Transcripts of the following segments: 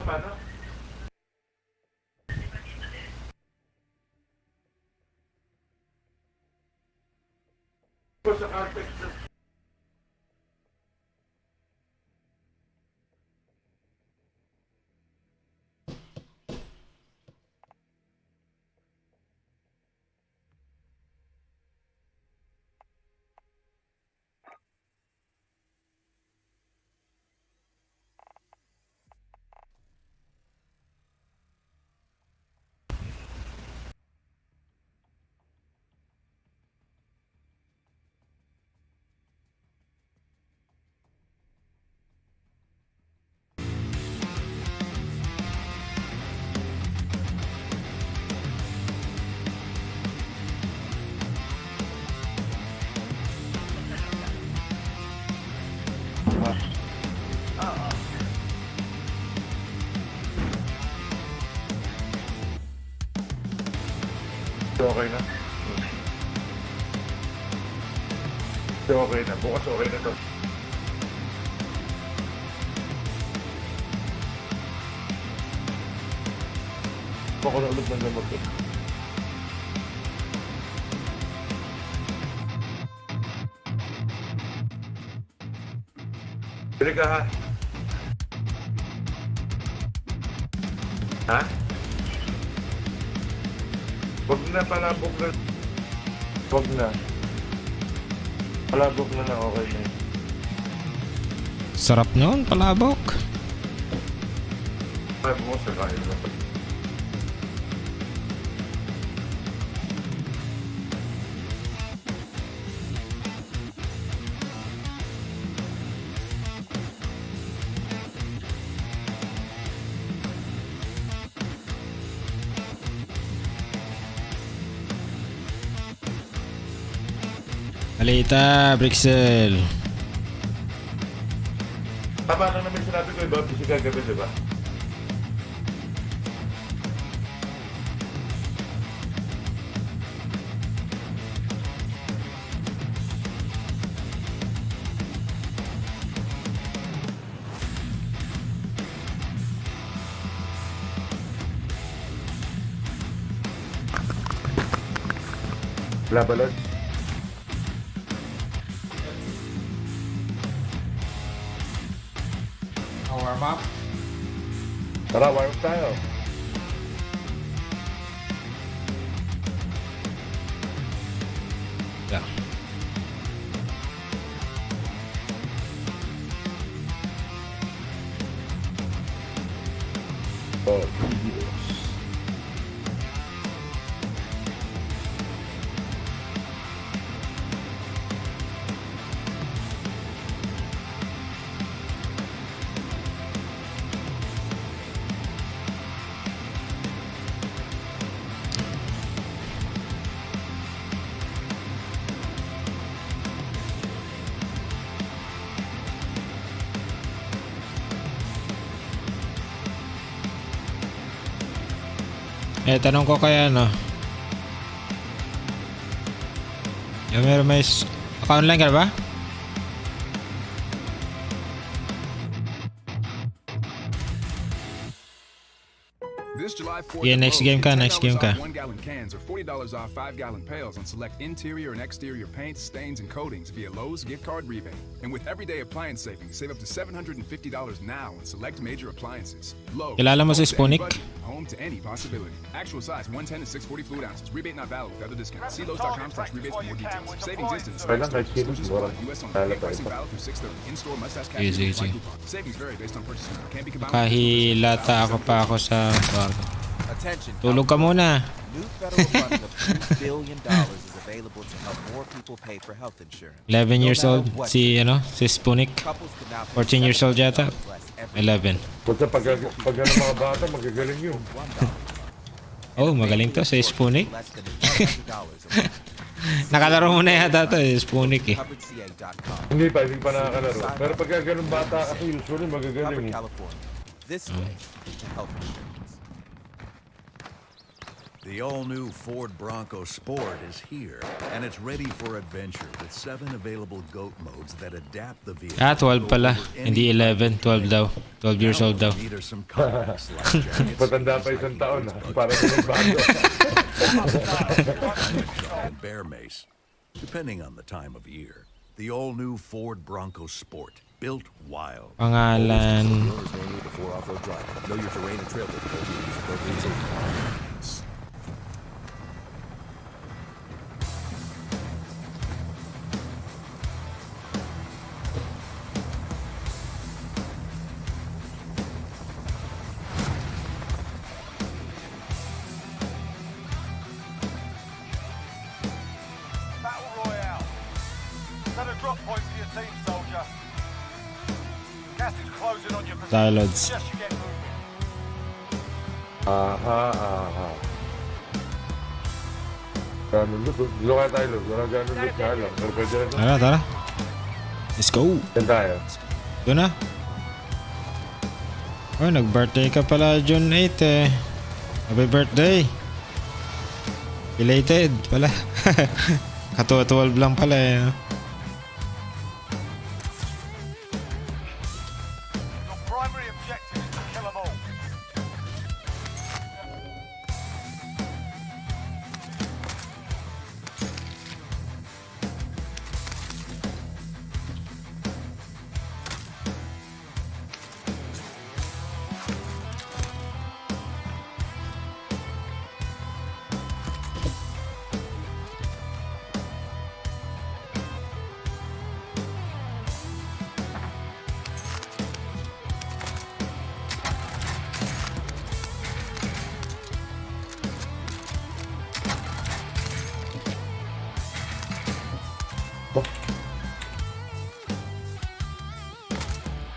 Paano? Sa carpet na. Okay na. Okay na. Bukas okay na to. Baka na ulit ng lamag to. Bili ka ha? Ha? Wag na, palabok na. Wag na. Palabok na na, okay na. Sarap nun, palabok. Ay, mo sa kain na. Alita, Brixel. Tama na naman sinabi ko, iba, busy kagabi, diba? Labalad. Warm up. Tara, warm up tayo. Yeah. Oh, Tanong ko kaya ano. Meron may online ka na ba? Yeah, next game ka, next game ka. 1-gallon cans or $40 off 5-gallon pails on select interior and exterior paints, stains, and coatings via Lowe's gift card rebate. And with everyday appliance savings, save up to $750 now on select major appliances. Lowe's. Kilala mo si Spunik? Home to any possibility. Actual size 110 to 640 fluid ounces. Rebate not valid with other discounts. See Lowe's.com/rebates for more details. Savings instant. kailan kahit sino siguro. US on Lalo pa pricing ito. valid through 6/30. In-store must ask cash. Easy, easy. Savings vary based on purchase amount. Can't be combined. Kahilata ako pa ako sa kwarto. Attention. Tulog ka muna. New federal funding of $2 billion is available to help more people pay for health insurance. 11 years old si si Spunik. Couples can now 14 years old yata. 11. Punta pag ano mga bata, magagaling yun. Oh, magaling to si Spunik. less than $100 Nakalaro mo na yata to, Spunik eh. coveredca.com. Hindi pa nakakalaro. Pero pag ganun bata kasi usually magagaling. Covered California. This way to health insurance. The all-new Ford Bronco Sport is here, and it's ready for adventure with 7 available GOAT modes that adapt the vehicle. 12 pala. Hindi 11. 12 daw. 12 years old daw. Neither some comics like jackets, Patanda pa isang taon ha. Para sa nagbago. and bear mace, depending on the time of year. The all-new Ford Bronco Sport, built wild. Pangalan. Owner's manual before off-road driving. Know your terrain and trail difficulty. Use appropriate safety. Battle Royale. Set a drop point for your team, soldier. Gas is closing on your position. Dialogues. Suggest you get moving. Aha. Ganun loot. Dito kaya tayo loot. Wala ganun loot kaya lang. Pero pwede na ito. Tara. Let's go. Yan tayo. Doon na. Oh, nag-birthday ka pala June 8 eh. Happy birthday. Belated pala. Katuwa-12 lang pala eh. No? Your primary objective is to kill them all.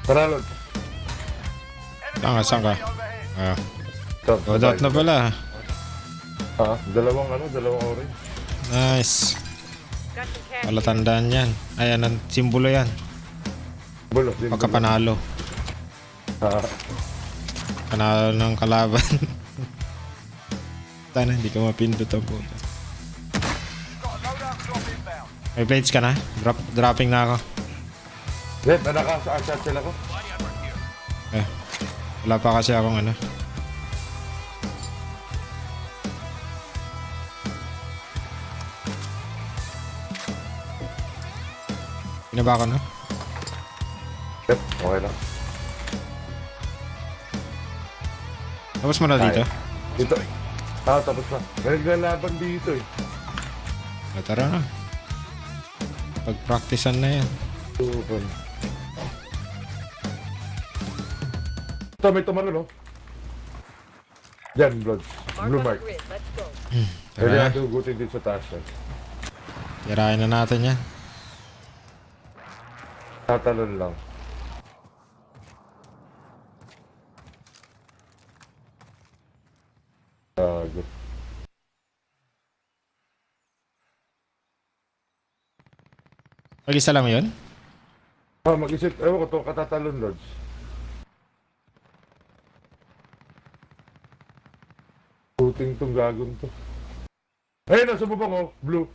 Tara loot. Saan ka? Ah. Ito. Loadout na pala. Dalawang orange. Nice. Wala tandaan yan. Ayan ang simbolo yan. Bulo. Pagkapanalo. Panalo ng kalaban. Sana hindi ka mapindot ang puta. Got a loadout drop inbound. May plates ka na? Dropping na ako. Red, nakaka-asat sila ko. Eh, wala pa kasi akong ano. Pinaba ko na? Yep, okay lang. Tapos mo na dito? Dito. Tapos na. Naglalaban dito eh. Tara na. Pag-practicean na yan. Ito, may tumano no? Diyan, blood. Blue mark. Pwede Tara na. natin hugutin din sa taas yan. Tirahin na natin yan. Tatalon lang. Good. Mag-isa lang yun? Mag-isip. Ewan ko ito, katatalon, Lodge. Puting tong gagong to. Ayun na, sumubang oh. Blue.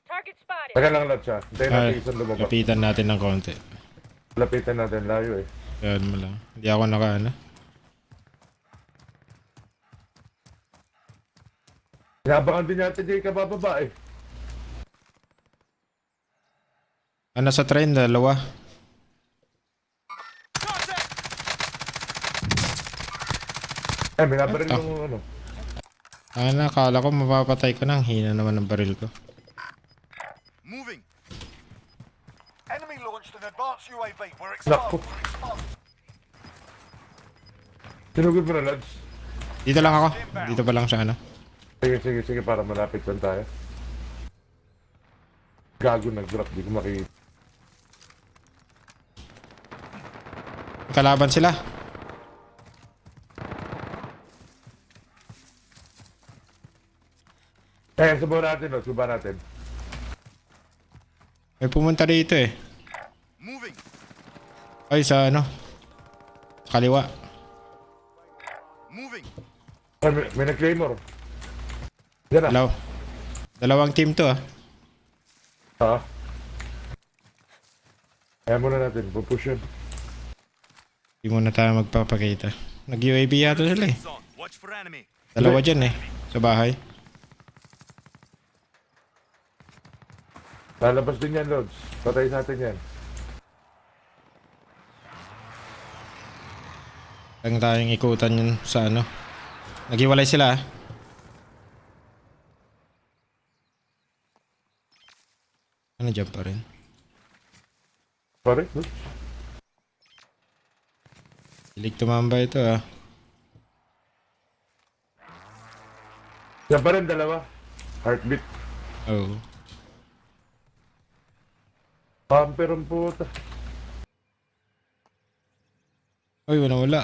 Target spotted. Taga lang, Lodge ha. Hintayin natin isang lumabas. lapitan natin ng konti. Lapitan natin, layo eh. Yan mo lang. Hindi ako naka-ano. Inabangan din natin di kabababa eh. Ano sa train? Dalawa. Eh, may nabaril yung ano. Akala ko mapapatay ko na. Ang hina naman ng baril ko. Moving. Enemy launched an advanced UAV. We're Naku. exposed. Sinugod mo na, Lodge. Dito lang ako. Dito pa lang sa ano. Sige, para malapit lang tayo. Gago nag-drop, di ko makikita. Kalaban sila. Eh, subuhan natin, no? Subuhan natin. May pumunta dito eh. Moving. Ay, sa ano? Kaliwa. Moving. Ay, may nag-claymore. Yan na. Dalawang team to ah. Ha? Kaya muna natin, pupush yun. Hindi muna tayo magpapakita. Nag-UAV yata sila eh. Dalawa dyan eh. Sa bahay. Lalabas din yan, Lods. Patay natin yan. Lang tayong ikutan yun sa ano. Naghiwalay sila ah. Ano dyan pa rin? Sorry, Lods. Hilig tumamba ito ah. Yan pa rin, dalawa. Heartbeat. Oo. Pamper ang puta. Uy, wala.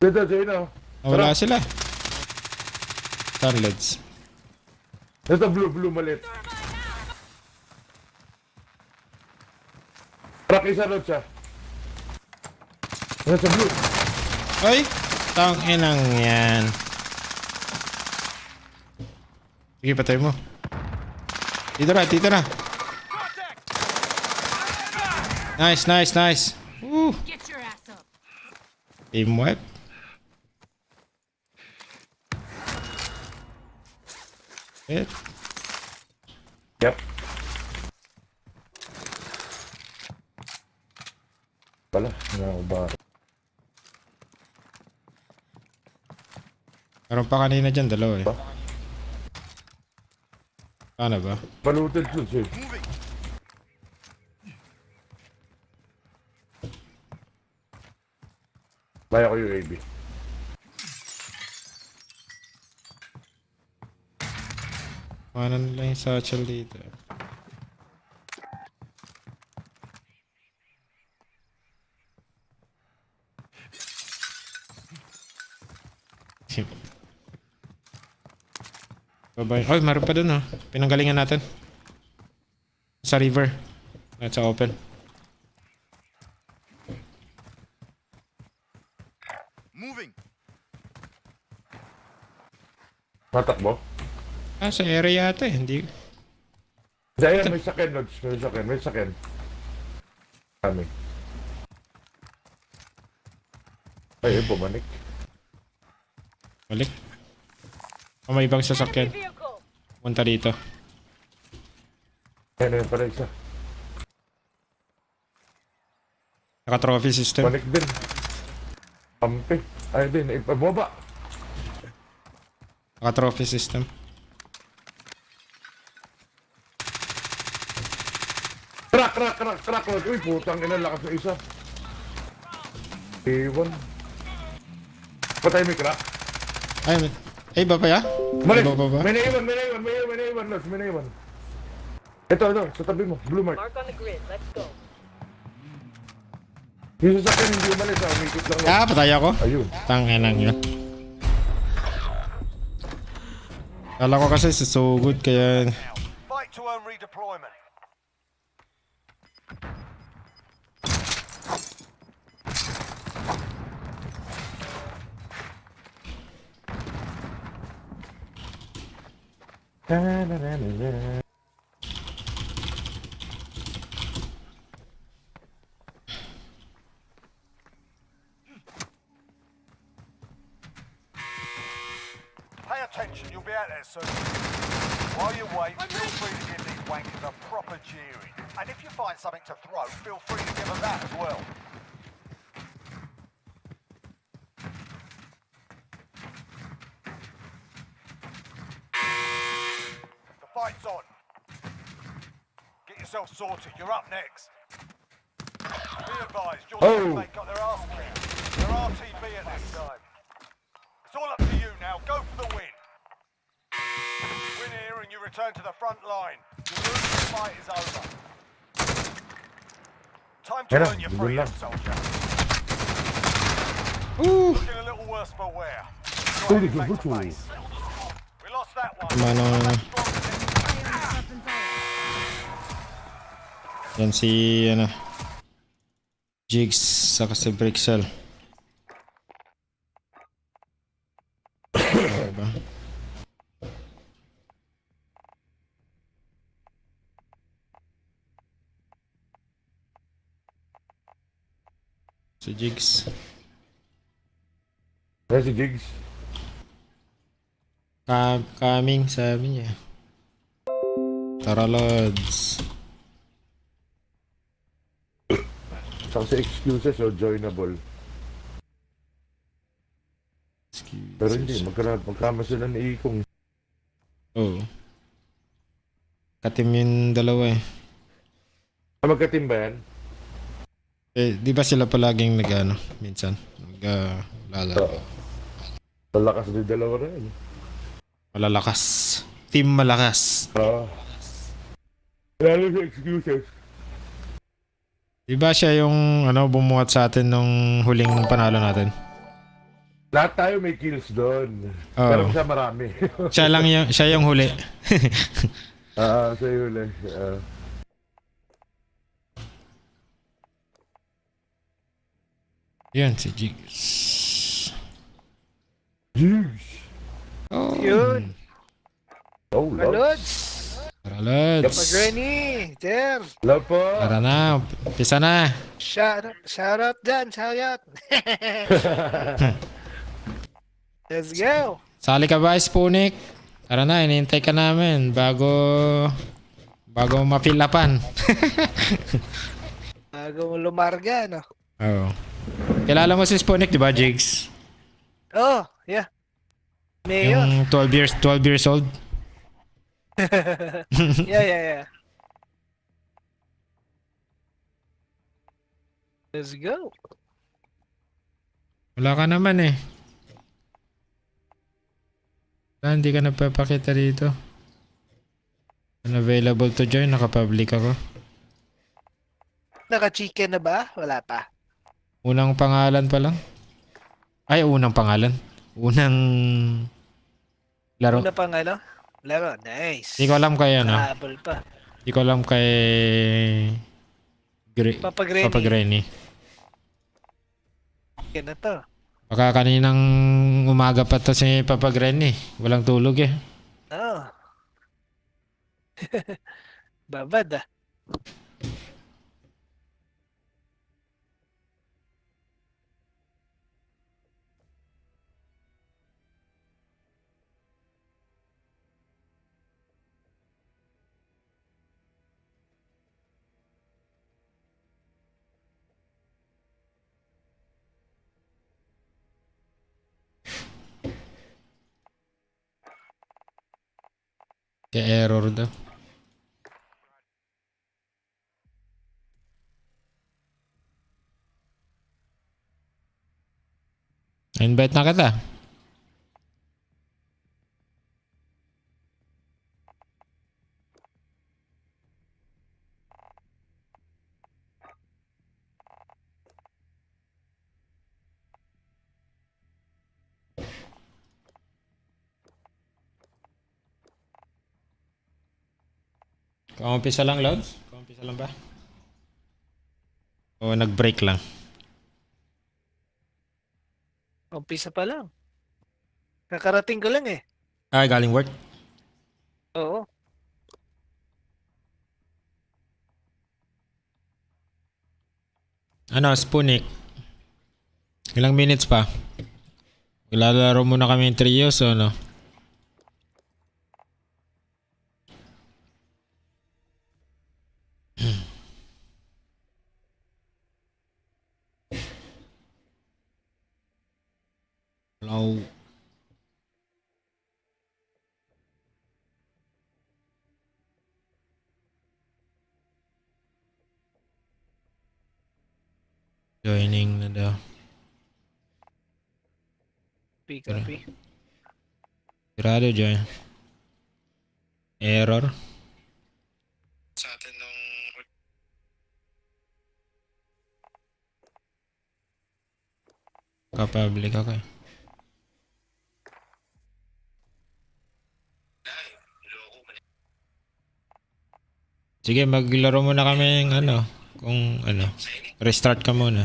Dito, sa'yo na. Nawala sila. Starlets. Ito, blue, malit. Crack isa, Lods, ah. Nasa blue. Ay! Tanginang yan. Sige, patay mo. Dito na. Nice. Woo! Get your ass up. Team wipe. Hit. Yep. Pala, ba? Meron pa kanina dyan, dalawa eh. Paano ba? Palutin, Lods, eh. Baya ko UAV. Paano nila yung satchel dito? Babay. Oh, meron pa dun oh. Pinanggalingan natin. Sa river. At sa open. Matakbo. Ah, sa area yata eh. Hindi. Ayan, may sakyan, Lods. May sakyan. Kami. Ay, pumanik. Balik. O may ibang sasakyan. Enemy vehicle. Punta dito. Ayan, pala isa. Naka-trophy system. Panik din. Ampe. Ay, din. Baba. Naka-trophy system. Crack. Uy, putang ina, lakas na isa. Ewan. Patay may crack. Ay, baba ya? Mali. Baba ba? May naiwan, Lods. May naiwan. Ito, sa tabi mo. Blue mark. Mark on the grid. Let's go. Yung sasakyan hindi umalis, ah. Umikot lang, Lods. Ah, patay ako. Ayun. Tanginang yun. Kala ko kasi susugod kaya... Fight to earn redeployment. Pay attention, you'll be out there soon. While you wait, feel free to give these wankers a proper jeering. And if you find something to throw, feel free to give them that as well. The fight's on. Get yourself sorted, you're up next. Be advised, your teammate got their ass kicked. They're RTB at this time. It's all up to you now, go for the win. Win here and you return to the front line. Your losing fight is over. Time to earn your freedom, soldier. Looking a little worse for wear. You're back to base. We lost that one. Mano. Yan si, Jigs, saka si Brixel. Si Jigs. Ayan si Jigs. Coming, sabi niya. Tara, Lods. Saka si excuses o joinable. Pero hindi, magkama sila ni Ikong. Oo. Katim yung dalawa eh. Magka-team ba yan? Eh, di ba sila palaging nag-ano, minsan? Lalaro. Lalakas din dalawa rin. Malalakas. Team malakas. Lalo sa excuses. Di ba siya yung bumuhat sa atin nung huling panalo natin? Lahat tayo may kills doon. Oo. Pero siya marami. Siya yung huli. Sa iyo lang. Yan, si Jigs. Jigs! Oh. Yun. Oh, love. Lods. Tara, Lods. Pag-Granny. There. Love po. Tara na. Pisa na. Shout out dyan. Shout out. Let's go. Sali ka ba, Spunik? Tara na, inintay ka namin bago mapilapan. Bago mo lumarga, no? Oo. Kilala mo si Spunik, di ba, Jigs? Oh, yeah. Mayor. Yung 12 years old. Yeah. Let's go. Wala ka naman eh. Hindi ka napapakita dito. Unavailable to join, nakapublic ako. Naka-chicken na ba? Wala pa. Unang pangalan pa lang. Ay, unang pangalan. Unang laro. Una pang ano? Laro. Nice. Hindi ko alam kay ano. Habol pa. Hindi ko alam kay Papa Granny. Papa Granny. Chicken na to. Baka kaninang umaga pa to si Papa Granny. Walang tulog eh. Oh. Babad ah. Kaya error daw. Invite na kita. Kumpisa lang, Lods? Kumpisa lang ba? O nag-break lang? Umpisa pa lang. Kakarating ko lang eh. Ay, galing work? Oo. Ano, Spunik? Ilang minutes pa? Lalaro muna kami yung trios o ano? Hello. Joining na daw. Copy. Sigurado join. Error. Sa atin nung... Kapublic ako eh. Sige, maglaro muna kami ng ano. Kung ano. Restart ka muna.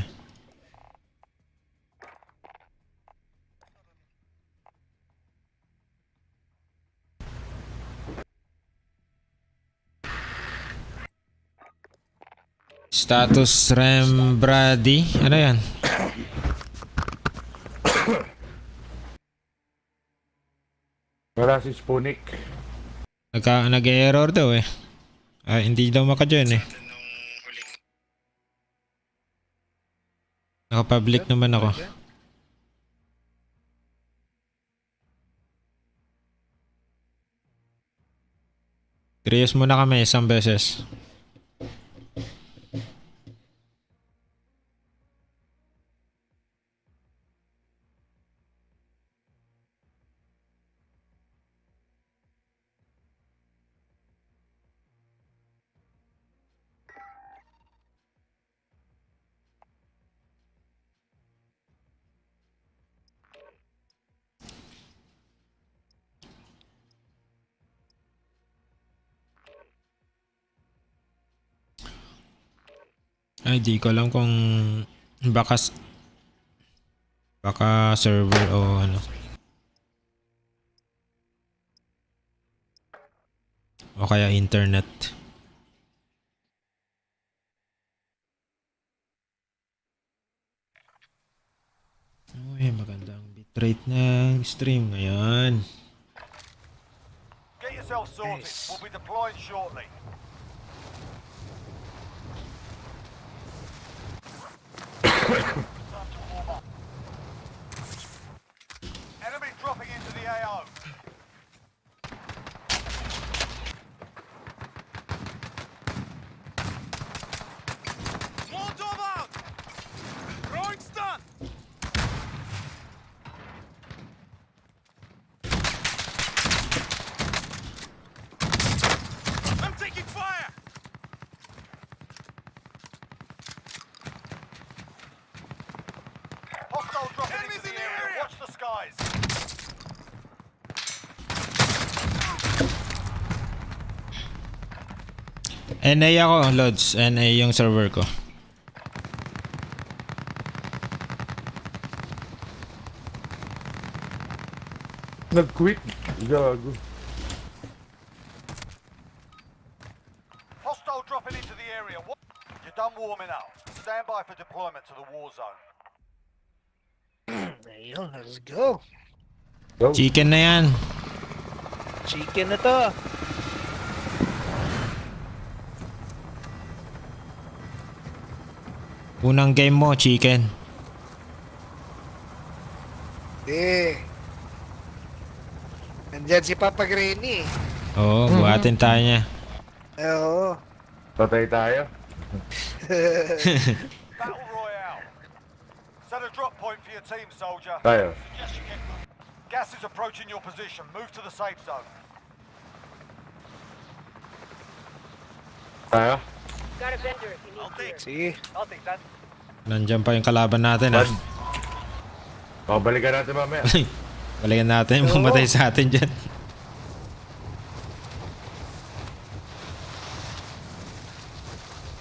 Status Rem Brady. Ano yan? Wala si Spunik. Nag-error daw eh. Hindi daw maka-join eh. Naka-public naman ako. Curious muna kami isang beses. Ay, di ko alam kung baka server o ano. O kaya internet. Uy, magandang bitrate ng stream ngayon. Get yourself sorted. Nice. We'll be deploying shortly. Enemy dropping into the AO. Molotov out! Throwing stun! I'm taking fire! Hostile dropping into the area. Watch the skies. NA ako, Lods. NA yung server ko. Nag-quit. Gago. Hostile dropping into the area. You're done warming up. Stand by for deployment to the war zone. Ayun, let's go. Go. Chicken na yan. Chicken na to. Unang game mo, chicken. Nandyan si Papa Granny. Oo, buhatin tayo niya. Oo. Patay tayo. Battle Royale. Set a drop point for your team, soldier. Tayo. Gas is approaching your position. Move to the safe zone. Tayo. Got a vendor if you need gear. Sige. I'll take that. Nandyan pa yung kalaban natin ah. Babalikan natin mamaya. Balikan natin yung pumatay sa atin dyan.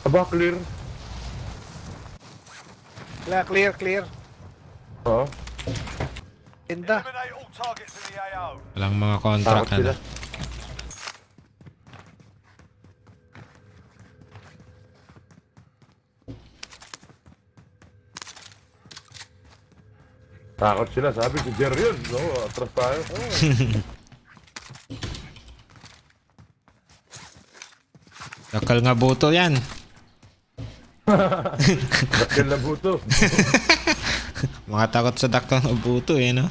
Aba, clear. Clear. Oo. Ganda. Eliminate all targets in the AO. Walang mga contract Takot sila. na. Takot sila. Sabi si Jer yun. Oo, atras tayo. Dakal nga buto yan. Dakil na buto. Mga takot sa dakal nga buto eh no.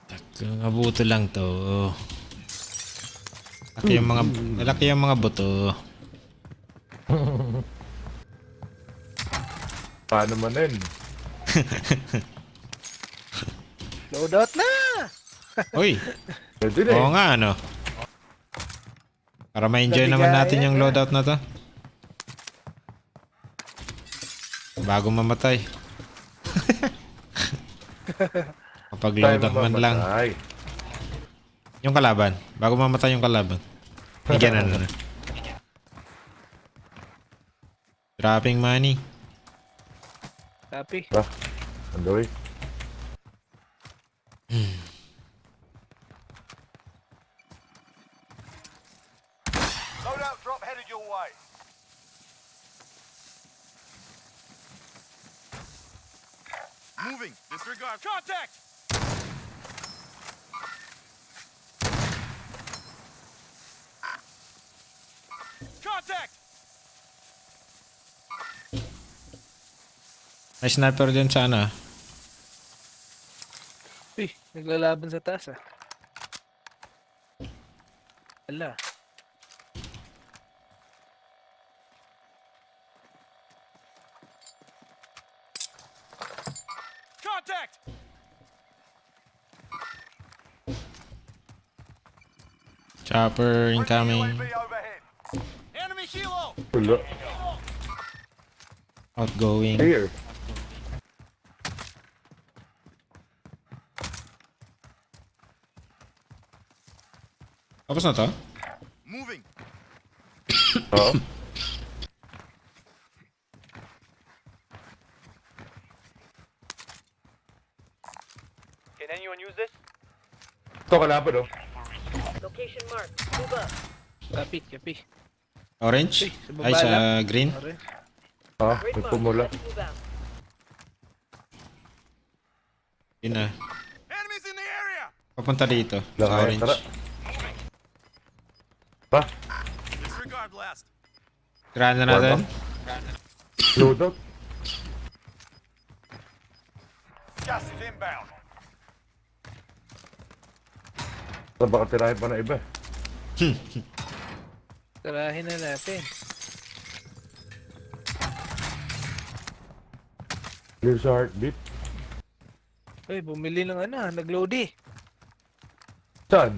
Dakal nga buto lang to. Malaki yung mga buto. Paano manin? Loadout na! Uy, Pwede na eh. oo nga ano. Para ma-enjoy naman natin yung loadout na to. Bago mamatay. Kapag loadout man lang. Ay. Yung kalaban. Bago mamatay yung kalaban. Bigyan na. Dropping money. Copy. Ah, ang gawin. Moving. Disregard. Contact! Contact! May sniper din sa ano. Uy, naglalaban sa taas ah. Ala. Contact! Chopper incoming. UAV overhead. Enemy helo! Wala. Outgoing. Here. Tapos na to? Moving. Oo. Can anyone use this? Ito kalaban, oh. Location marked. Move up. Kapi, kapi. Orange? Uy, sa baba Ay, sa lang. green? Pare. Ah, Grid may mark. pumula. Let's move out. Yun na. Enemies in the area! Papunta dito. Sa Lakay, orange. tara. Pa, Disregard blast. Tirahan na natin. loadout. Gas is inbound. Sa baka tirahin pa na iba. Tarahin na natin. Clear sa heartbeat. Uy, bumili ng ano, nag-load eh. Saan?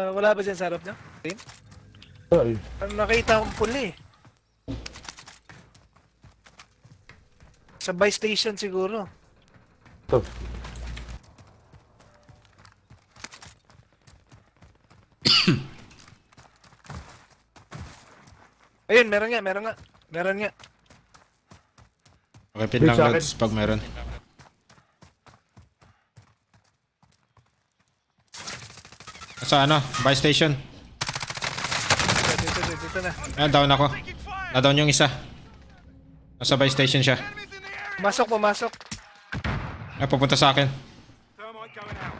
Wala ba dyan sa harap niya? Ay, Ano nakita akong puli eh. Sa buy station siguro. ito. Ayun, meron nga, meron nga. Meron nga. Okay, pin lang Wait, sa loads pag meron. Sa ano? Buy station. Dito na. Ayan, down ako. Na-down yung isa. Nasa buy station siya. Pumasok, pumasok. Ay, pupunta sa akin. Thermite going out.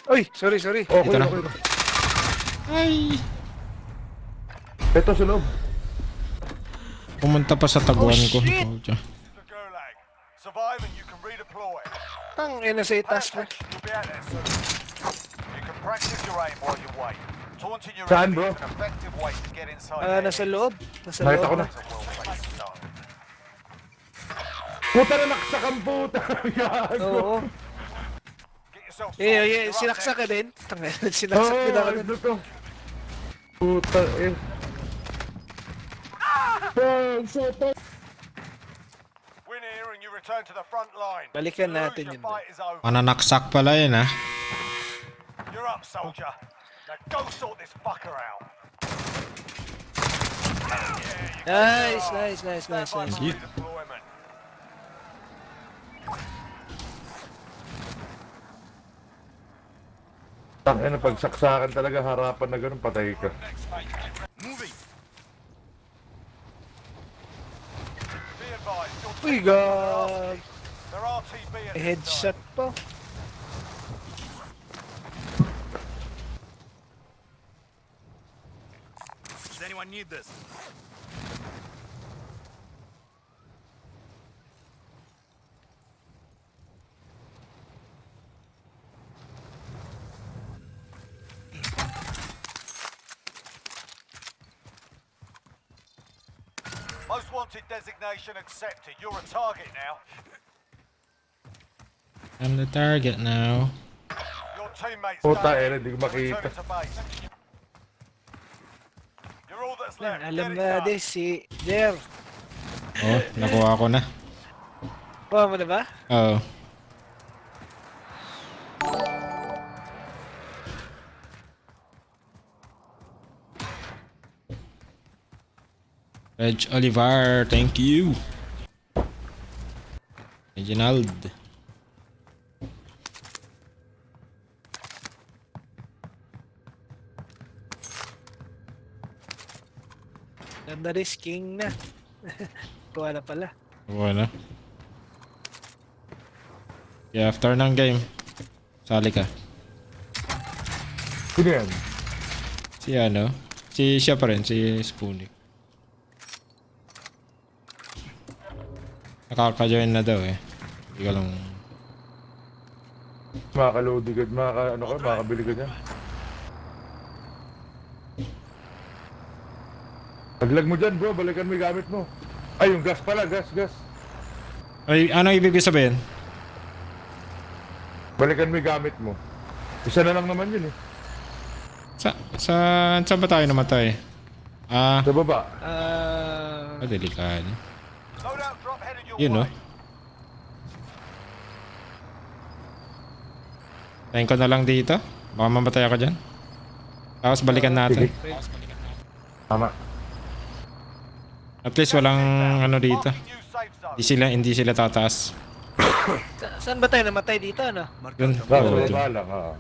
Uy, sorry, sorry. Okay, Dito na. okay. Ay! Ito sa loob. Pumunta pa sa taguan ko. Oh, shit! Oh, tiyan. The Gulag. Survive and you can redeploy. Ang ina sa itas mo. You'll be out there soon. You can practice your aim while you wait. Taunting your Saan, enemy bro? is an effective way to get inside Nasa loob. Nasa Nakita ko loob. na. It's a well-placed zone. Puta na nakasakang puta. Gago. Oo. Get yourself Eh, sorted. eh, You're up sinaksak ka next. din. Tangina, sinaksak Oo, din ako. ano to? Puta eh. Oh, sopa. Win here and you return to the front line. Balikan Lose, natin your yun. fight is over. Mananaksak pala yun, ha? You're up, soldier. Now go sort this fucker out. Nice, nice, nice, nice, Stand by nice. for redeployment. Tangina, pag saksakan talaga harapan na ganun, patay ka. Moving. Be advised, your Uy, team god. They're RTB at this Headshot pa. site. Does anyone need this? Most wanted designation accepted. You're a target now. I'm the target now. Your teammates Puta down. eh, hindi ko makita. Return to base. You're all that's Yan, left. alam Get it na done. din si Jer. Oh, nakuha ko na. Kuha mo na ba? Oo. Reg Olivar, thank you. Reginald. Ganda risking na. Kuha na pala. Wala. Yeah, after ng game, sali ka. Sino yan? Si ano? Si siya pa rin, si Spoonik. Nakaka-join na daw eh. Hindi ko lang... Makaka-load agad, makakabili ka niya. Paglag mo dyan bro, balikan mo yung gamit mo. Ay, yung gas pala, gas. Ay, ano ibig sabihin? Balikan mo yung gamit mo. Isa na lang naman yun eh. Saan ba tayo namatay? Sa baba. Delikado. Loadout drop headed your Yun no? way. Tayin ko na lang dito. Baka mamatay ako dyan. Tapos balikan natin. Sige. Tama. At least walang ano dito. Marking new safe zone. Hindi sila tataas. Saan ba tayo namatay dito, ano? Yun. Sa Oo, baba lang, ha.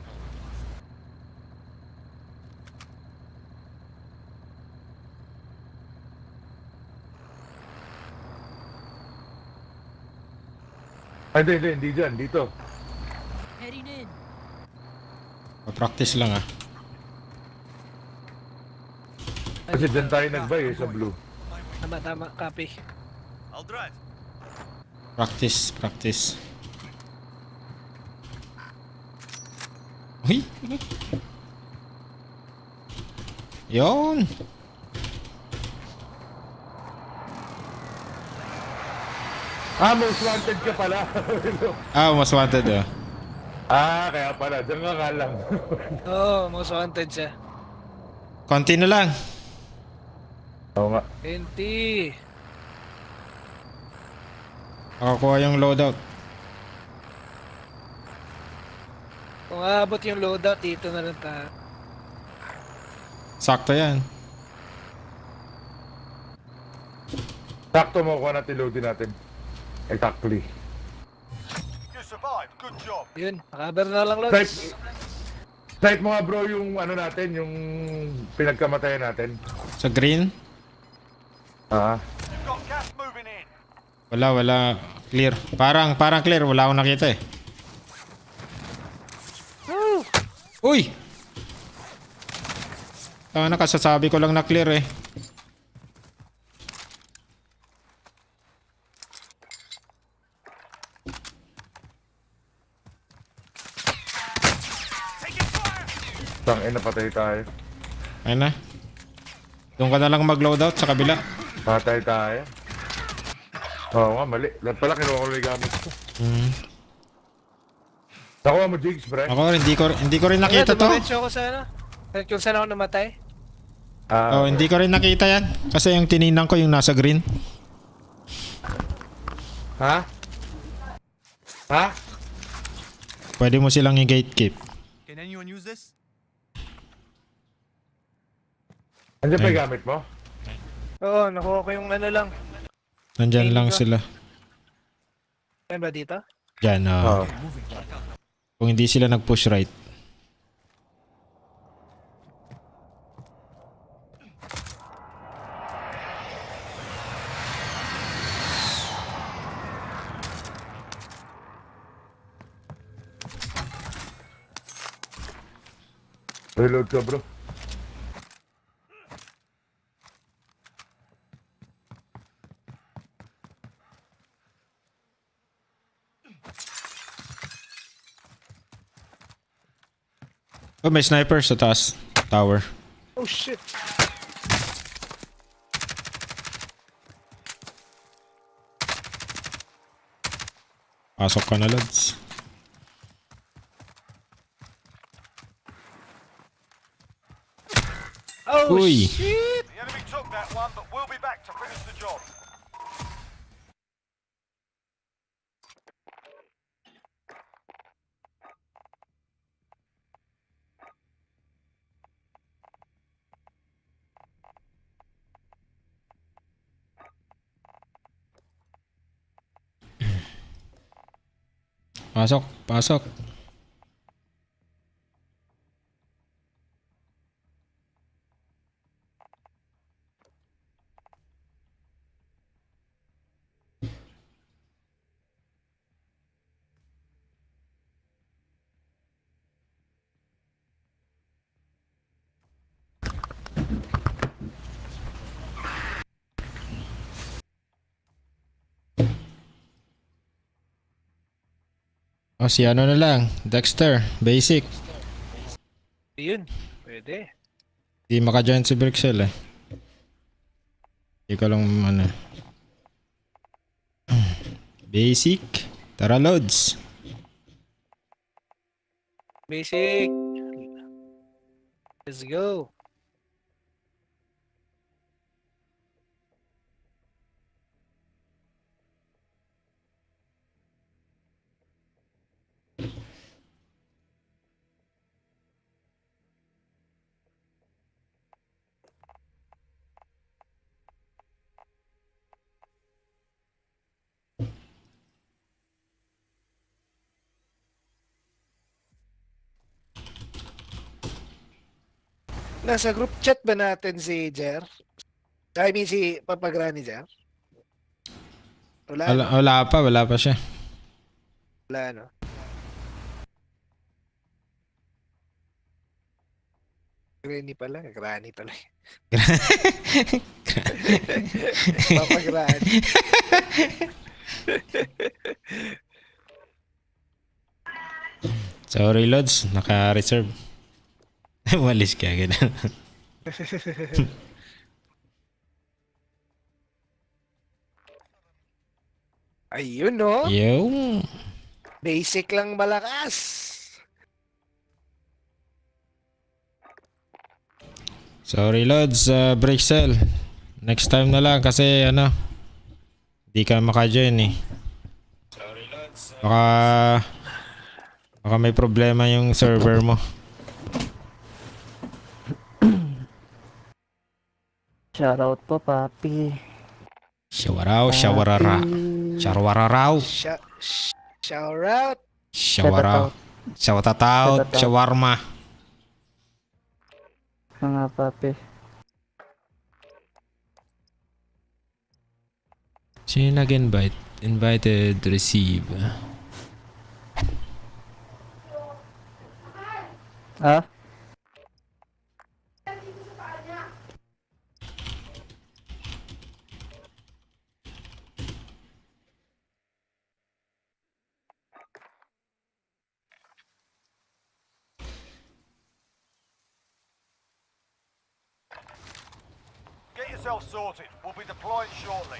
Ay, hindi dyan, dito. Heading in. Pa-practice lang ah. Kasi dyan tayo nagbay eh, sa blue. Tama, copy. I'll drive. Practice. Uy! Yun! Most wanted ka pala. Mas wanted ah. Kaya pala, dyan nga lang. Oo, most wanted siya. Konti na lang. Oo nga. 20. Makakuha yung loadout. Kung aabot yung loadout, dito na lang tayo. Sakto yan. Sakto mo kuha natin loadin natin. Exactly. You survived. Good job. Yun, nakaber na lang loads. Snipe mo nga bro yung ano natin, yung pinagkamatayan natin. Sa green? You've got gas moving in. Wala. Clear. Parang clear. Wala akong nakita eh. Uy! Kasasabi ko lang na clear eh. Tangin, napatay tayo. Ayun na. Doon ka na lang mag-loadout sa kabila. Patay tayo. Oo nga, mali. Lahat pala kinuha ko lang yung gamit ko. Nakuha mo jigs, pre? Ako hindi ko rin nakita to. Dumiretso ako sa ano? Kung saan ako namatay? Hindi ko rin nakita yan. Kasi yung tininan ko yung nasa green. Ha? Pwede mo silang i-gatekeep. Can anyone use this? Andiyan pa yung gamit mo? Oo, nakuha ko yung ano lang. Nandyan lang Tingin ko. sila. Saan ba dito? Dyan. Oo. Kung hindi sila nag-push right. Reload ka, bro. Oh, may sniper sa taas. Tower. Oh shit. Pasok ka na, lads. Oh Uy. shit. The enemy took that one, but we'll be back to finish the job. Pasok. O si ano na lang, Dexter, basic. Yun. Pwede. Di maka-join si Brixel eh. Hindi ko lang ano. Basic. Tara loads. Basic. Let's go. Nasa group chat ba natin si Jer? I mean si Papagrani Jer? Wala, no? Wala pa siya. Wala, no? Granny pala. Papagrani. Sorry loads, naka-reserve. Walis ka ganun. Ayun, no? Yung Basic lang malakas. sorry loads, Brixel. Next time na lang kasi ano, di ka maka-join eh. Sorry loads. Baka may problema yung server mo. Shoutout po, papi. Shawarao, shawarara. Shawararaw. Shout out. Shawaraw. Shawatataw, shawarma. Mga papi. Sino nag-invite? Invited, receive. Ah? Get yourself sorted. We'll be deploying shortly.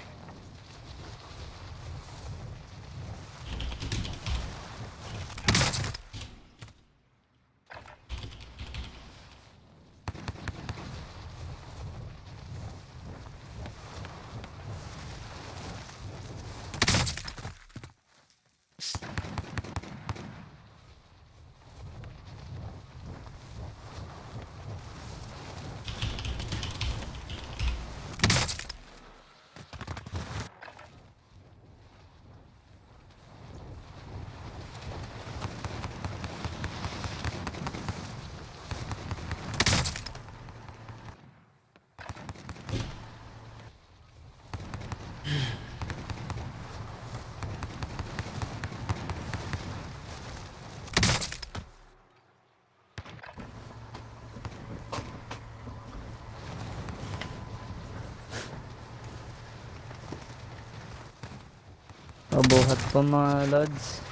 Mabuhat po mga lods.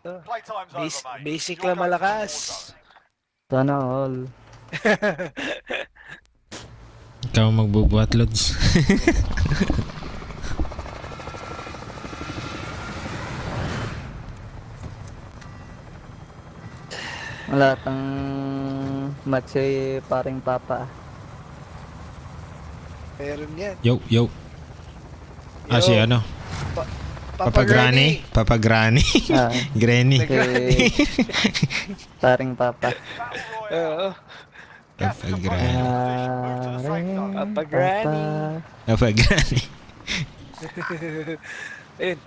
Playtime's over, mate. Basic You're lang going to the malakas. war zone. Sana all. Ikaw magbubuhat loads. Wala tang match paring papa. Meron yan. Yo. Ah, si ano? Papa Granny? Papa Granny? Ah, Granny. paring papa. Oo. Papa Granny. Papa Granny. Papa Granny. Ayun.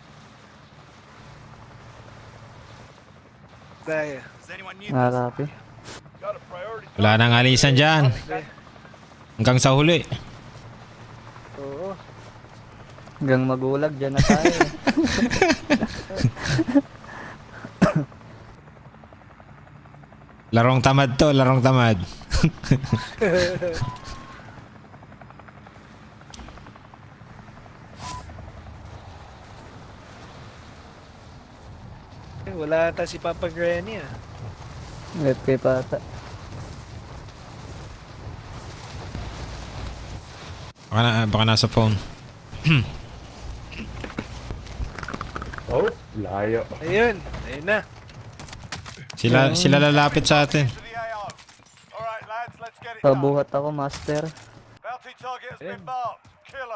Daya. Mga papi. Wala nang alisan dyan. Hanggang sa huli. Oo. Hanggang magulag dyan na tayo. Larong tamad to, larong tamad. Wala ata si Papa Granny ah. FK pa ata. Baka nasa phone. Oh, layo. Ayun na. Sila lalapit sa atin. To the AO. Alright, lads, let's get it done. Pabuhat ako, master. Bounty target has been marked. Kill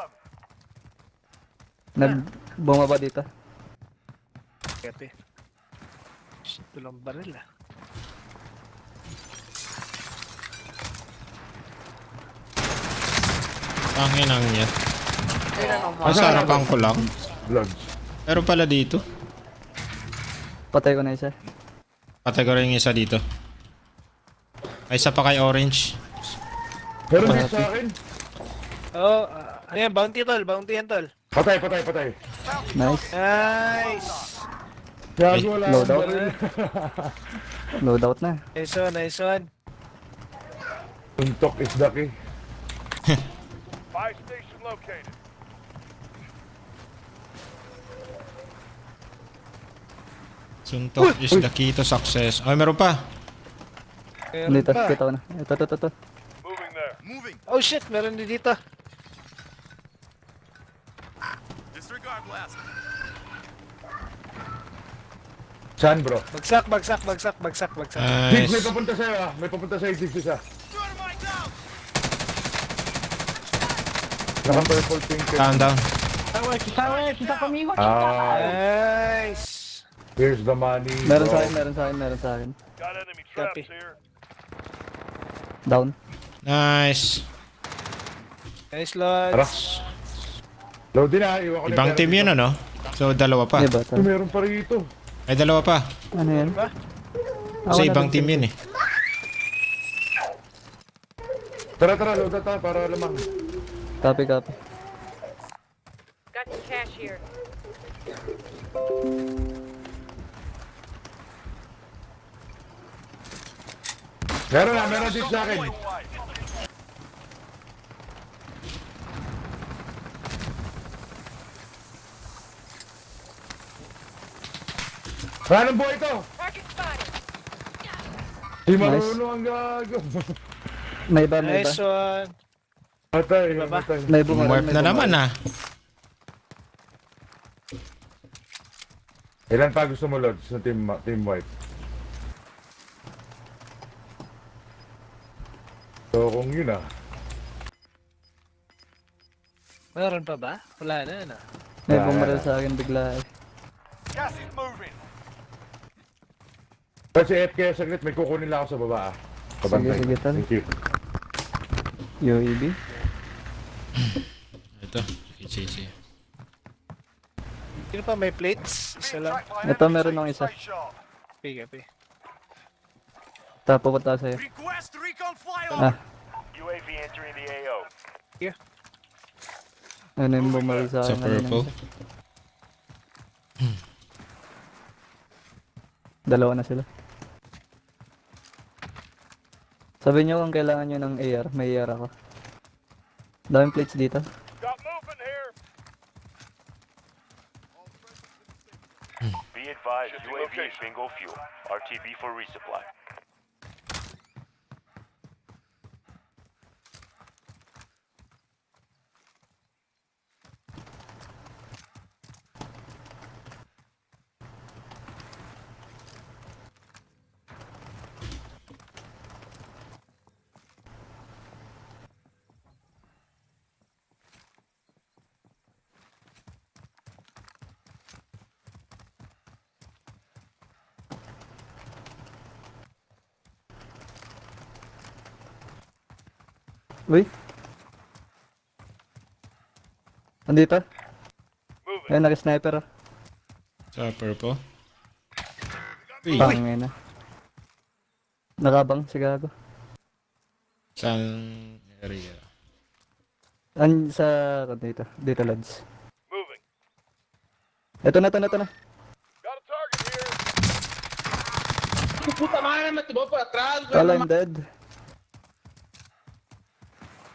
them. Bumaba dito. Kati. Ito lang baril ah. Tanginang yan. Ayun ang Ang sarapan ko lang. Vlogs. Pero pala dito. Patay ko na isa. Patay ko rin yung isa dito. May isa pa kay Orange. Pero hindi sa akin. Oh, ayan, bounty tol, bounty yan tol. Patay. Nice. Nice. Gago wala akong Loadout. baril. Loadout na. Nice one. Tuntok is the key. Buy station located. Suntok is the key to success. Ay, meron pa. Meron Dito, pa. kita ko na. Ito. Moving there. Moving. Oh shit, meron din dito. Disregard blast. Saan bro? Bagsak. Diggs, may Nice. papunta sa'yo ah. May papunta sa'yo, Diggs isa. Naka-purple pink. Down. Ah, Nice. here's the money. Meron bro. sa akin. Got enemy Copy. traps here. Down. Nice. Nice Tara. loads. Load din ah. Iwan ko na yung Ibang pera team dito. yun, ano? So, dalawa pa. Di ba? Oh, meron pa rito. Ay, dalawa pa. Ano yan? Kasi Ako na ibang rin. team yun eh. Tara, load na tayo para lamang. Copy. Got some cash here. Meron din sa akin. Anong buhay ito? Target spotted. Di marunong ang gago. May iba. Nice one. Matay. May bumaril. Warp na naman ah. Ilan pa gusto mo, Lord, sa team white? So, kung yun ah. Meron pa ba? Wala na, ano? May bumaril sa akin bigla eh. Gas is moving. Kasi FK saglit, may kukunin lang ako sa baba ah. Kabantay. Sige, tal. Thank you. UAV. Ito. HCC. Sino pa may plates? Isa lang. Ito meron ng isa. Copy. Tapo ko tayo sa'yo. Request recon flyover. Ah, UAV entering the AO. ano yung bumaril sa Sa akin. kanina. purple. Dalawa na sila. Sabi niyo kung kailangan nyo ng AR, may AR ako. Daming plates dito. Got movement here. Be advised, UAV is bingo fuel. RTB for resupply. Uy! Andito? Ayan, naka-sniper ah. Sa purple. Uy. Pangin na. Nakabang si Gago. Saan area? Sa dito. Dito, lads. Moving. Ito na. Got a target here. All I'm dead.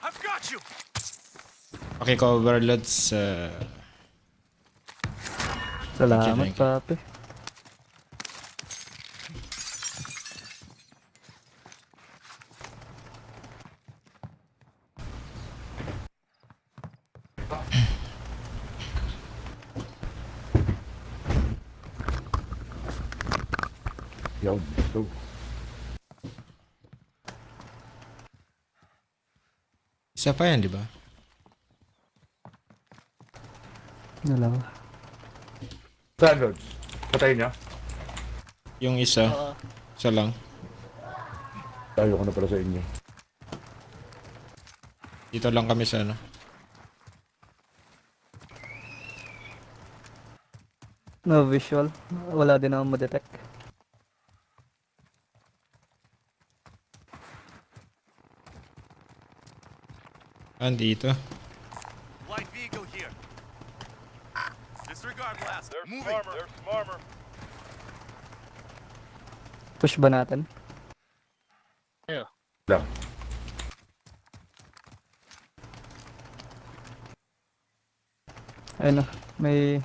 I've got you. Okay, cover loads. Salamat, Thank you. papi. Yan, ito. Isa pa yan, di ba? Dalawa. Saan, Lods? Patay niya? Yung isa. Oo. Isa lang. Tayo ko na pala sa inyo. Dito lang kami sa ano. No visual. Wala din ako ma-detect. Dito. Light vehicle here. Disregard blast. Moving. There's some armor. Push ba natin? Lang. Ayun na. May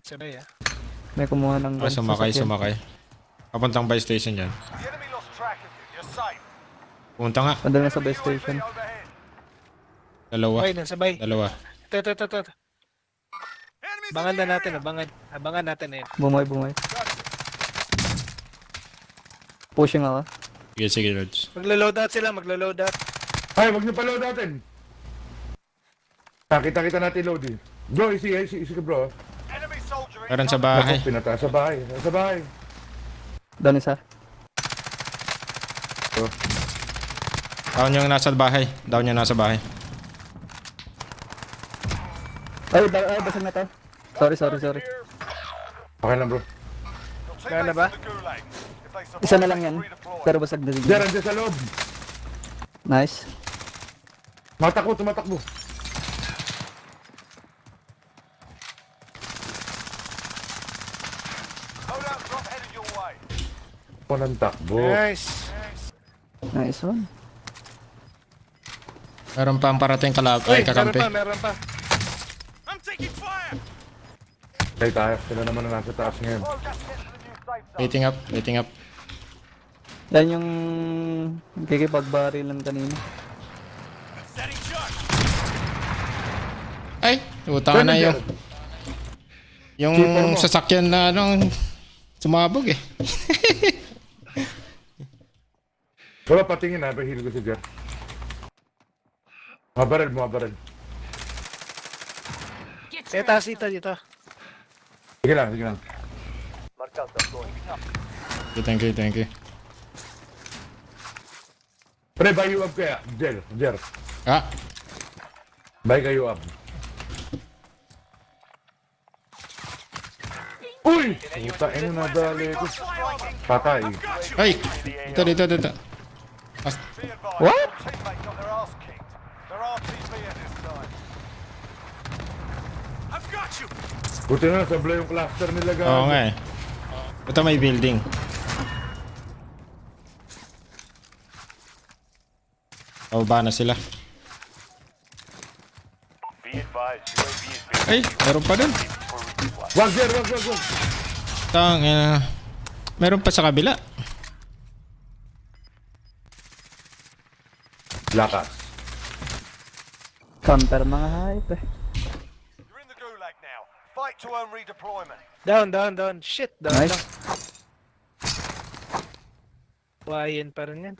Sabay ah. may kumuha ng gun sa Sumakay, sasakyan. sumakay. Papuntang buy station yan. The enemy lost track of you. You're safe. Pumunta nga. Pandal na sa base station. Overhead. Dalawa. Sabay na, sabay. Dalawa. Ito. Enemies Abangan in na the natin, area. abangan natin na yun. Bumay. Pushing ako. Sige, Lods. Maglo-load out sila, maglo-load out. Ay, wag niyo pa load natin. Kita natin load eh. Bro, isi ka bro. Enemy soldier Meron sa incoming. bahay. Ako, pinata sa bahay. Sa bahay. Down isa. Down yung nasa bahay. Down yung nasa bahay. Ay, basag na to. Sorry. Okay lang bro. Your Kaya na teammates ba? in the gulag. If they survive, Isa na lang they yan. can redeploy. Pero basag na Diyan, din. andyan sa loob. Nice. Tumatakbo. Hold out, drop headed your way. Ako ng takbo. Nice. Nice one. Meron pa ang parating ay kakampi. Meron pa. I'm taking fire. Tayo. Sila naman na nasa taas ngayon. Oh, gas get to the new safe zone. Waiting up. Yan yung kikipagbarilan kanina. Setting shot. Ay, utang na yung Keeper mo. sasakyan na sumabog eh. Wala patingin na, bahil ko si Jer. Mabaril. Taas dito. Sige lang. Thank you. Pre, buy you up kaya. Jer. Ah, Buy kayo up. Uy! Puta, na dali ko. Patay. ay! Dito. Be advised, What? your teammate got their ass kicked. They're RTB at this time. I've got you. Buti na, sablay yung cluster nila gago. Oo nga eh. Ito may building. Pababa na sila. Be advised, UAV is being Ay, meron pa dun. for resupply. Wag, Jer. Meron pa sa kabila. Lakas. Counter mga hype eh. You're in the gulag now. Fight to earn redeployment. Down. Shit, down. Nice. Wayan pa rin yan.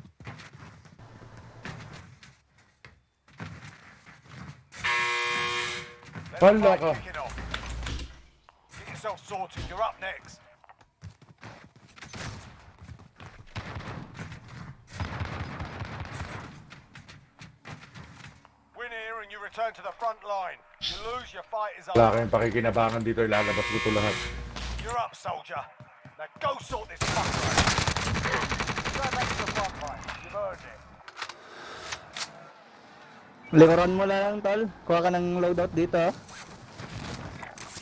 Let the Hala fight ka. kick it off. Get yourself sorted. You're up next. Win here and you return to the front line. You lose, your fight is Wala over. kayong pakikinabangan dito, ilalabas ko ito lahat. You're up, soldier. Now go sort this fucker out. Go back to the front line. You've earned it. Likuran mo lang, tol. Kuha ka ng loadout dito.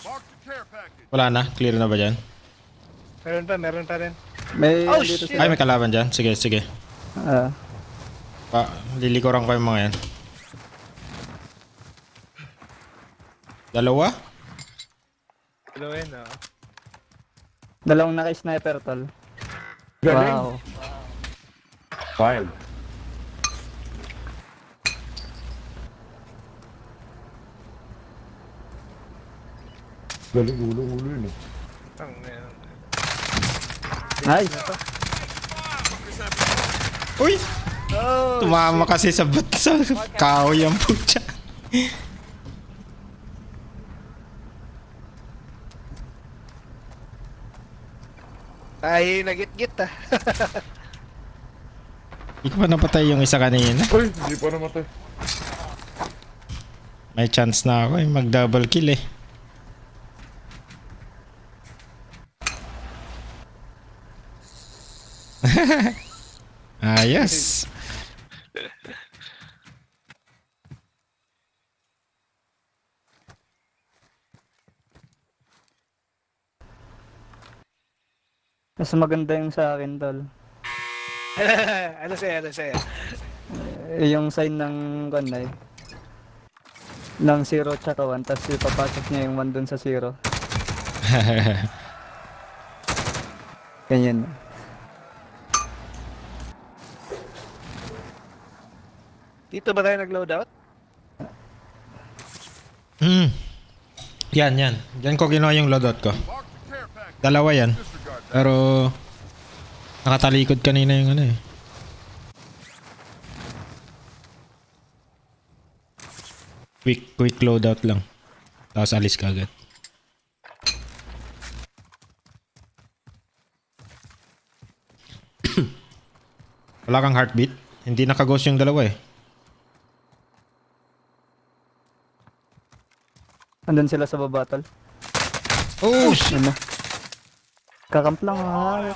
Mark the care package. Wala na, clear na ba dyan? Meron pa rin. May Oh, dito shit. Ay, may kalaban dyan. Sige. Lilikuran ko yung mga yan. Dalawa? Gawin, oh. Dalawang naka-sniper, tol. Galing. Wow. File. 'Yan. Galing ulo yun eh. Nice. Uy! Oh, Tumama kasi sa kahoy ang putya. Ay, nagit-git ah. Hindi ko pa napatay yung isa kanina. Uy, hindi pa namatay. May chance na ako mag double kill eh. Ayos. Mas maganda yung sa akin, tol. Ano sa'yo? Yung sign ng kanay. Ng 0 tsaka 1, tapos ipapasok niya yung 1 dun sa 0. Ganyan. Dito ba tayo nag-loadout? Yan. Diyan ko ginawa yung loadout ko. Dalawa yan. Pero nakatalikod kanina yung ano eh. Quick loadout lang. Tapos alis ka agad. Wala kang heartbeat? Hindi nakaghost yung dalawa eh. Andun sila sa baba, tol. Oh shit! Ano? Kakamp lang ha.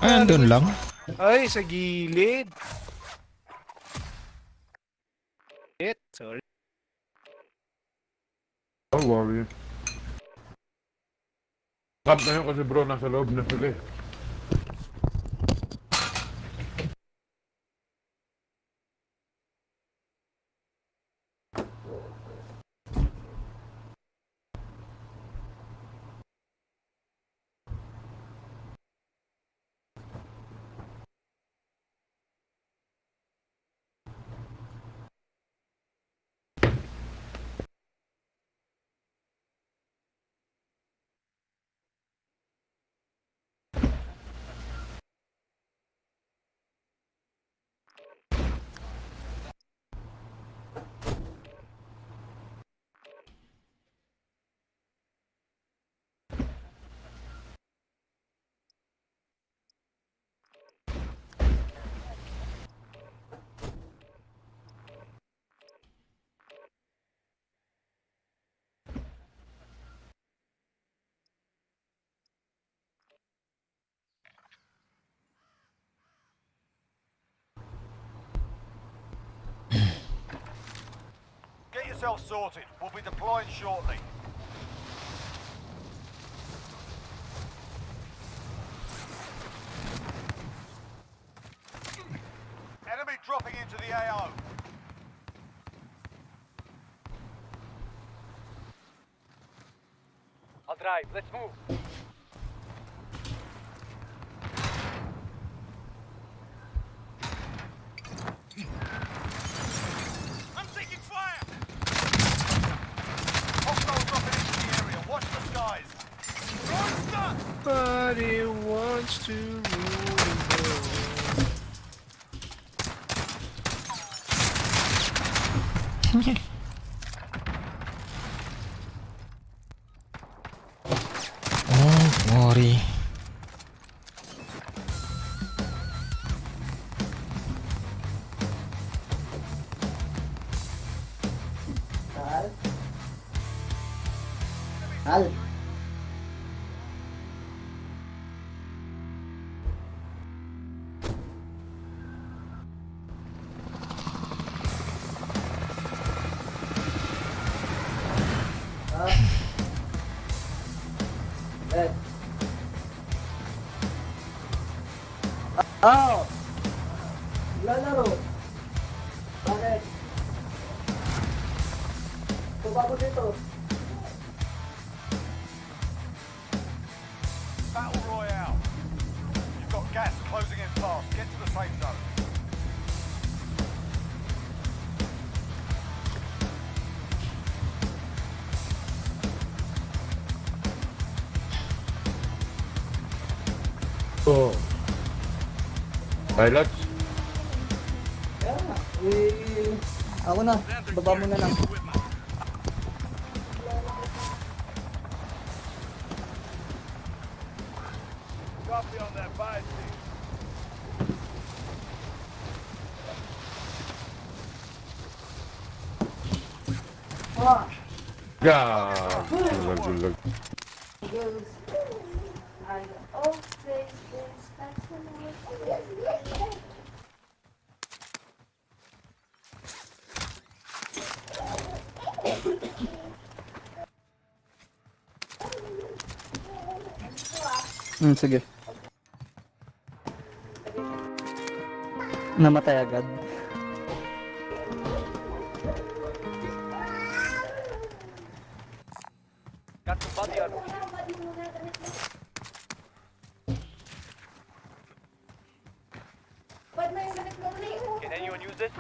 Ay, andun lang. Ay, sa gilid. Shit, sorry. Oh, warrior. Camp na yun kasi bro, nasa loob na sila eh. Get yourself sorted. We'll be deploying shortly. Enemy dropping into the AO. I'll drive. Let's move. I'm taking fire! Hostiles dropping into the area. Watch the skies. Nobody wants to rule the world. Oh, worry. Oh! Lalaro! Bakit? Tumago dito. Battle Royale. You've got gas closing in fast. Get to the safe zone. Oh. Pilots? Ako na, baba mo na lang. Copy on that buy team. Yeah. Gulag. Sige. Namatay agad. Got somebody on. Can anyone use this?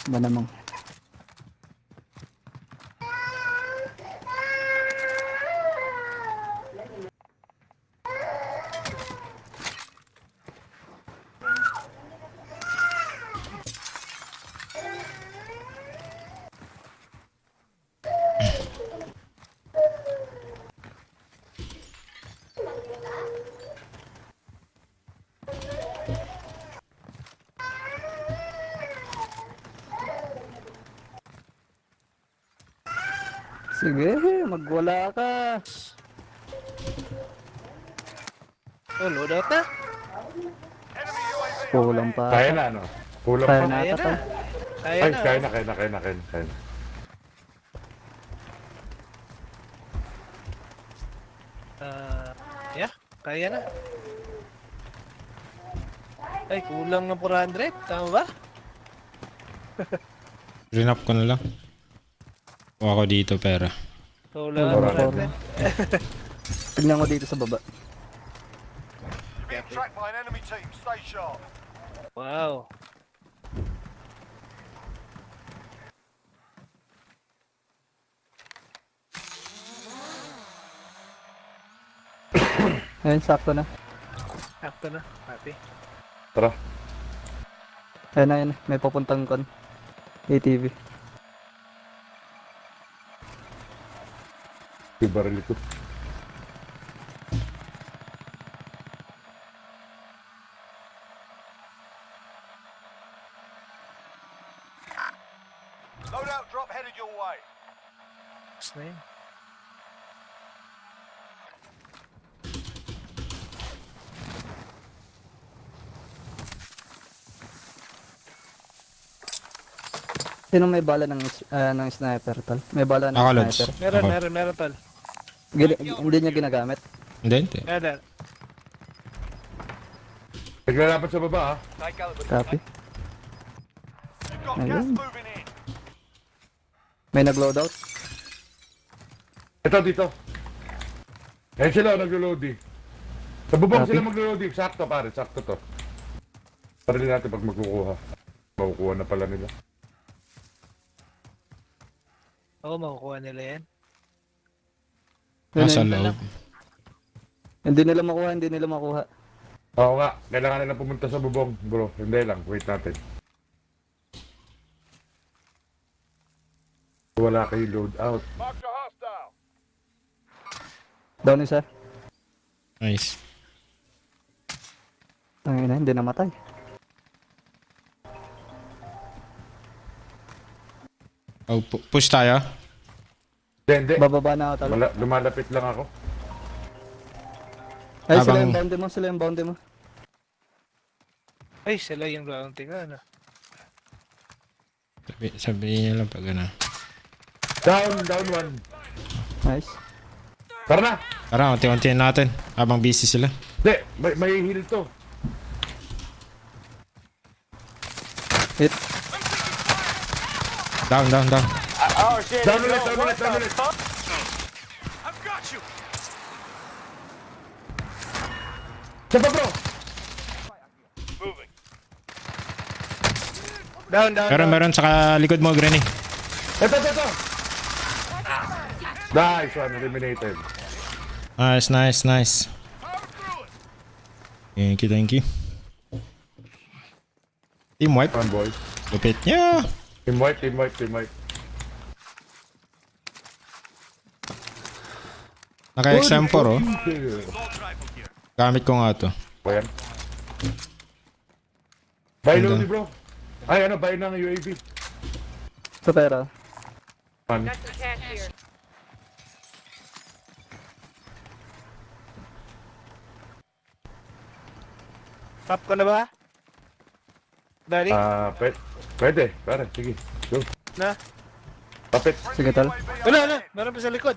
Ba namang. Sige, magwala ka. Oh, load out na. Enemy UAV Kulang pa. Kaya na, ano? Kulang Kaya pa. na Kaya ata na. to. Kaya Ay, na. kaya na. Yeah, kaya na. Ay, kulang ng 400. Tama ba? Rinap ko na lang. Kuha ko dito pera. Kulang Wala ng na 400. Tignan ko dito sa baba. being tracked by an enemy team. Stay sharp. Wow. Ayun, sakto na. Sakto na. Happy. Tara. Ayun. May papuntang kon. ATV. Yung baril ito. Loadout drop headed your way. Tapos na yun. Sino may bala ng sniper, tol? May bala ng Ako, Lods. sniper. Meron, tol. Hindi niya ginagamit. Hindi. Meron. Naglalapat sa baba, ha? Take caliber. Copy. You've got gas Ayun. moving in. May nag-loadout. Ito, dito. Ayun sila, naglo-loading. Sa bubong Copy. sila maglo-loading. Sakto, pare. Sakto to. Parilin natin pag magkukuha. Makukuha na pala nila. Oo, makukuha nila yan. Nasa Yun, loob. Hindi nila makuha. Oo nga. Kailangan nila pumunta sa bubong, bro. Hindi lang. Wait natin. Wala kayo load out. Mark the hostile. Down isa. Nice. Tangina, hindi namatay. Oh, push tayo. Hindi. Bababa na ako talo. Lumalapit lang ako. Ay, Habang- sila yung bounty mo. Ay, sila yung bounty ka, ano? Sabihin niya lang pag ano. Down one. Nice. Tara na. Tara, unti-unti natin. Habang busy sila. Hindi. May heal to. Hit. Down. Down ulit. I've got you. Sa bro. Moving. Down. Meron saka likod mo, Granny. Ito. Nice one. Eliminated. Nice, nice, nice. Thank you, thank you. Team wipe. Come on, boys. Lupit niya. Team wipe, team wipe, team wipe. Naka-XM4 oh. Gamit ko nga to. Ayan. Buy low ni bro. Ay, ano, buy ng UAV. Sa pera. Man. Pop ko na ba? Daddy? Pwede, pare, sige. Go. Na? Tapit. Sige, tol. Wala. Meron pa sa likod.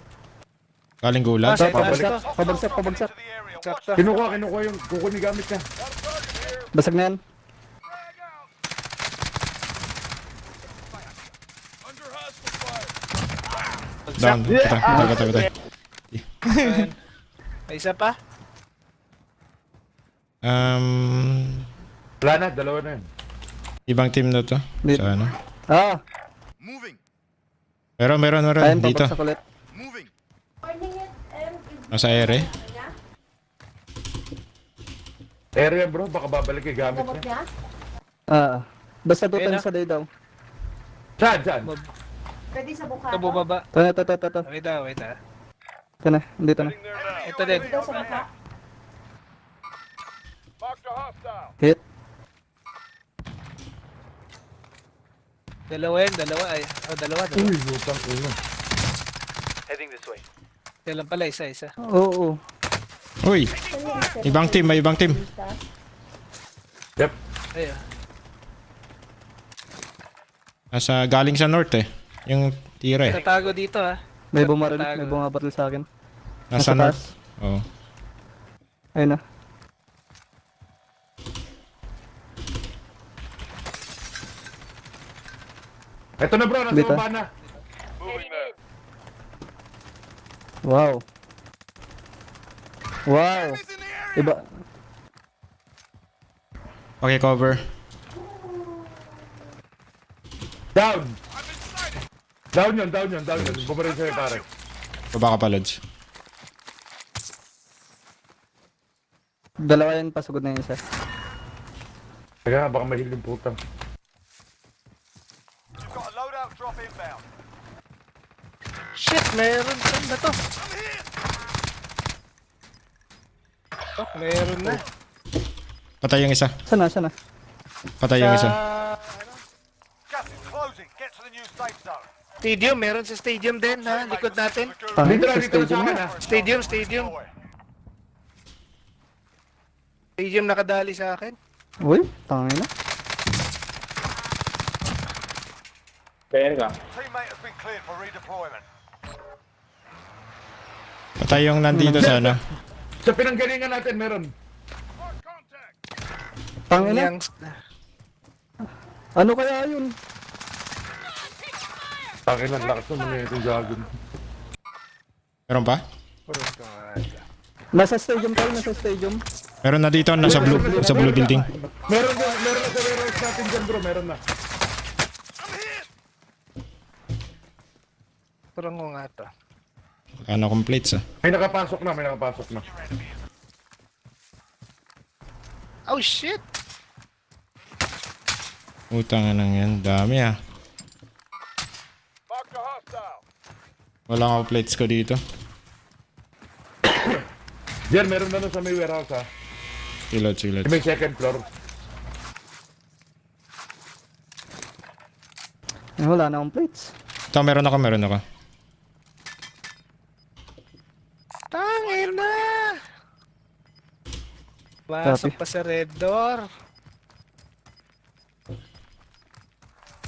Galing gulat. Sa pabalik. taas to. Pabagsak, pabagsak. Sakto. Kinukuha yung kukunin gamit niya. Basag na yan. Down. Patay. Ayan. May isa pa? Wala na, dalawa na yun. Ibang team na to. Dito. Sa ano? Ah! Meron Ayan, dito. pabagsak ulit. Nasa ere. Area bro, baka babalik yung gamit niya. Ah. Basta Ayan total na. sa day daw. Saan? Pwede sa bukado. Ito bubaba. Ito. Wait ah. Ito na, dito na. Ito din. Dito sa bukado. Hit. Dalawa yan, dalawa. Ay, dalawa. Uy, lutang ulo. Yan lang pala, isa. Oo. Uy! Ibang team, may ibang team. Yep. Ayun. Nasa galing sa north eh. Yung tira eh. Tatago dito ha. May bumaril, Tatago. may bumabaril sa akin. Nasa Nasa north. taas. Oo. Ayun na. Ito na bro, nasa Dito. baba na. Wow. Wow. Iba. Okay, cover. Down! Down yun. Bumarin sa'yo pare. Baba ka pa, Lods. Dalawa yan, pasugod na yun isa. Kaya baka mahiling putang. You've got a loadout drop inbound. Shit, meron. Saan ba to? Oh, meron na. Patay yung isa. Sana. Patay yung isa. Gas is closing. Get to the new safe zone. Stadium, meron sa stadium din ha. Likod natin. Pangit Dito sa na sa stadium akin na. ha. Stadium. Stadium nakadali sa akin. Uy, tangin na. Teammate has been cleared for redeployment. Patay yung nandito sa ano. Sa pinanggalingan natin meron. Tangin na. Yang- Ano kaya yun? Akin lang, lakas naman yung gagon. Meron pa? Nasa stadium tayo, nasa stadium. Meron na dito, nasa blue building. Meron na sa warehouse natin dyan bro, meron na. Parang ko nga to. Ano completes ah. May nakapasok na. Oh shit! Utang na yan, dami ah. Wala akong plates ko dito. Diyan, meron na nun sa may warehouse ha. Silots. May second floor. Wala na akong plates. Ito, meron ako. Tangin na! Pasok pa sa red door.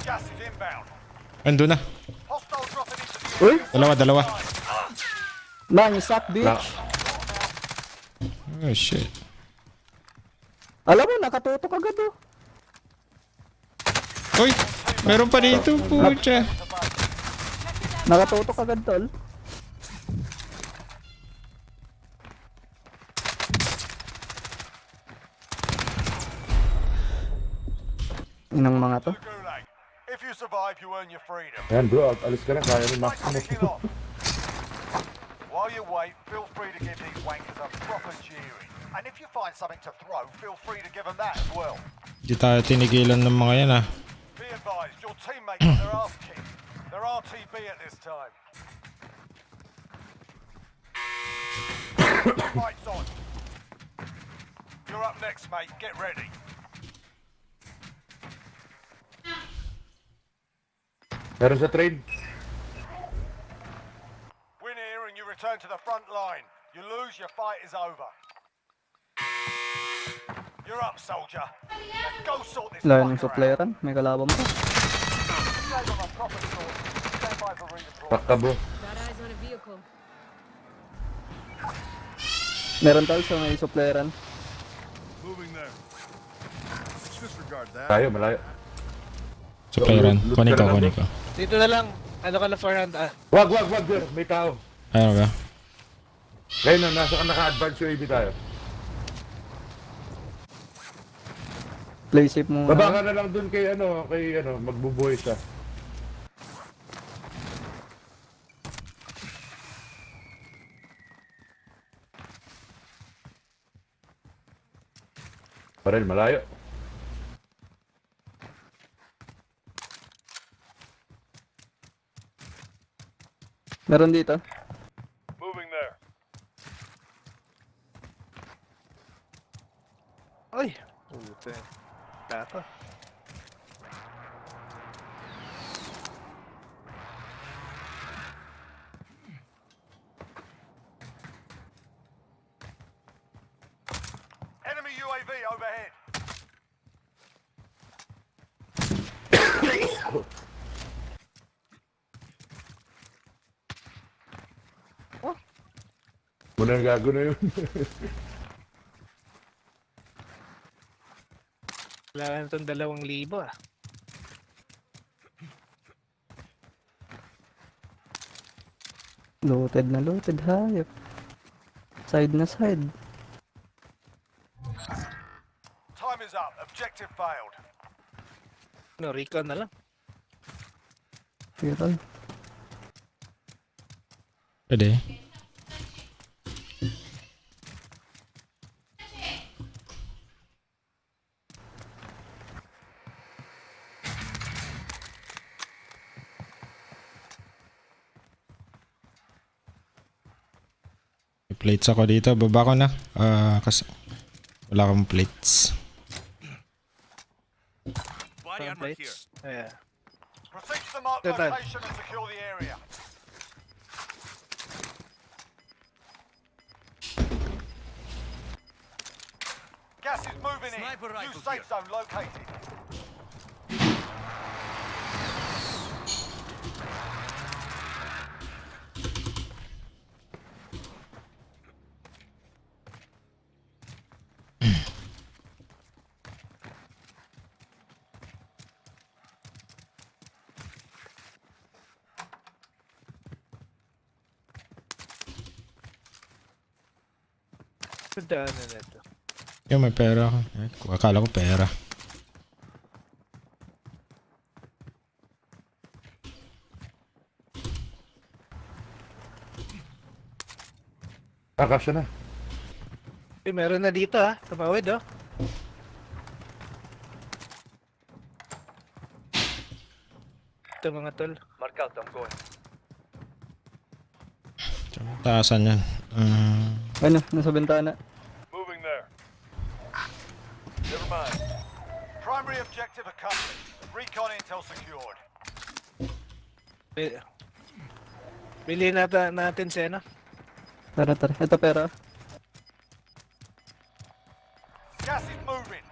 Gas is inbound. Ando na. Hostile dropping into the Uy! Dalawa. Man, you suck, bitch! Oh shit. Alam mo, nakatutok agad oh. Uy! Meron pa dito, pucha. Nakatutok agad, tol. Inang mga to. gulag. If you survive, you earn your freedom. Ayan bro, alis ka na. Kaya rin Fight Max. kicking off. While you wait, feel free to give these wankers a proper cheering. And if you find something to throw, feel free to give them that as well. Di tayo tinigilan ng mga yan ah. Be advised, your teammate got their ass kicked. They're RTB at this time. Fight's on. You're up next, mate. Get ready. Meron sa train. Win here and you return to the front line. You lose, your fight is over. You're up, soldier. Now go sort this Layo ng fucker out. supplieran. May kalaban pa. Save on a proper source. Stand by for redeployment. Pakta bro. Got eyes on a vehicle. Meron tol sa may supplieran. Moving there. Disregard that. Tayo, malayo. Supplieran. Kunin ko, kunin ko. Dito na lang. Ano ka na 400? Wag, sir. May tao. Ayun ba? Ngayon na, nasa ka naka-advance UAV tayo. Play safe muna. Baba ka na lang dun kay magbubuhay siya. Parel, malayo. Meron dito. Moving there. Ay! Puta. Tata. Enemy UAV overhead. Muna gago na yun. Kailangan itong 2,000 ah. Looted na looted, hayop. Side na side. Time is up. Objective failed. No, recon na lang. Viral. Pwede. May plates ako dito. Baba ko na. Kasi wala akong plates. Body armor here. Plates. Yeah. Proceed to the marked Good man. location and secure the area. Gas is moving Sniper in. New rifle safe here. zone located. Gandaan na nito. Yung may pera ako. Ay, akala ko pera. Kasya na. Meron na dito ah. Kapawid oh. Ito mga tol. Mark out, I'm going. Taasan yan. Ano, nasa bintana. Moving there. Never mind. Primary objective accomplished. Recon intel secured. Bili natin siya na. Tara. Ito pera. Gas is moving.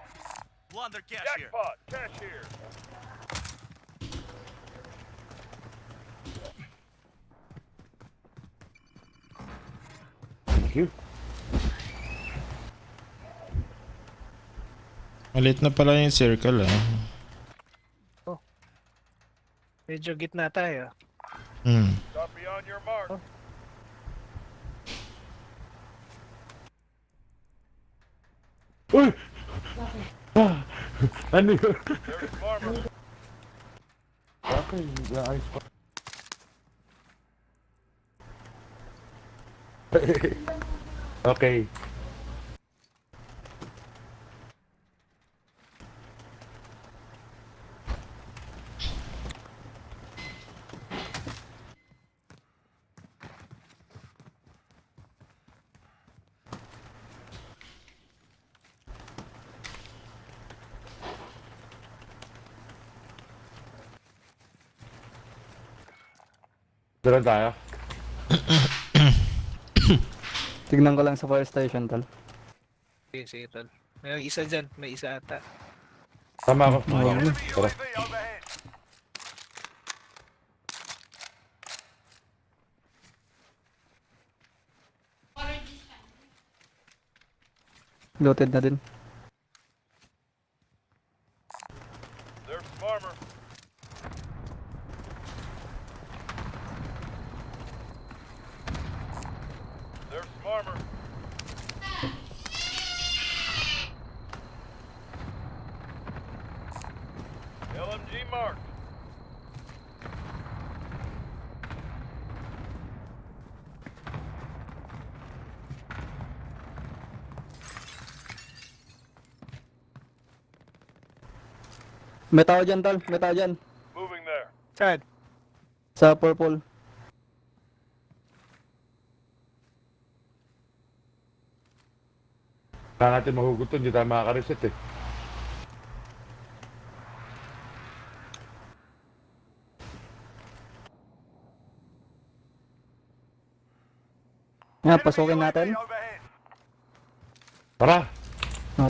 Plunder cash here. Jackpot, cash here. Thank you. Malit na pala yung circle ah. Medyo gitna tayo. Copy on your mark. Uy! Ano yun? There's Farmer. Okay, ayos pa. Okay. Doon tayo. Tignan ko lang sa fire station, tol. Sige, tol. May isa dyan. May isa ata. Tama ako. Enemy Tara. UAV overhead. Looted na din. There's Farmer. There's Farmer. LMG marked. May tao dyan, tol. May tao dyan. Moving there. Saan? Sa purple. Kaya natin mahugot to, hindi tayo makaka-reset eh. Nga, pasukin natin. UAV overhead. Tara!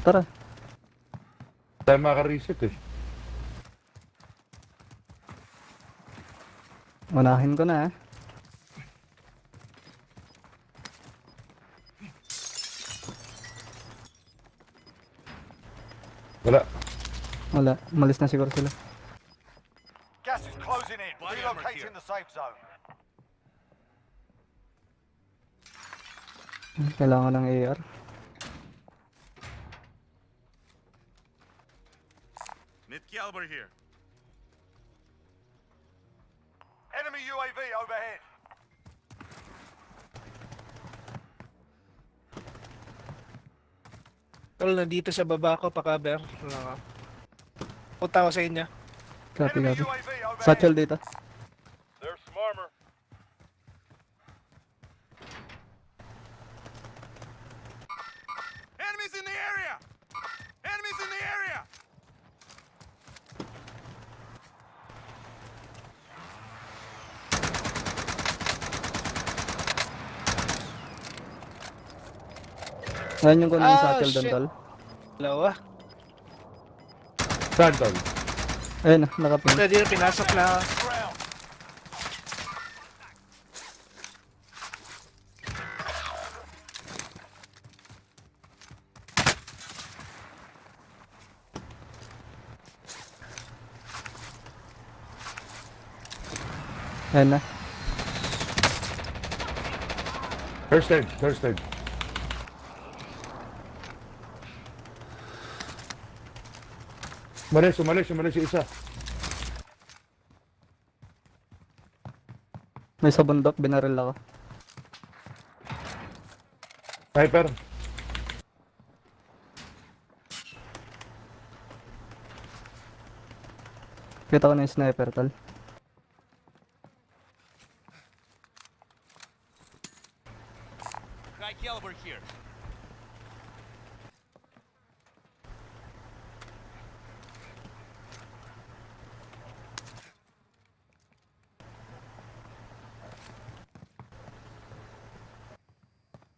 Tara. Hindi tayo makaka-reset eh. Unahin ko na, Wala. Wala. Malis na siguro sila. Gas is closing in. Relocating the safe zone. Kailangan ng AR. Mid-caliber here. Enemy UAV overhead. Tol, nandito sa baba ko, pa-cover. Punta ko sa inyo. Copy, Enemy copy. UAV overhead. Satchel dito. There's Farmer. Enemies in the area. Enemies in the area. Ngayon yung kunin yung Ah, satchel doon, shit. tol. Dalawa. Saan, tol? Ayun, nakapin. Punta dito, pinasok na. Ground. Ayun na. First aid, first aid. Umalis yung isa. May sa bundok, binaril ako. Sniper. Kita ko na yung sniper, tol. High caliber here.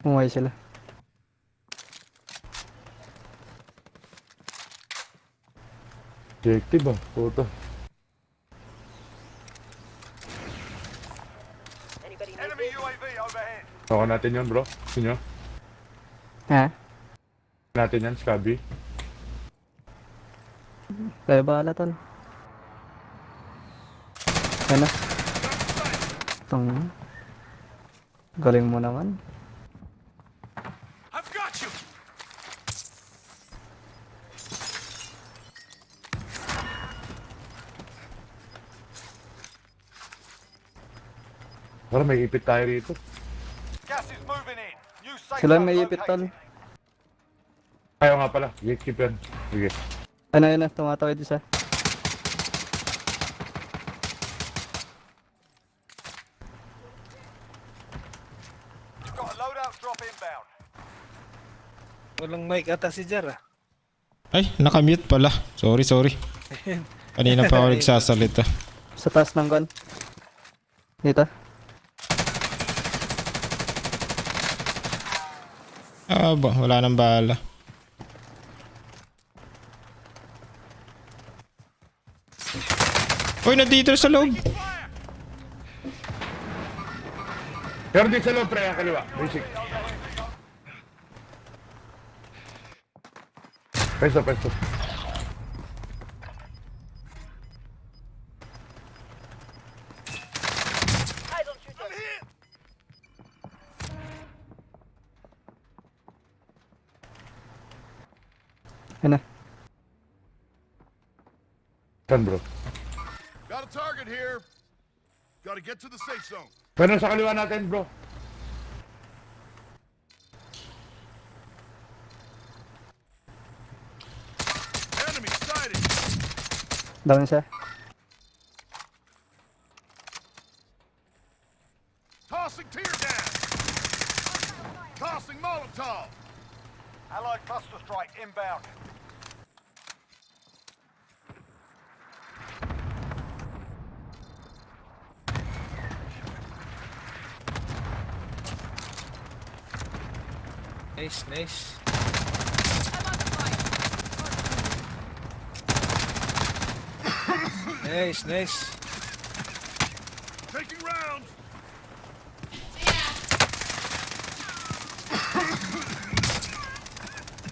Umuwi sila. Objective ah, puto. Enemy UAV overhead. Ako natin yun bro. Gusto nyo? Ha? Natin yan, Scabby. Kaya bahala, tol. Ayun na. Galing mo naman. I've got you. Para may ipit tayo rito. Gas is moving in. Sila may ipit tol. Ayaw nga pala. Gatekeeper. Sige. Ano yun na, tumatawid isa. You've got a loadout drop inbound. Walang mic ata si Jar ah. Ay, nakamute pala. Sorry. Kanina pa ako nagsasalita. Sa taas ng gun. Dito. Wala nang bala. Uy, nandito sa loob. Pero di sa loob, pre, ang kaliwa. Basic. Pesto. Yan na. Saan, bro? Got a target here. Gotta get to the safe zone. Pero sa kaliwa natin, bro. Enemy sighted. Down siya. Tossing tear gas. Tossing Molotov. Allied cluster strike inbound. Nice. Nice. Taking rounds.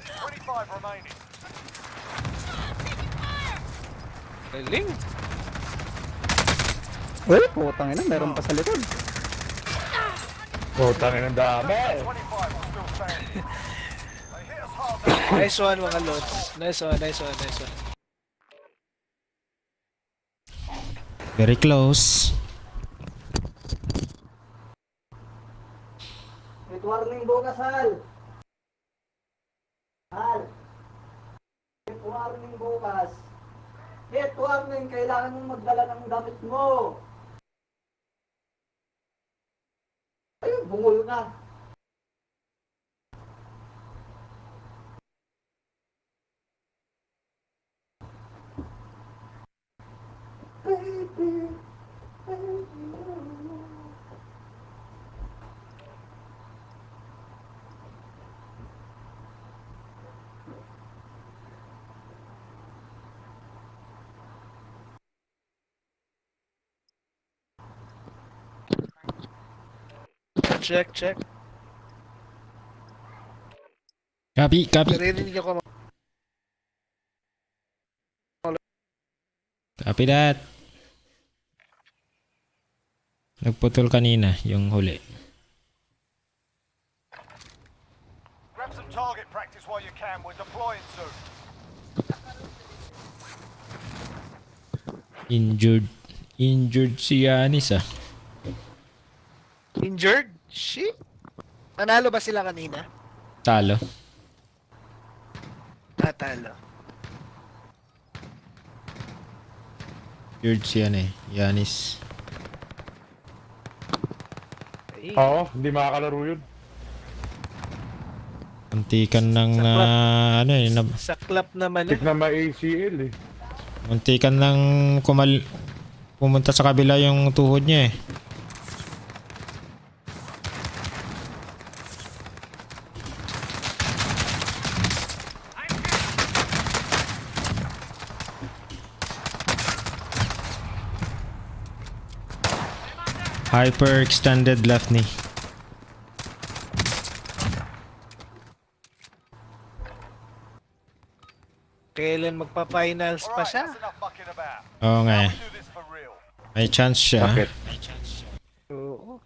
Twenty-five remaining. Galing. Uy, putang ina, meron pa sa likod. Tangin ang dami. 25 are still standing. They hit us hard there. Nice one mga lods. Nice one. Very close. Hit warning bukas, Hal. Hit warning bukas. Hit warning, kailangan mong magdala ng damit mo. Ayun, bungol na. Check. Copy. Naririnig ako. Copy that. Nagputol kanina yung huli. Grab some target practice while you can. We're deploying soon. Injured si Yanis ah. Injured? Shit. Nanalo ba sila kanina? Talo. Talo. Injured si Yanis. Oo, hindi makakalaro yun. Muntikan ng Saklap naman Tik na ma-ACL eh. muntikan ng pumunta sa kabila yung tuhod niya eh. Hyperextended left knee. Kailan magpa-finals pa siya? That's enough mucking about. Oo nga eh. Do this for real. May chance siya. Bakit? Oo.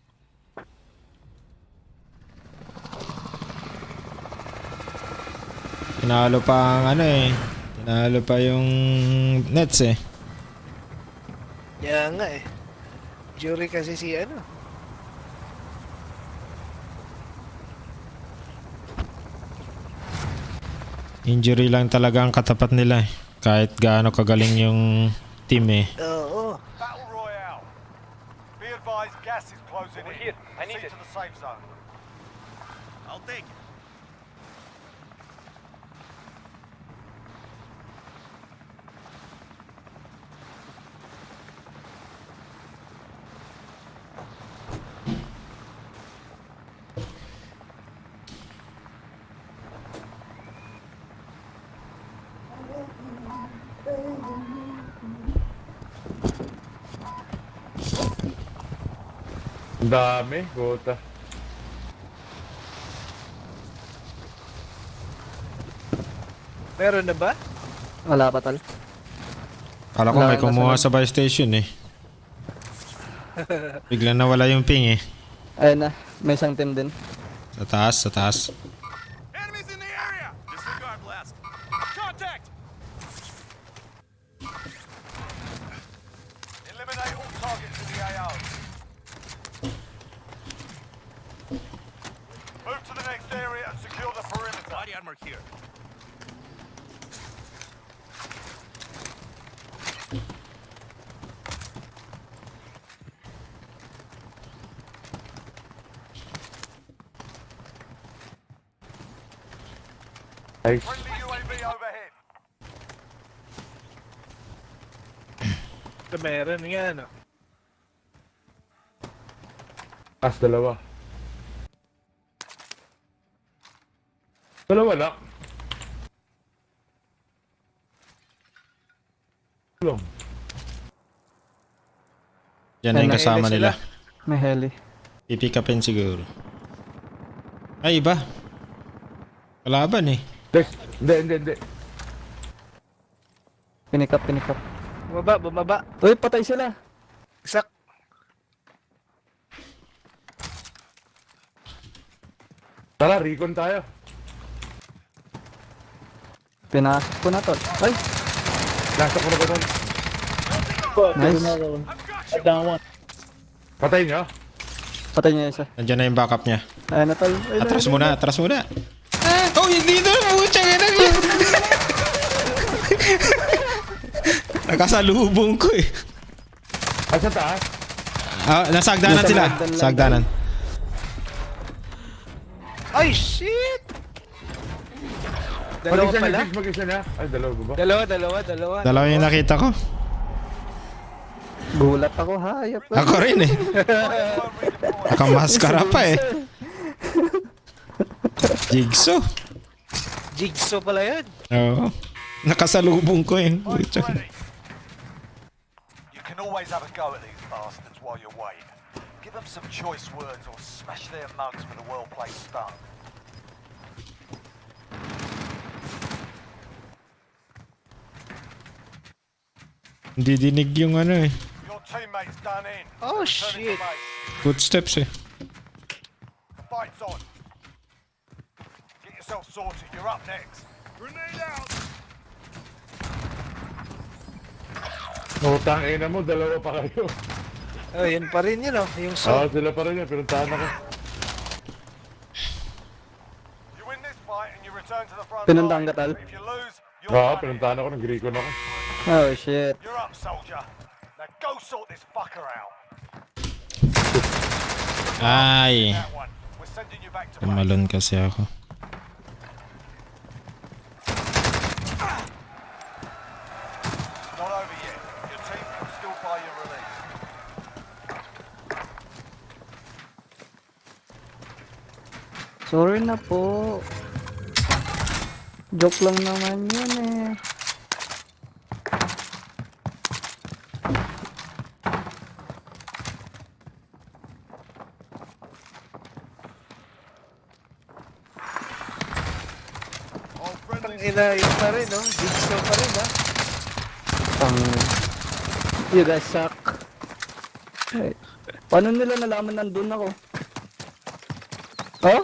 Tinalo pa ang tinalo pa yung Nets eh. Kaya nga eh. Jury kasi si Injury lang talaga ang katapat nila eh. Kahit gaano kagaling yung team eh. Oo. Battle Royale. Be advised, gas is closing in. Proceed to the safe zone. I'll take it. Ang dami, gota. Meron na ba? Wala pa tol. Kala ko Wala, may kumuha nasa- sa buy station eh. Bigla nawala yung ping eh. Ayun na, may isang team din. Sa taas, sa taas. Enemies in the area! Disregard blast. Contact! Eliminate all targets in the AO. Move to the next area and secure the perimeter. Body armor here. Nice. Friendly UAV overhead. Ito meron nga, no? As dalawa. Dalawa lang. Lang. Yan na yung May kasama heli nila. May heli. Pipick upin siguro. Ay, iba. Kalaban eh. Hindi. Pinikap. Bumaba. Uy, patay sila. Isak. Tara, recon tayo. Pinasok ko na tol. Ay, Nasa ko na ba doon? nice. Patay niya. Patay niya isa. Nandiyan na yung backup niya. Ayun na tol. Ayun na, Atras ayun muna, na. atras muna. Oh, hindi na. Puchang ina ko. Nakasalubong ko eh. Ah, sa taas. Nasa hagdanan Nasa sila. hagdan lang. Sa hagdanan. Ay, shit! Dalawa Mag-isa pala? niya, mag-isa niya. Ay, dalawa ba? Dalawa. Dalawa yung nakita ko. Gulat ako, hayop. Ako rin eh. Nakamaskara pa eh. Jigsaw. Jigsaw pala yun. Oo. Nakasalubong ko eh. Mike's Puchang. ready. You can always have a go at these bastards while you're waiting. Give them some choice words or smash their mugs with a well-placed stun. Hindi dinig yung ano eh. Your teammates done in. Oh, Returning to shit. base. Footsteps eh. The fight's on. Get yourself sorted. You're up next. Grenade out. Utang ina mo, dalawa pa kayo. Oh, yun pa rin yun, oh. Yung Oo, song. sila pa rin yan. Pinuntahan ako. You win this fight and you return to the front Pinuntahan line. ka, Tal? If you lose, you're Oo, done in. pinuntahan ako. Nag-recon ako. Oh, shit. You're up, soldier. Now go sort this fucker out. Ay. That one. We're sending you back to base. Tumalon kasi ako. Not over yet. Your team can still buy your release. Sorry na po. Joke lang naman yun eh. Ang ina, yun pa rin, no? Jigsaw pa rin, ha? Pang... You guys suck. Ay. Paano nila nalaman nandun ako? Oh?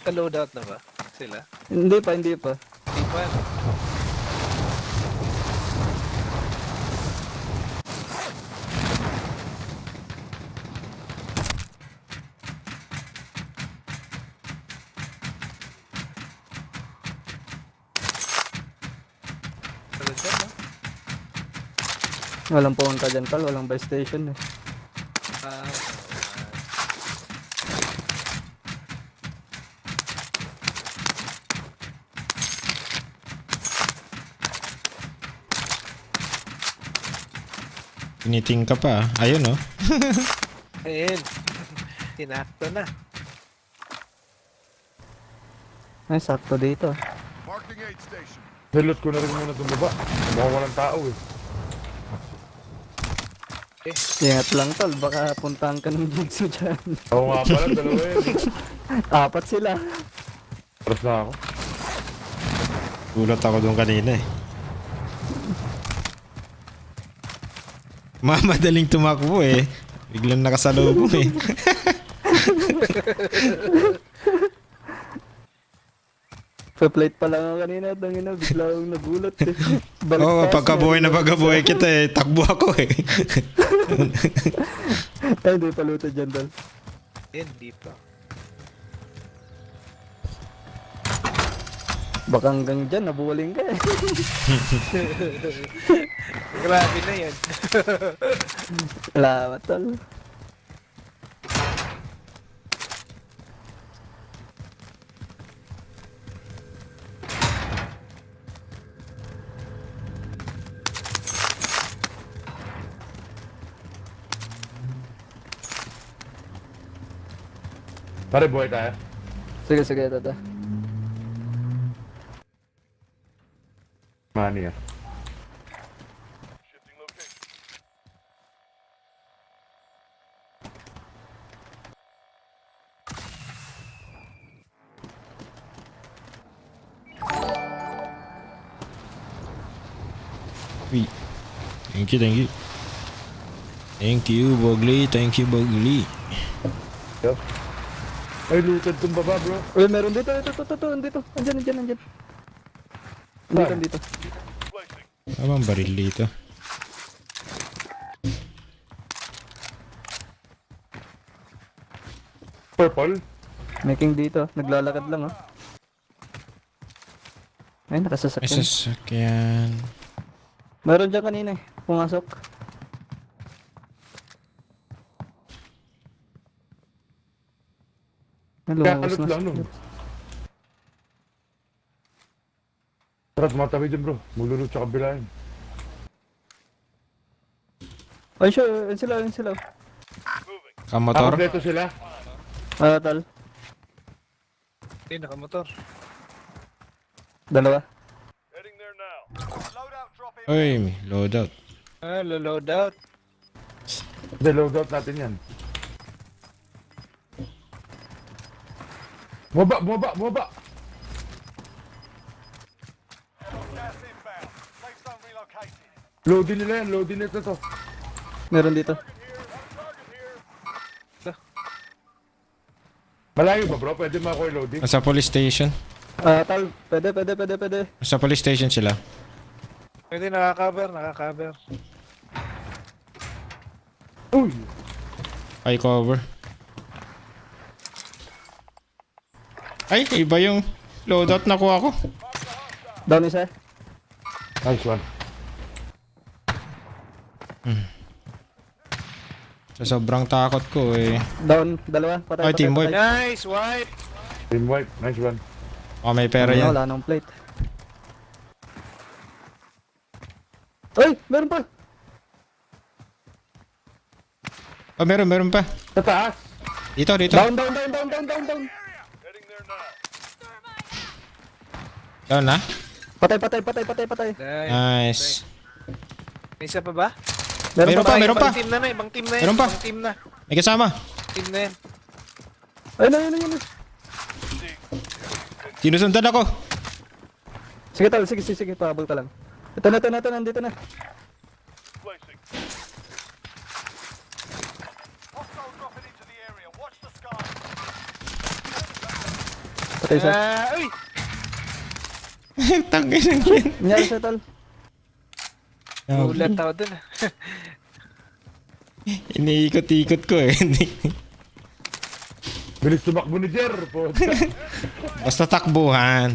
Ka-loadout na ba? Sila? Hindi pa. Di pa. Walang pumunta dyan, tol. Walang buy station eh. Ah, Tiniting ka pa. Ayun oh. ayun. Tinakto na. Ay, sakto dito. Marking aid station. Hilot ko na rin muna itong baba. Mukhang walang tao eh. Ingat lang, tol. Baka puntahan ka ng jigsaw dyan. Oo nga pala, dalawa yun. 4 sila. Paras na ako. Gulat ako doon kanina eh. Madaling tumakbo eh. Biglang nakasalubong eh. Pa-plate pa lang ako kanina. Tangina, bigla akong nagulat eh. Oo, pagkabuhay na pagkabuhay kita eh. Takbo ako eh. Ay, hindi paluto dyan, tol. Ayun, dito. Baka hanggang dyan, nabuwaling ka eh. Grabe na yun. Salamat, tol. Pare, buhay tayo. Sige, sige, tata. Mani ah. Uy. Thank you, thank you. Thank you, Bogli. Thank you, Bogli. Yup. Ay, looted tong baba, bro. Uy, meron dito, ito, dito. Andyan. Dito. Tama ang baril dito. Purple? Making dito, naglalakad lang oh. Ay, May nakasasakyan. sasakyan. Meron dyan kanina eh, pumasok. Kaya Lumabas kalot na. lang nun. Tara, tumatabi dyan, bro. Maglulot sa kabila yun. Ay, sure, yun sila. Kamotor. Kompleto sila. Tal. Ayun, nakamotor. Dalawa. Loadout drop in. Uy, may loadout. Load out. Hindi, loadout natin yan. Bumaba! Gas inbound. Safe zone relocated. Loadin nila yan, loadin nito to. Meron dito. Malayo ba, bro? Pwede mo ako i-loadin? Nasa police station. Tal, pwede. Nasa police station sila. Pwede nakaka-cover. Uy! Ay, cover. Ay, iba yung loadout na kuha ko. Down isa. Nice one. Sa sobrang takot ko eh. Down, dalawa. Patay. Ay, team wipe. Nice, wipe. Team wipe. Nice one. Oh, may pera yan. Wala nang plate. Ay, meron pa. Oh, meron pa. Sa taas! Dito. Down. Down na? Patay. Nice. May isa pa ba? Meron pa. Ibang team na na. Ibang team na. May kasama. Team na yan. Ayun. Sinusundan ako. Sige, tal. Sige. Pahabol ka lang. Ito na. Nandito na. Hostile dropping into the area. Watch the sky. Patay isa. Uy! Tangin ng yan. Nangyari siya, tal. Ulat ako dun. Iniikot-ikot ko eh. Bilis tumakbo ni Jer. Basta takbuhan.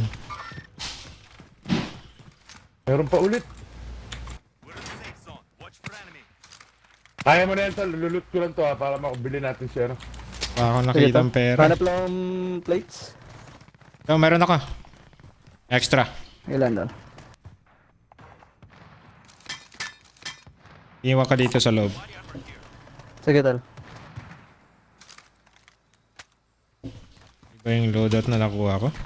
Meron pa ulit. Kaya mo na yan, tol. Lulot ko lang to ha, para makabili natin siya, no? Baka ako Sige, nakita tol. ang pera. Hanap lang ang plates. So, meron ako. Extra. Ilan doon? Iwan ka dito sa loob. Sige, tol. Iba yung loadout na nakuha ko. Move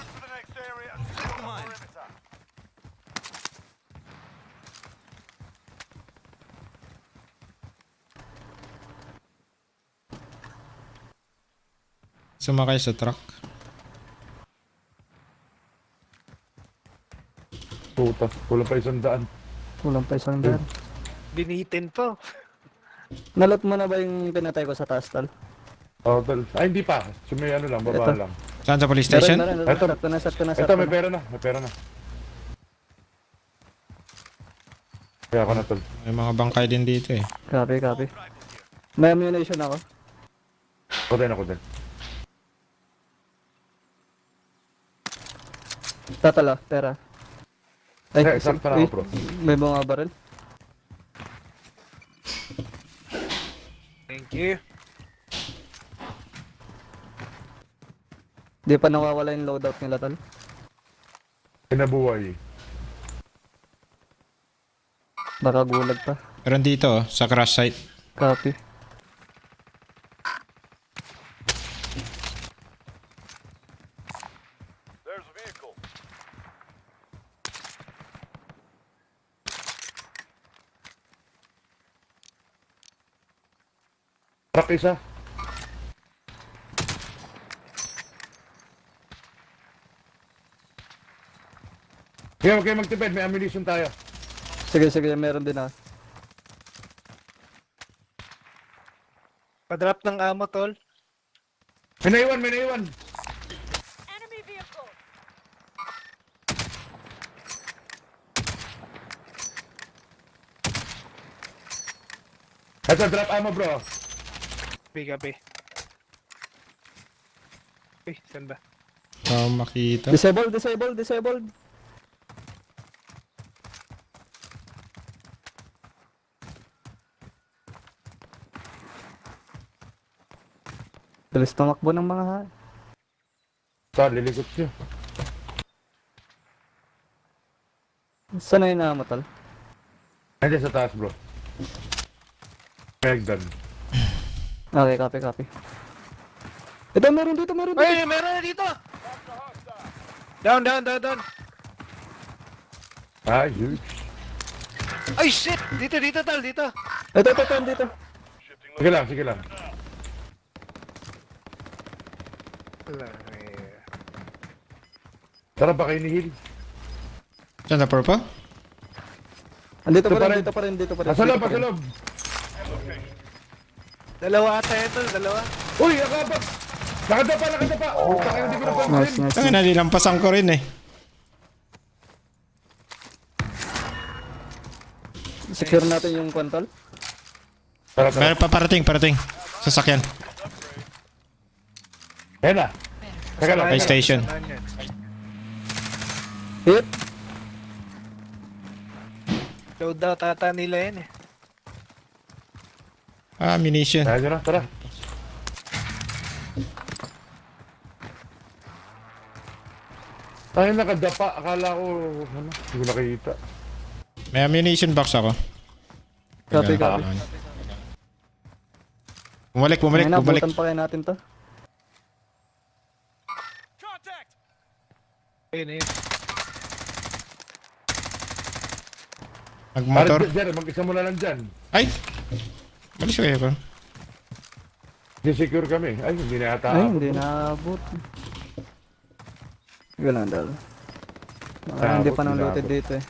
to the next area and secure the perimeter. Sumakay sa truck. Puta, kulang pa 100. Kulang pa isang daan. Binitin po. Nalot mo na ba yung pinatay ko sa taas, tol? Oh, tol. Ay, hindi pa. Sumay ano lang, baba Ito. lang. Saan sa police station? Meron. Ito. Sakto na. Ito, may pera na. May pera na. Kaya ako na, tol. May mga bangkay din dito eh. Copy. May ammunition ako. Ako din. Tatala, pera. Ay, Sakto na ako, bro. May mga baril. Thank you. Di pa nawawala yung loadout nila, tol. Kinabuhay. Baka gulag pa. Meron dito oh, sa crash site. Copy. There's a vehicle. Truck isa. Kaya huwag kayo magtipid, may ammunition tayo. Sige, meron din ako. Pa-drop ng ammo, tol. May naiwan. Enemy vehicle. Ito, drop ammo, bro. Gabi. Uy, saan ba? Makita. Disabled. Bilis tumakbo ng mga Saan, liligot nyo. Saan na yung nakamatol? Nandiyan sa taas, bro. Pegdan. Okay, copy. Ito, meron dito. Uy, meron na dito! Down. Ah, huge. Ay, shit! Dito, tol, dito. Ito, dito. Sige lang. Tara ba kayo ni Hill? Saan sa purple? Andito Ito pa pa rin, dito pa rin. Nasa loob. Dalawa ata ito, dalawa. Uy, nakabak! Nakadapa! Kaya hindi ko napansin. Nice. Ay, nalilampasan ko rin eh. Secure natin yung kontol. Tara. Meron pa parating. Sasakyan. Ayan na. Teka lang. May station. Hit. Loadout ata nila yan eh. Ammunition. Ayan nyo na, tara. Tayo nakadapa. Akala ko, hindi ko nakikita. May ammunition box ako. Copy. Bumalik. Nabutan pa kayo natin to. Contact! Ayun. Magmotor. Diyan, mag-isa mo na lang dyan. Ay! Malis kayo ko. Secure kami. Ay, hindi na yata. Ay, hindi naabot. Sige lang, dal. Hindi pa nang looted dito eh.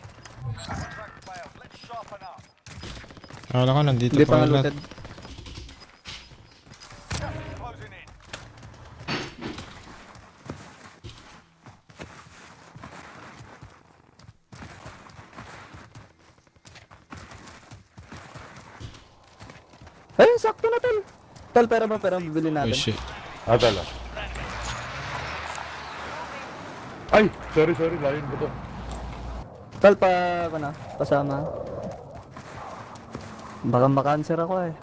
Let's sharpen up. Akala ko nandito Hindi pa pa nga lahat. looted. Closing in. Ay, sakto na tol. Tol, pera bibili Oh natin. shit. Tala. Ay, sorry. Layon ko to. Tol, pasama. Baka makanser ako eh.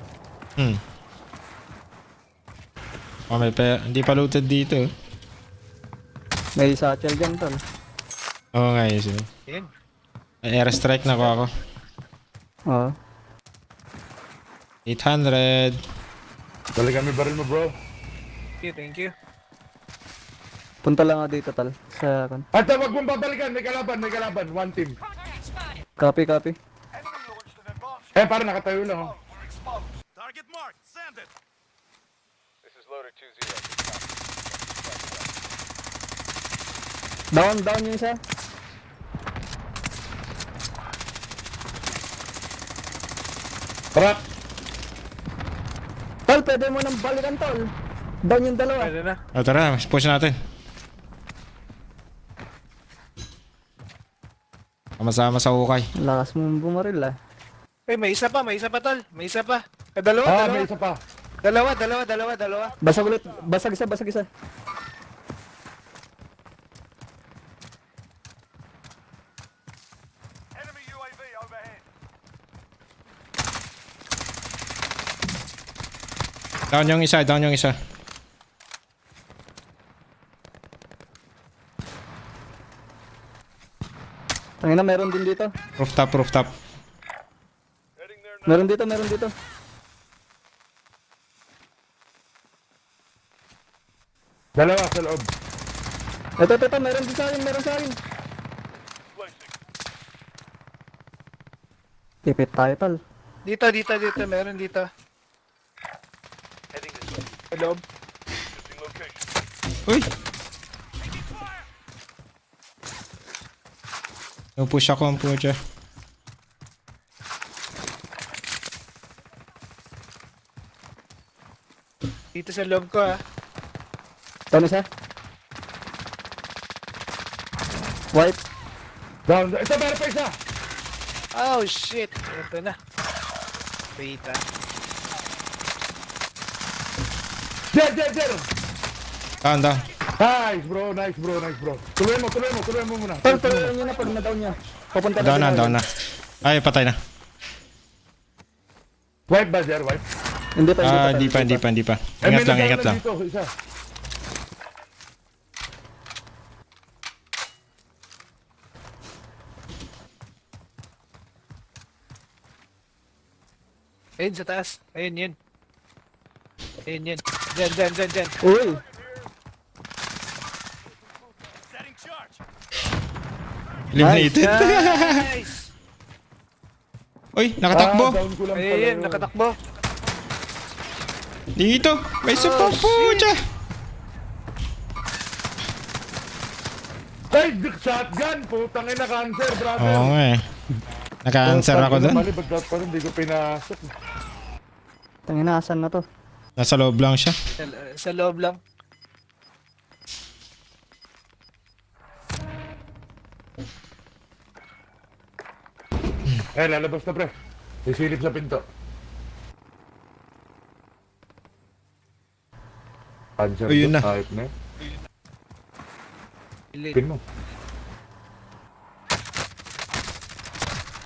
Oh, hindi pa looted dito. May satchel dyan tol. Oo nga, yes. Yan. May airstrike na ako. Oo. 800. Dali kami baril mo, bro. Thank you. Punta lang ako dito tol. Sa kan. At wag mong babalikan, may kalaban. One team. Copy. Enemy launched an advanced Parang nakatayo lang, oh. We're exposed. Target marked. Send it. This is loader 2-0. Down yung isa. Tara! Tol, pwede mo nang balikan tol. Down yung dalawa. Pwede na. Tara, push natin. Sama-sama sa hukay. Lakas mo bumaril ah. May isa pa tol. May isa pa. Dalawa. May isa pa. Dalawa. Basag ulit. Basag isa. Enemy UAV overhead. Down yung isa. Tangina, meron din dito. Rooftop. Meron dito. Dalawa sa loob. Ito, meron din sa akin. Tipit tayo tol. Dito. Meron dito. Sa loob. Uy! Push ako ang pucha. Dito sa loob ko ah. Down isa. Wipe. Down. Ito, meron pa isa. Oh shit. Ito na. Wait ah. There. Down. Nice, bro. Tuloy mo muna. Tol, tuloy nyo na pag na-down niya. Pupunta Down na. Ay, patay na. Wipe ba, Jer? Wipe? Hindi pa. Hindi pa. Ingat lang. Dito, isa. Ayun sa taas. Ayun yun. Diyan. Uy. Setting charge. Eliminated. Nice. Uy, nakatakbo. Down ko lang pala Ayun, yun. nakatakbo. Dito. May support pucha. Ay, shotgun! Putang ina, cancer, brother! Oo nga eh. Naka-answer ako dun. Mali, ba't parang hindi ko pinasok? Tangina, asan na to? Nasa loob lang siya. Sa loob lang. Lalabas na, pre. May silip sa pinto. Cancer Ayun to, na. type na. Pin mo.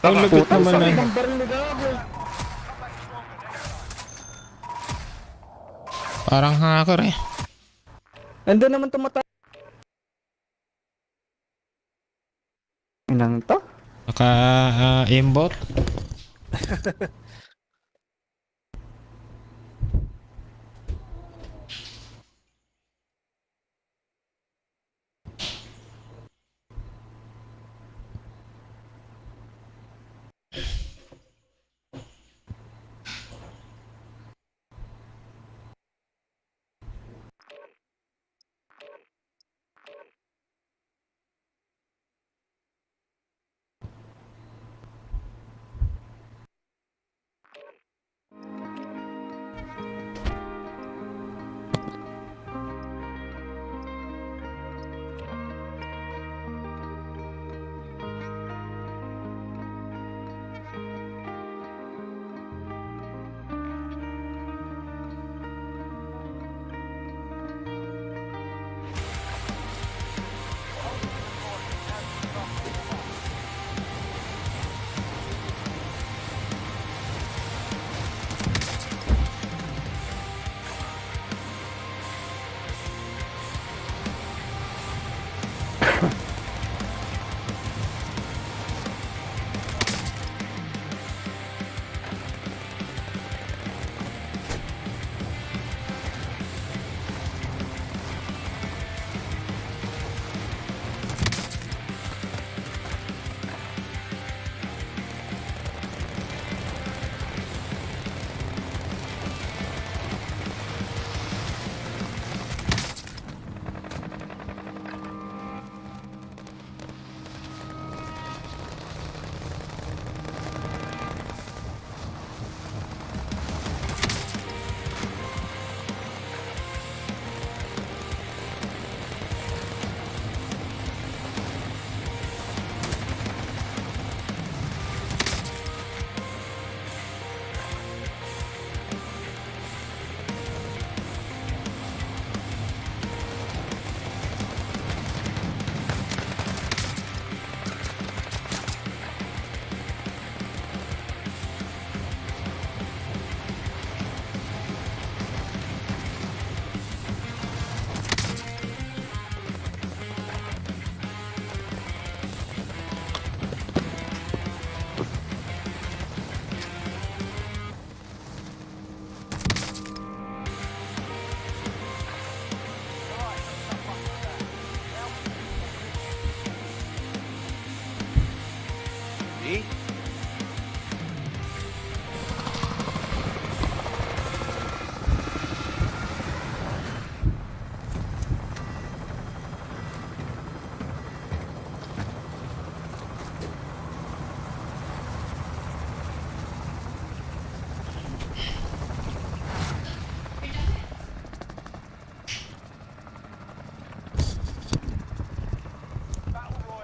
Ang lagot naman na. Ang baril ni Gabo. Parang hacker eh. Andun naman tumatay. Inang to? Naka-aimbot.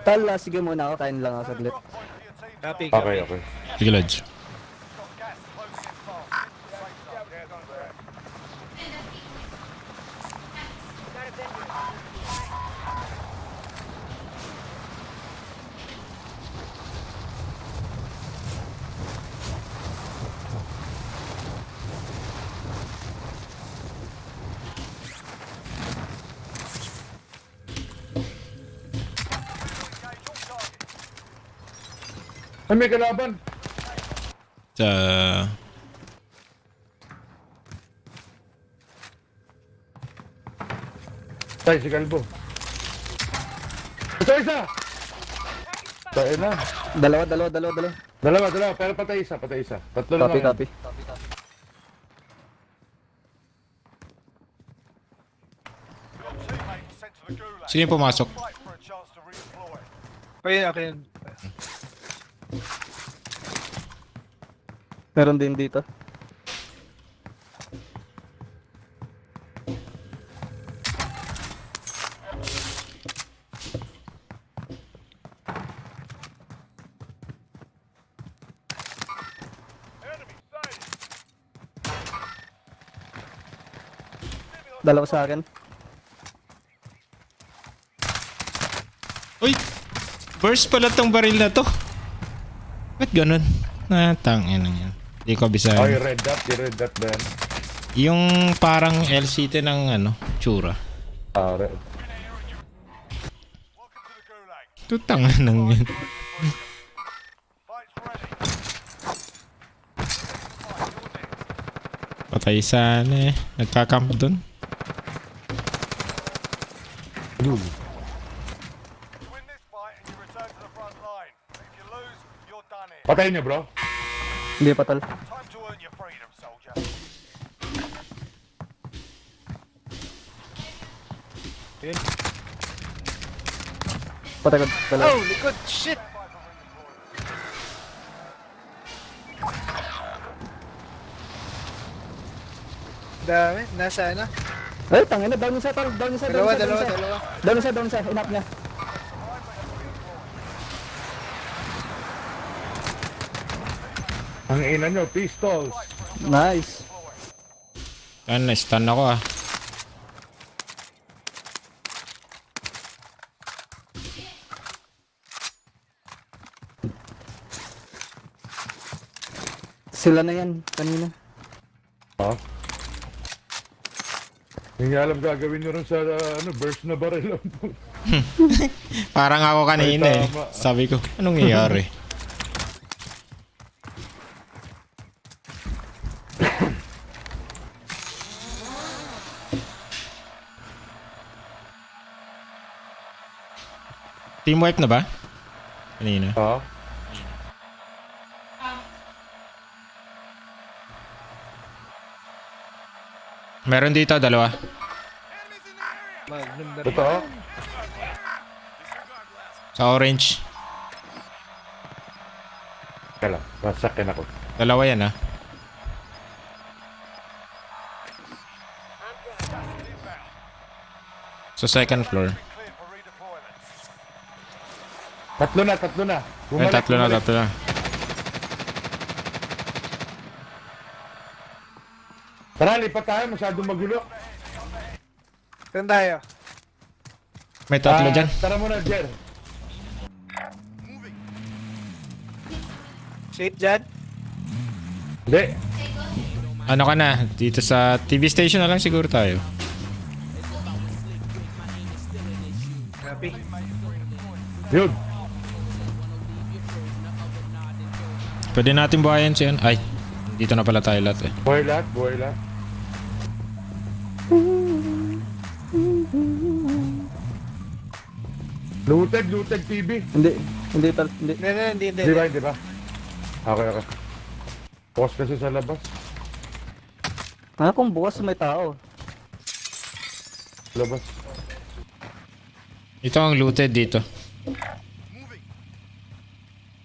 Tal, sige muna ako. Kain lang ako saglit. Drop point for your team. Copy, Okay, copy. okay. Sige, Lods. Got gas closing in fast. Safe zone. Yeah, don't do it. Engage all targets. Ay, may kalaban. Sa... Tay, si Kalbo. Isa! Tayo na. Dalawa. Dalawa. Pero patay isa. Tatlo lang. Copy. Your teammate was sent to the gulag. Sino yung pumasok? Fight for a chance to redeploy. Okay. Meron din dito. Enemy sighted. Dalawa sa akin. Uy! Burst pala tong baril na to. Ba't ganun? Tangin na yan. Di ko Okay, bisahan. red dot ba yan? Yung parang LCT ng ano, tsura. Red. Welcome to the gulag. Tutangan ng yan. Fight's ready. Patay sana eh. Nagkakamp dun. You win this fight and you return to the front line. If you lose, you're done here. Patay niya, bro. Hindi pa tal. Time to earn your freedom, soldier. Patay ko. Dalawa. Oh, likod. Shit. Dami. Nasa ano? Ay, tangina. Down isa tal. Down isa. Dalawa. Down isa. Inap niya. Ang ina nyo, pistols. Nice. Yan, na-stun ako ah. Sila na yan. Kanina. Ha? Hindi alam gagawin nyo rin sa burst na baril. Parang ako kanina Ay, eh. tama. Sabi ko, anong nangyayari? Team wipe na ba? Kanina. Ha? Meron dito, dalawa. Magnum na rin. Ito? Sa orange. Kala, masakin ako. Dalawa yan ah. Sa second floor. Cleared for redeployment. Tatlo na. Ay, tatlo na. Tara, lipat tayo. Masyadong magulo. Saan tayo? May tatlo dyan. Tara muna, Jer. Safe dyan? Hindi. Ano ka na? Dito sa TV station na lang siguro tayo. Copy. Yun. Pwede natin buhayin siya. Ay, dito na pala tayo lahat eh. Buhay lahat. Looted TV. Hindi tal. Hindi. Hindi. Di ba? Okay. Post kasi sa labas. Kung bukas may tao. Labas. Ito ang looted dito.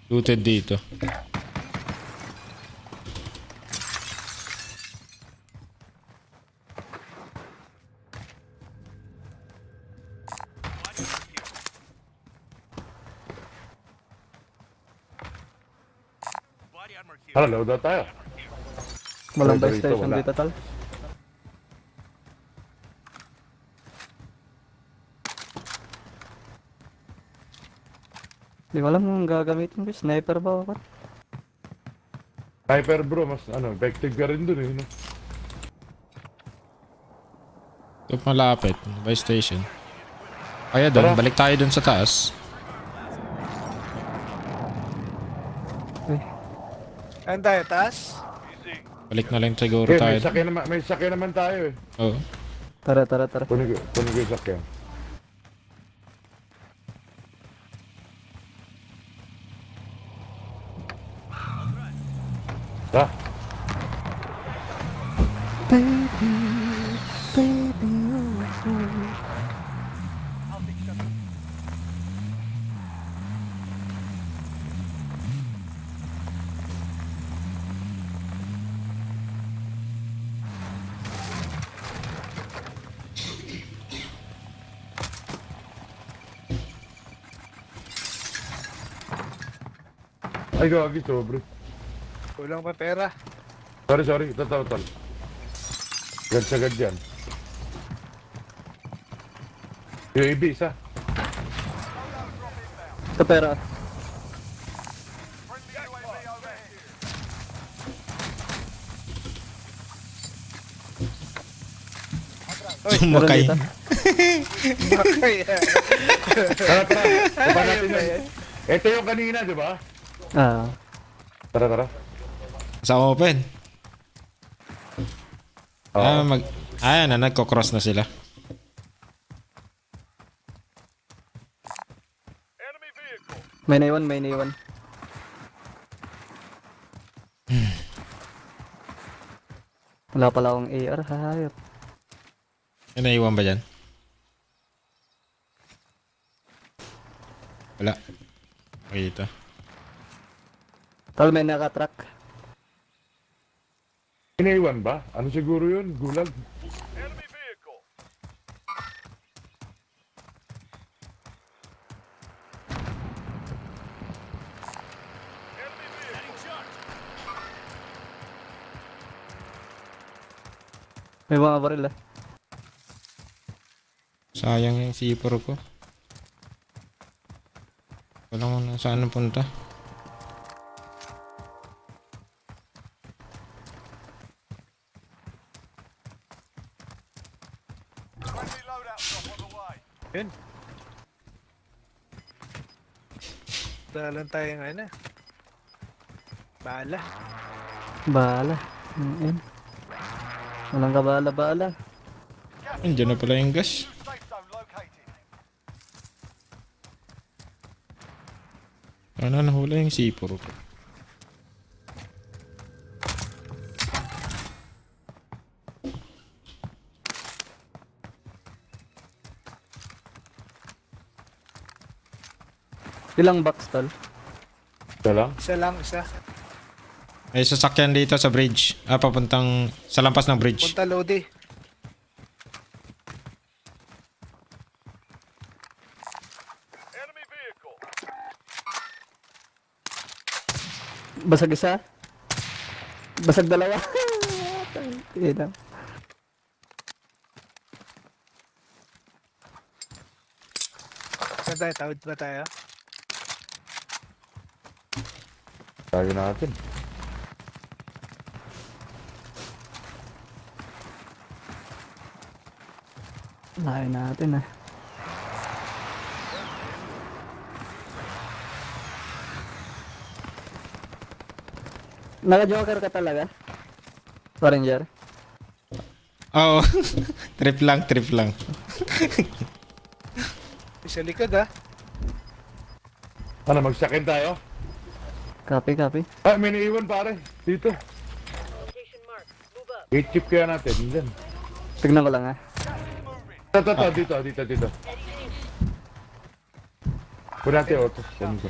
Looted dito. Tara, load out tayo. Walang buy Dito, station wala. dito, tal. Di ko alam kung gagamitin ko. Sniper ba ako? Sniper bro, mas effective ka rin dun eh. No? Ito malapit. Buy station. Kaya doon, Tara. balik tayo doon sa taas. Saan tayo, taas? Balik na lang siguro Okay, tayo. may sakyan naman tayo eh. Oo. Tara, tara, tara. Kunin ko yung sakyan. Ha? Ay, gagi, sobre. Kulang pa pera. Sorry. Totoo. Sagad yan. UAV, isa. Ito pera. Friendly UAV overhead. Sumakay. dito. Bakay. Tara. Baba natin yan. Ito yung kanina, di ba? Ah. Tara. Sa open. Oo. Ayan na, nagko-cross na sila. Enemy vehicle. May naiwan. Wala pala akong AR, hayop. May naiwan ba dyan? Wala. Makita. Tal, may nakatrack. Inaiwan ba? Ano siguro yun? Gulag? Enemy vehicle. Enemy vehicle. May mga baril ah. Sayang yung C4 ko. Wala mo na saan punta. Friendly loadout drop on the way. Yun. Dalan tayo ngayon eh. Bala. Bala. Walang kabala-bala. Andiyan na pala yung gas. Safe zone located. Sana nahula yung C4 ko. Ilang box, tal? Ito lang? Isa. May sasakyan dito sa bridge. Papuntang sa lampas ng bridge. Punta Lodi. Enemy vehicle. Basag isa. Basag dalawa. Ina. Saan tayo? Tawid ba tayo? Tayo natin. Layo natin ah. Naka-joker ka talaga? Ranger? Oo. trip lang. Sa likod ah. Ano, magsakin tayo? Copy. Ah, may naiwan pare. Dito. Location marked. Move up. 8 chip kaya natin. Diyan. Tignan ko lang ah. Ito. Dito. Puna natin auto. Yan ko.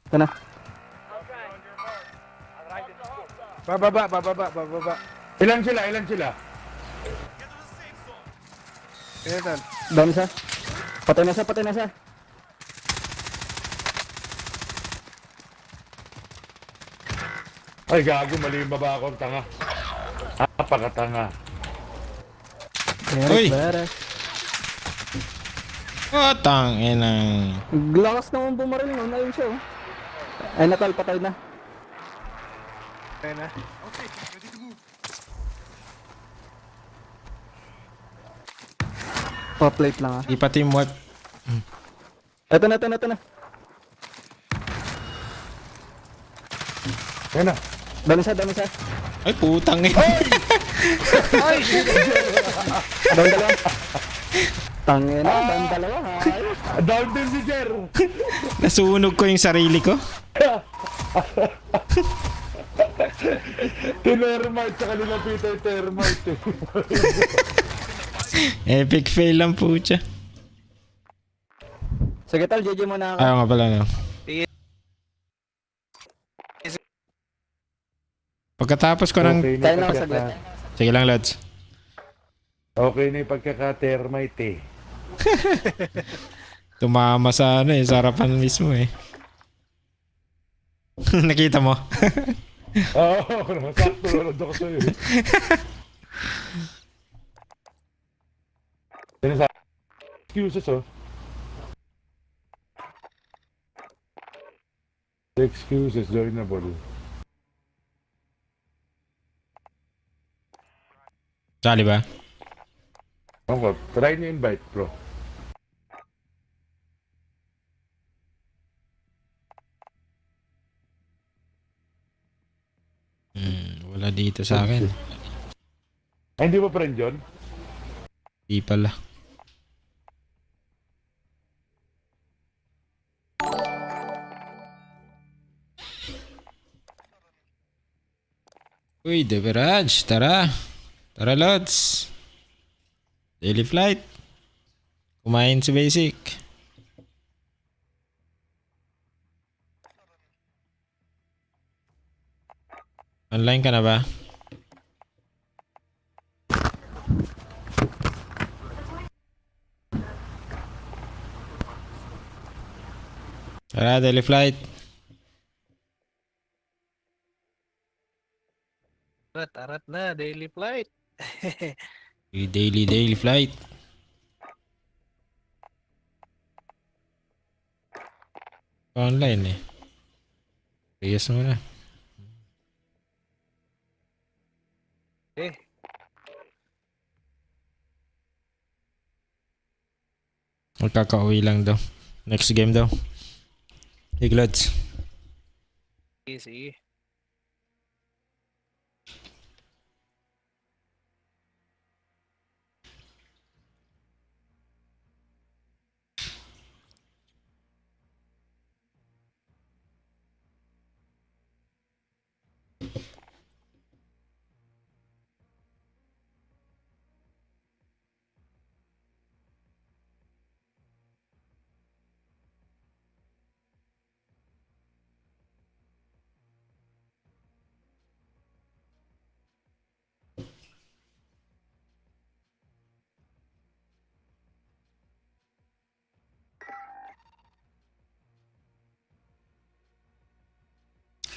Ito na. Bababa. Ilan sila? Ayan tal. Down isa. Patay na siya. Ay, gago, mali yung baba akong tanga. Napakatanga. Uy! Beres. Oh, tangina. Lakas naman bumaril nun. Ayun siya, oh. Ay, natal, patay na. Ayun na. Pa-plate lang, ah. Di pa teamwork. Ito na. Yan na. Dami siya. Ay, putang eh. Ay, shit! Down dalawa. Tangin na, down dalawa, hay. Down din si Jer. Nasunog ko yung sarili ko. Tinermite sa kanila Peter Termite. Epic fail lang po siya. Sige, tal, JJ muna ako. Ayaw nga pala, no? Pagkatapos ko ng... Okay na Tayo yung na ako saglit. Sige lang, lads. Okay na yung pagkaka-termite eh. Tumama sa ano eh, sa harapan mismo eh. Nakita mo? Oo, sakto nanood ako sa'yo. Yan sa excuses oh. Excuses, joinable. Sali ba? Okay, try niyo invite bro. Wala dito sa akin. Ay, hindi mo friend yun? Di pala. Uy, Deverage, tara. Tara, Lods. Daily flight. Kumain si Basic. Online ka na ba? Tara, daily flight. Arat na, daily flight. Daily flight. Online eh. Yes mo na. Eh, Magkakauwi lang daw. Next game daw. Hey, Glods. easy.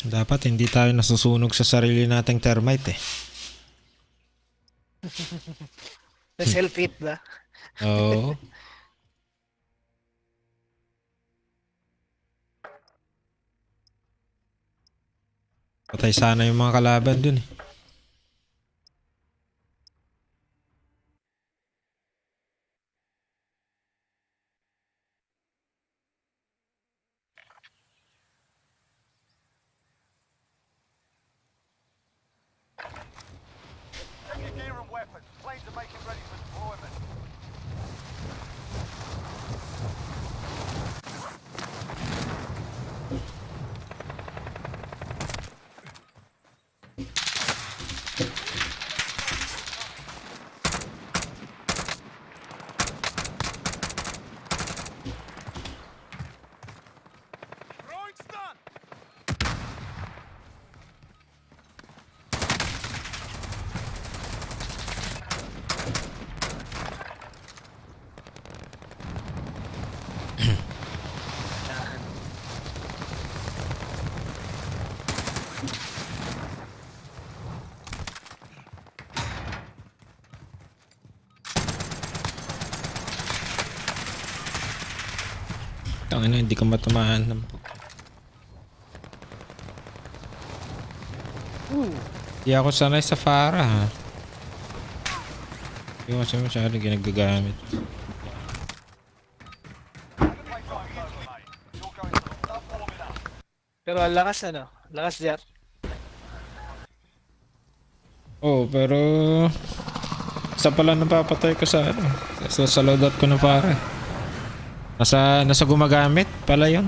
Dapat hindi tayo nasusunog sa sarili nating termite eh. Na self-hit ba? Oo. Patay sana yung mga kalaban dun eh. Check your gear and weapons. Planes are making ready for deployment. Throwing stun! Tangina, hindi ko matamaan. Hindi ako sanay sa Farah ha. Hindi ko kasi masyado ginagagamit. Pero ang lakas ano? Lakas Jer. Oh, pero isa pala napapatay ko sa ano. Sa loadout ko na para. Nasa gumagamit pala yun.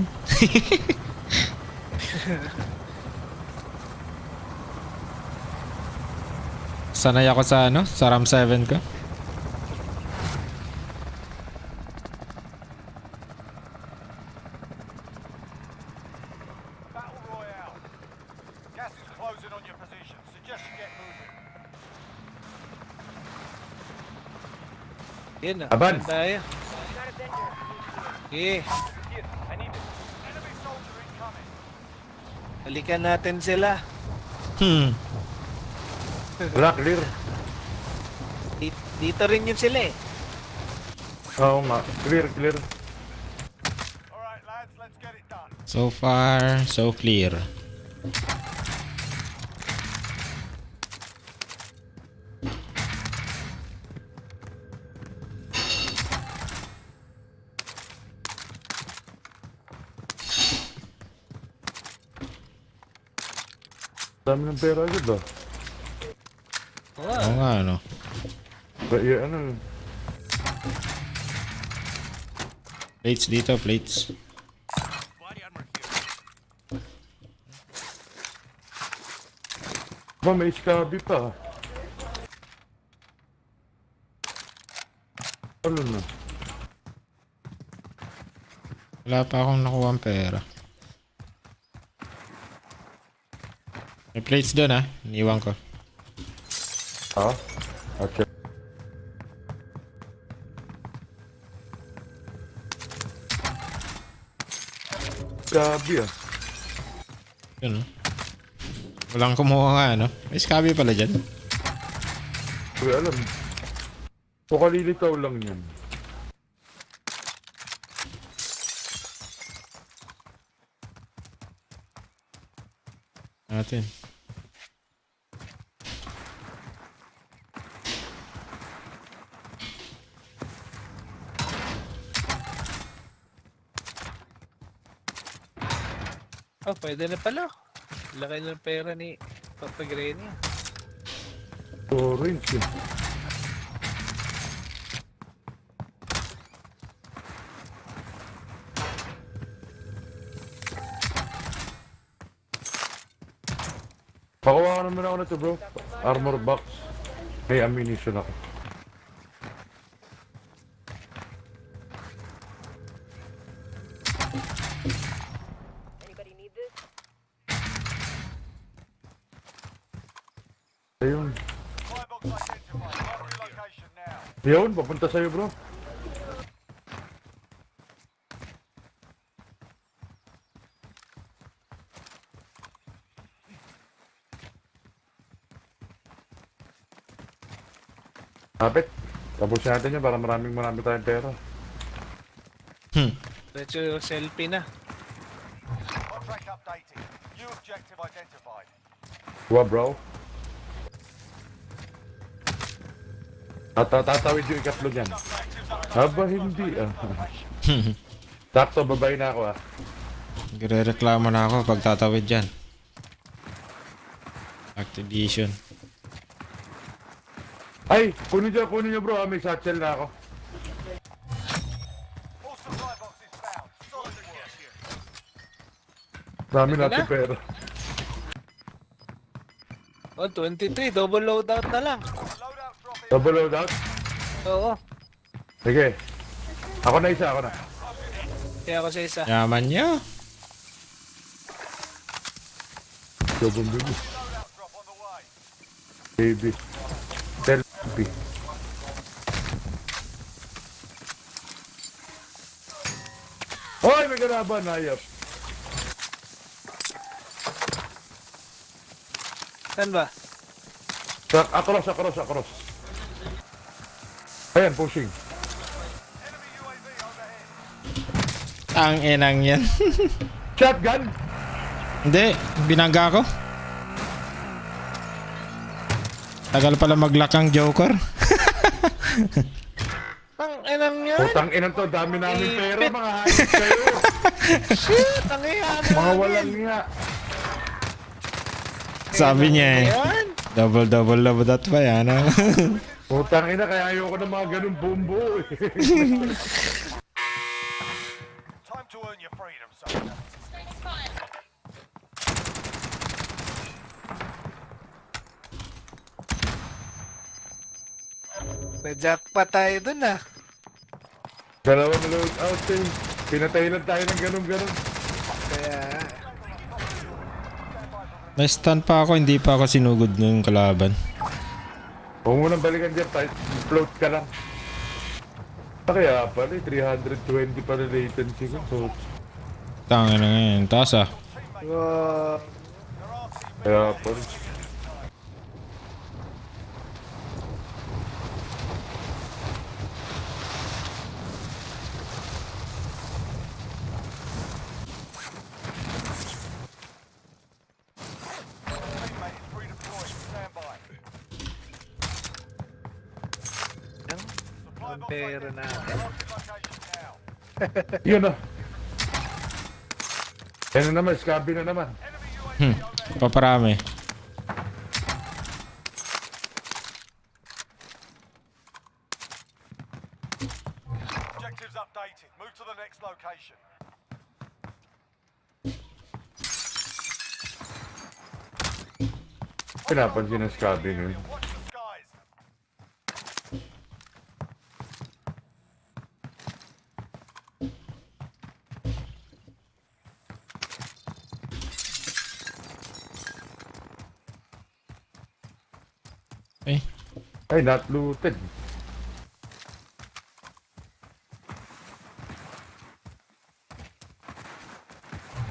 Sanay ako sa ano, sa RAM 7 ko. Battle Royale. Gas is closing on your position. Suggest you get moving. Yun na. Aban! Tayo. Got a vendor. Okay. I need it. Enemy soldier incoming. Balikan natin sila. Wala, clear. Dito rin yun sila eh. Oo nga. Clear. All right, lads, let's get it done. So far, so clear. Dami ng pera agad ah. Oo nga, ano. Ano? Plates dito, plates. Ba, may iskabi pa. Ano na? Wala pa akong nakuha ang pera. May plates doon ha. Iniwan ko. Ha? Okay. Iskabi ah. Yun oh. Walang kumuha nga ano. May scabi pala dyan. Hindi alam. O kalilitaw lang yan. Natin. Oh, pwede na pala. Laki ng pera ni Papa Granny. Orange eh. Pakuha naman ako na to bro. Armor box. May ammunition ako. Anybody need this? Ayun. Firebox identified. Mark your location now. Yun, papunta sa'yo bro. Kapit. Tapusin natin yun para marami tayong pera. Medyo selfie na. Contract updated. New objective identified. Kuha bro. Tatawid yung ikatlo dyan. Aba hindi ah. Sakto, babay na ako ah. Nagre-reklamo na ako pag tatawid dyan. Activation. Ay! Kunin nyo bro, may satchel na ako. All supply boxes found. Solid work. Dami Teka natin na. pera. Oh, 23. Double loadout na lang. Loadout drop in. Double loadout? Oo. Sige. Ako na isa, ako na. Kaya ako sa isa. Yaman nyo. Double baby. Loadout drop on the way. Baby. Selfie. Hoy! May ganaban, hayop. Saan ba? Across. Ayan, pushing. Enemy UAV overhead. Ang inang yan. Shotgun! Hindi, binangga ko. Tagal pala mag-lock ang Joker. Ang inang yan. Putang inang to, dami namin pera, mga hayop kayo. Shit, ang iyan. Mga walang nga. Sabi niya eh. Yan. Double na ba that ba yan? Putang ina, kaya ayoko ng mga ganun bumbo eh. Time to earn your freedom, soldier. Jackpot tayo dun ah. Dalawang loadout eh. Pinatay lang tayo ng ganun-ganun. Kaya, Na-stun pa ako, hindi pa ako sinugod ng kalaban. Huwag mo nang balikan dyan, float ka lang. Kaya pala, 320 pala latency ko. So, Tanga na ngayon, taas ah. wow. kaya pala. Teammate is redeployed. Stand by. Supply box Pera na. Marking location now. Yun na. Yan na naman, scabi na naman. Enemy UAV Paparami. objectives updated. Move to the next location. Pinapansin ng scabi nun. Watch the skies. Eh, Ay, not looted.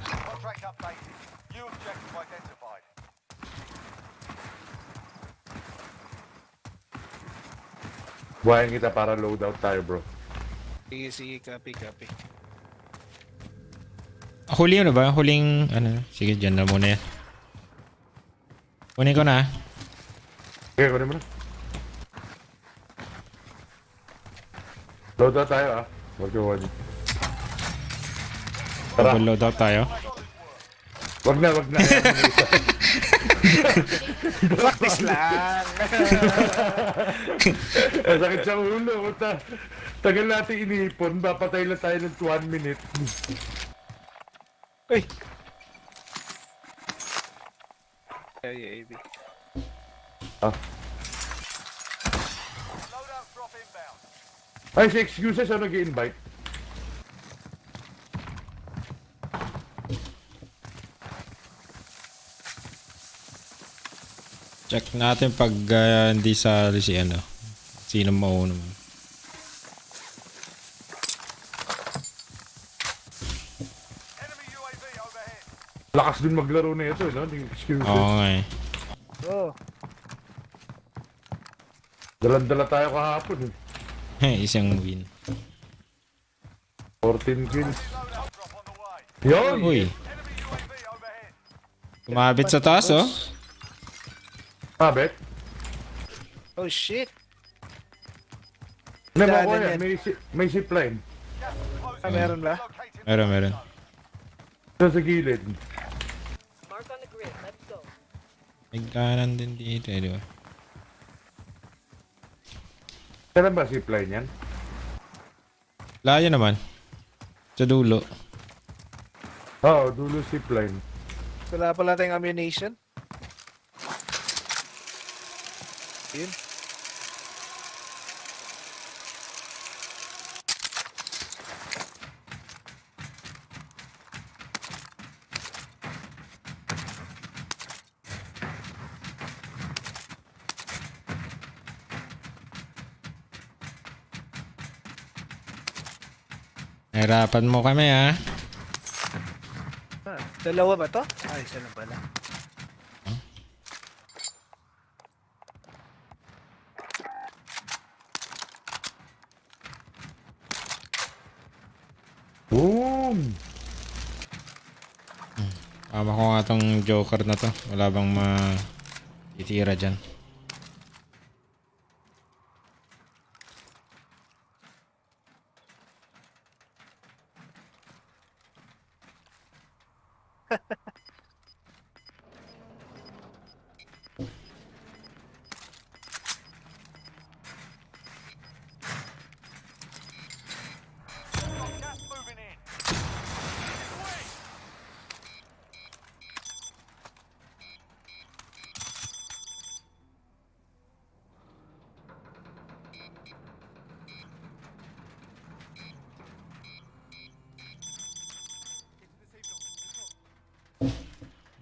Contract updated. New objective identified. Buhayin kita para loadout tayo, bro. Sige, sige, copy. huli na ba? Huling, ano? Sige, dyan na muna yan. Kunin ko na. Okay, kunin mo na. Loadout tayo ah. Wag ka wag. Tara. Double loadout tayo. Wag na. Practice lang. Sakit sa ulo. Tagal natin inipon. Papatay lang tayo ng 1 minute. Uy. Ay, Ah. Loadout drop inbound. Ay, si Excuses ano nag-i-invite? Check natin pag hindi sa si ano. Sino mauna mo. Enemy UAV overhead. Lakas din maglaro na ito, no? Yung Excuses. Oo nga eh. oh. Dalan-dala tayo kahapon eh. Isang win. 14 kills. Loadout drop on the way. Yun! Uy, Enemy UAV overhead. kumabit sa taas oh. Mabet? Oh shit. Hindi mo Daanan ko yan. yan. May zipline. Gas is closing. Ah, meron ba? Locating Meron. Ito sa gilid. Mark on the grid. Let's go. May kanan din dito eh, di ba? Saan ba zipline yan? Layo naman. Sa dulo. Oo, dulo zipline. Wala pala tayong ammunition. Yun. Nahirapan mo kami ha. Ah, dalawa ba to? Ay, isa lang pala. Boom! Tama ko nga tong Joker na to. Wala bang matitira dyan. Gas moving in.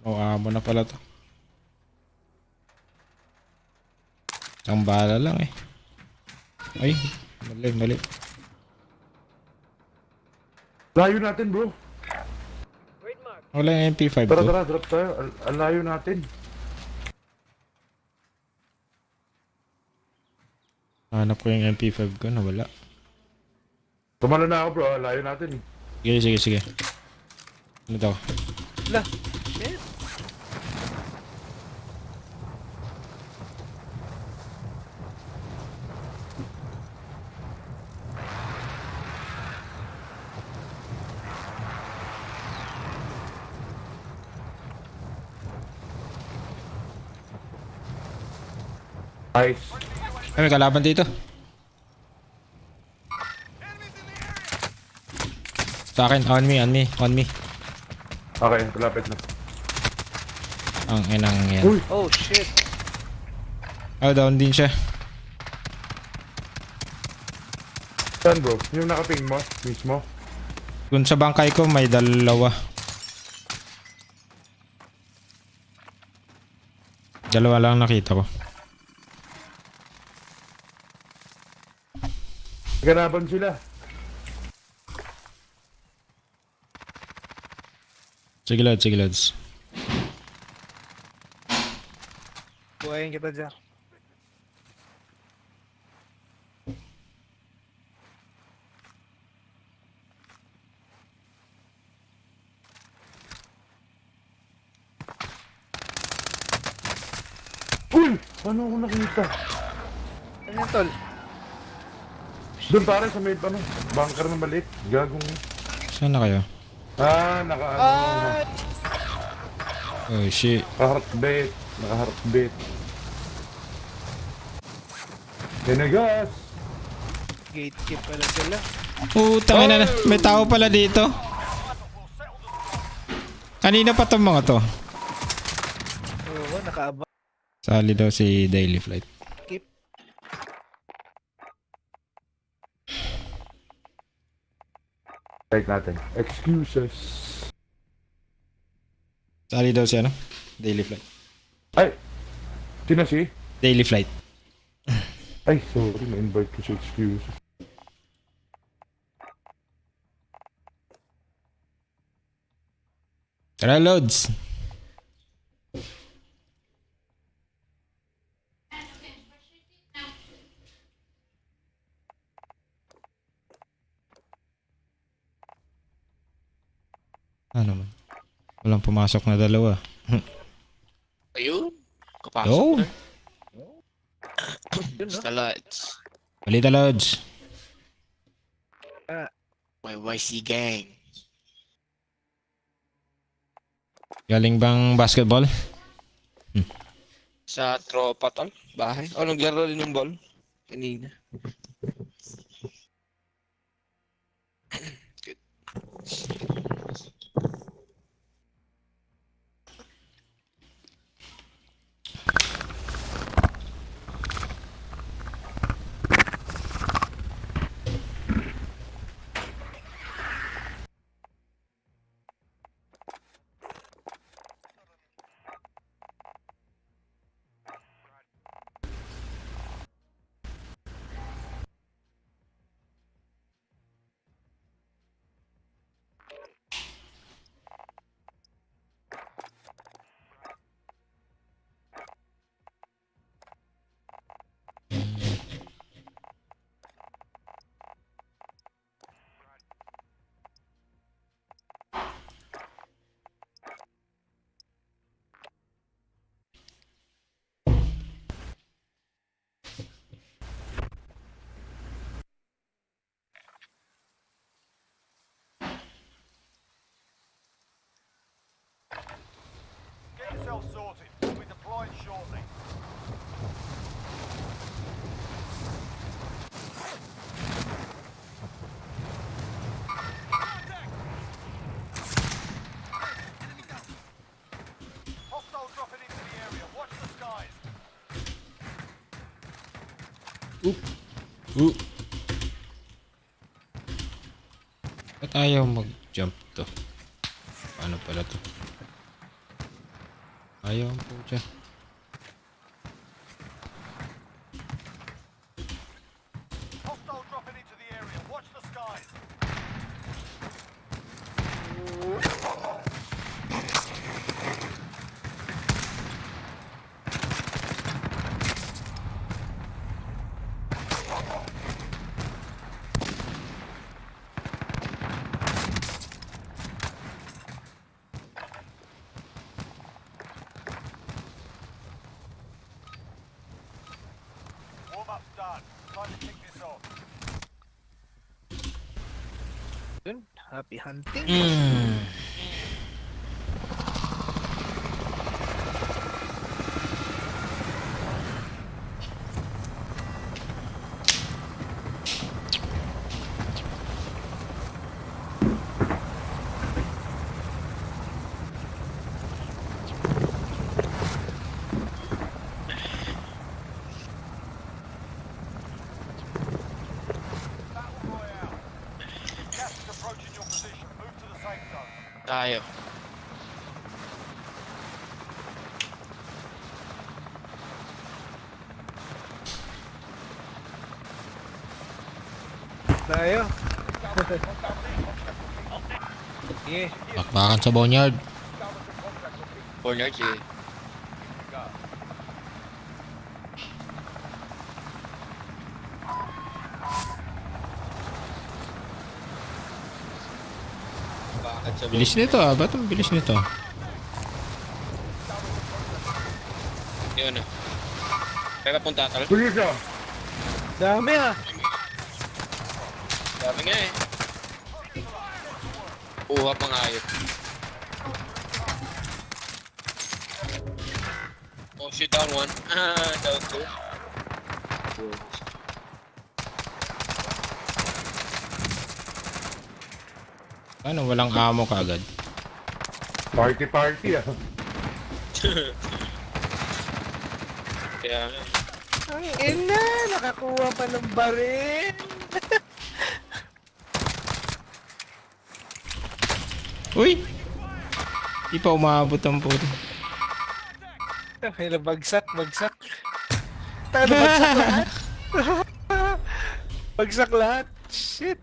Oh, amo na pala to. Isang bala lang eh. Ay, mali. Layo natin, bro. Grid mark. Wala yung MP5 Tara, ko. tara, drop tayo. Ang layo natin. Hanap ko yung MP5 ko, nawala. Tumalo na ako, bro. Ang layo natin eh. Sige. Ano daw? Lah, shit. Nice. Ay, may kalaban dito. Sa akin, on me. Okay, lapit na. Ang inang yan. Uy! Oh, shit. Oh, down din siya. Saan, bro? Yung nakaping mo? Mismo? Dun sa bangkay ko, may dalawa. Dalawa lang nakita ko. Ganaban sila. Sige, lads. Buhayin kita dyan. Uy! Ano ako nakita? Ano yan, tol? Doon pare sa may bunker na maliit. Gagong. Saan na kayo? Naka Oh, shit. Naka-heartbeat. Tinagas! Gatekeep pala sila. Putang ina na. May tao pala dito. Kanina pa tong mga to. Oo, nakaaba. Sali daw si Daily Flight. Keep. Take natin. Excuses. Sali daw si ano? Daily Flight. Ay! Sino si? Daily Flight. Ay, sorry. Na-invite ko si excuses. Tara, loads. Ano naman? Walang pumasok na dalawa. Ayun. Kapasok Yo! na. Basta lads. Balita, loads. YYC gang. Galing bang basketball? Sa tropa tol. Bahay. O, naglaro rin ng ball. Kanina. Good. yourself sorted. We'll be deploying shortly. Hostile dropping into the area. Watch the skies. Ba't ayaw mag-jump to? Paano pala to? Ayaw po dyan. Hostile dropping into the area. Watch the skies. Warm-up's done. Time to kick this off. Yun, happy hunting. Battle Royale. Gas is approaching your position. Move to the safe zone. Tayo. Tayo. Sige. Bakbakan sa boneyard. Corner si. Bakit sa Bilis nito ah. Ba't ang bilis nito? Yun ah. Teka, punta ka. Bilis ah. Dami ah. Dami nga eh. Uha pang ayot. Oh shit, down one. Down two. Ano, walang ammo kaagad? Party ah. Kaya nga. Ang ina, nakakuha pa ng baril. Uy! Di pa umabot ang puto. Ay, bagsak. Tayo, bagsak lahat. Bagsak lahat. Shit.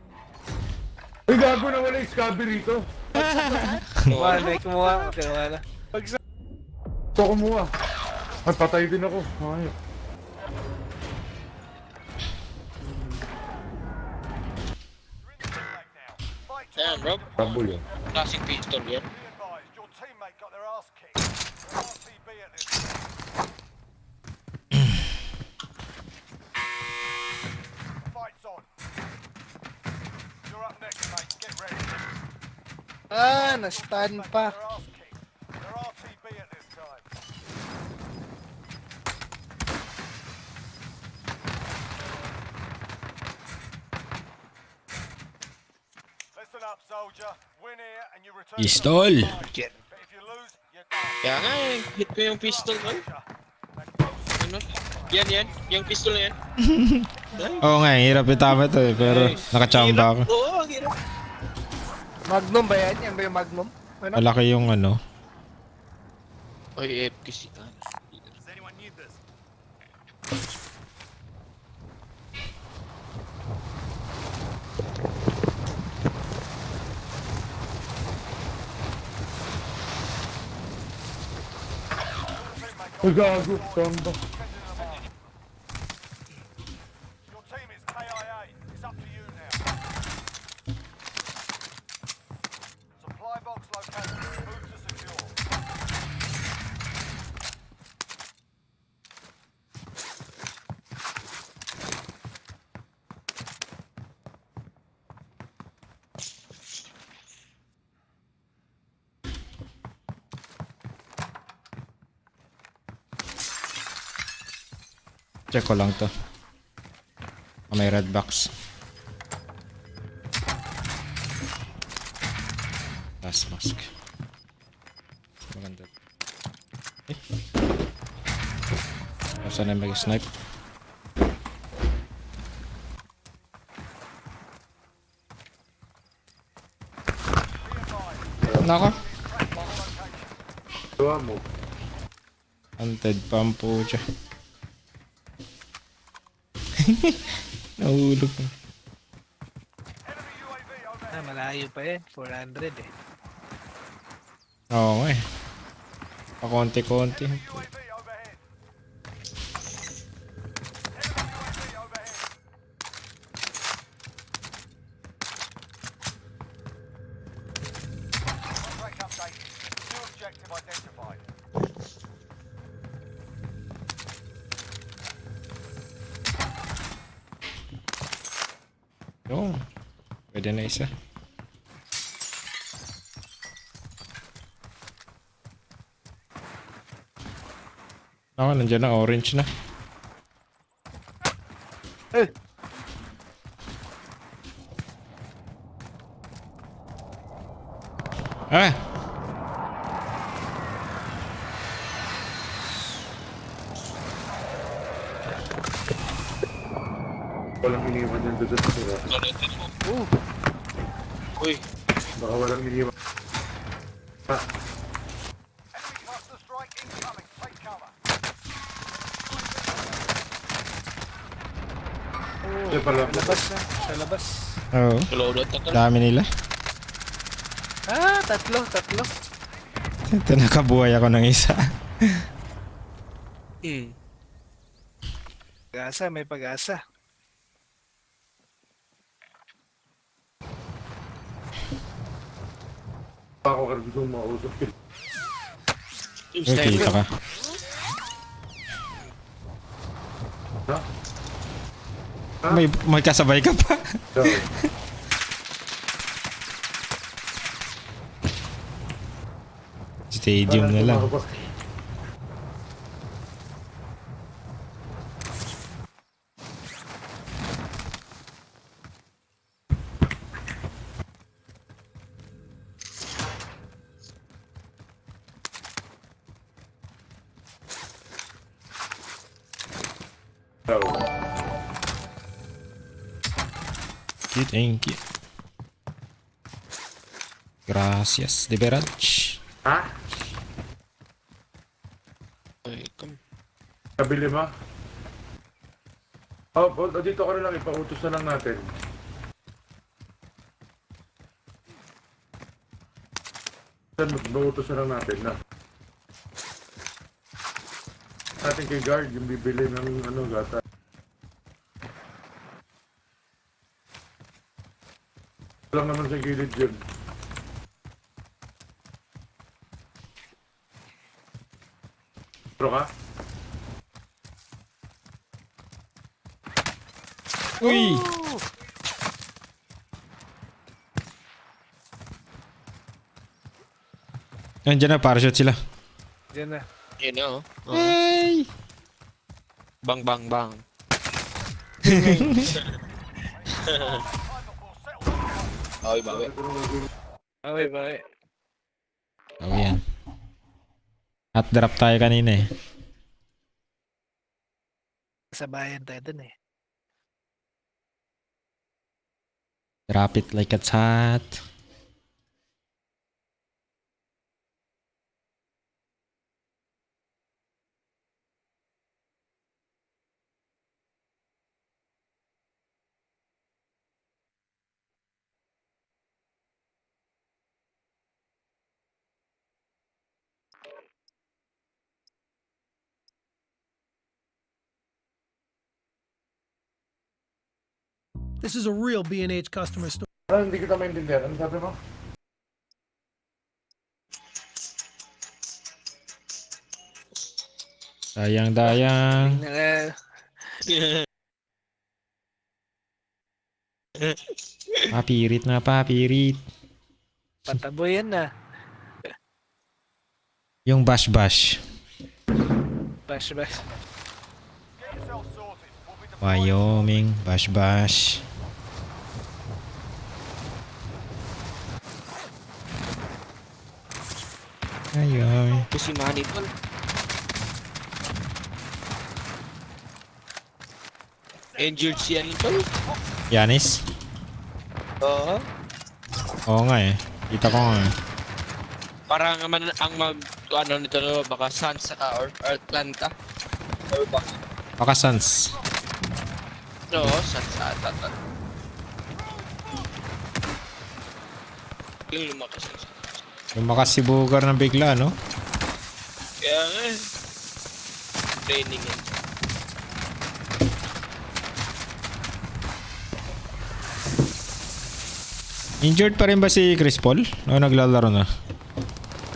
Ay, gago na wala yung scabi rito. Kumuha. Bagsak. Ito kumuha. Ay, patay din ako. Ay. Ayan, bro. Trouble yan. Classic pistol yan. Be advised, your teammate got their ass kicked. They're RTB at this point. Fight's on. You're up next, mate. Get ready. Ah, na-stun pa. Their ass kicked. They're RTB at this time. Listen up, soldier. Win here and you return to Pistol. the fight. But if you lose, you're done. Kaya nga eh. Hit ko yung pistol man. Ano? Yan. Yung pistol na yan. Oo nga, hirap itama ito eh. Pero nakachamba ako. Oo, ang hirap. Magnum ba yan? Yan ba yung Magnum? Ano? Malaki yung ano. Oy, AFK si Tan. Does anyone need this? Ay, gago. Samba. Your team is KIA. It's up to you now. Supply box located. Move to secure. Check ko lang to. May red box. Last mask. Maganda. Eh. Saan na mag-snipe? Nako. Gawa mo. Hunted pampo siya. Nahulog na. Malayo pa yan. 400 eh. Oo nga eh. Pakonti-konti. Yung. Pwede na isa. Ako, nandiyan na. Orange na. Eh! Ah! Walang iniwan yan doon sa sila. Uy, Baka walang iniwan. Ah, Enemy cluster strike incoming. Take cover. Hindi pala. Sa labas na. Sa labas. Oo. loaded na to. Dami nila. Tatlo. Ito, nakabuhay ako ng isa. Pag-asa, may pag-asa. Ako ka gusto mausap. Yung Uy, sniper. kita ka. Ha? May kasabay ka pa. Sorry. Stadium na lang. Thank you. Gracias, de verage. Ha? Ay, come. Kabili mo? Oh, dito ka na lang. Ipautos na lang natin. Ipautos na lang natin na. Natin kay guard yung bibili ng ano gata. Lang naman sa gilid yun. Pro ka? Uy! Nandiyan na, parachute sila. Diyan na. Yun na, oh. Hey! Bang, bang, bang. Bawi, bawi. Okay. Oh, yan. Hot drop tayo kanina eh. Sa bayan tayo dun eh. Drop it like it's hot. This is a real B&H customer store. Ano, hindi kita maintindihan. Ano sabi mo? Dayang. Papirit na papirit. Patabo yan na. Yung bash. Bash. Get yourself sorted. Wyoming, bash bash. Ayun. Ito si Manny tol. Injured si ano tol? Yanis? Oo. Oo nga eh. Kita ko nga eh. Parang ang ano nito no, baka Suns or Atlanta. Or baka. Baka Suns. Oo, Suns ata. Yung lumakas yung Suns. Lumakas si Bugar ng bigla, no? Kaya nga eh. Training yan. Injured pa rin ba si Chris Paul? O naglalaro na?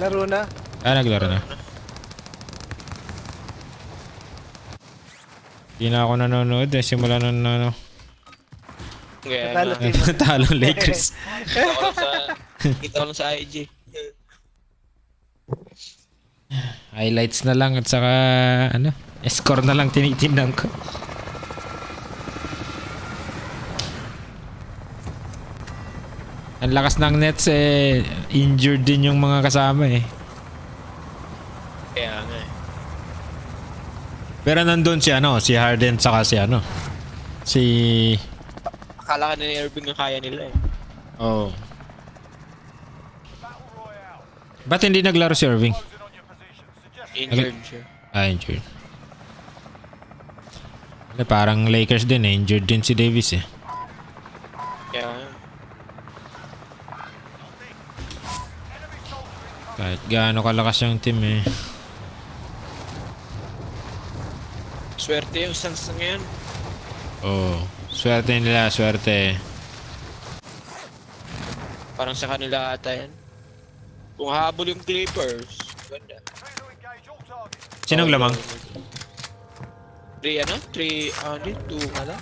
Laro na. Naglaro na. Hindi na ako nanonood eh. Simula nung ano. Kaya Natalo nga. team mo. Talong Lakers. Kita ko lang sa IG. Highlights na lang at saka ano, score na lang tinitingnan ko. Ang lakas ng Nets eh, injured din yung mga kasama eh. Kaya nga eh. Pero nandun si ano, si Harden saka si ano. Si Akala ka na ni Irving na kaya nila eh. oh. Ba't hindi naglaro si Irving? Injured siya. Injured. Parang Lakers din eh, injured din si Davis eh. Kaya nga. Kahit gaano kalakas yung team eh. Swerte yung Suns na ngayon. Oh, swerte nila, swerte. Parang sa kanila ata yan. Kung habol yung Clippers, ganda. Sinong lamang? 3 ano? 3, hindi, 2 nga lang.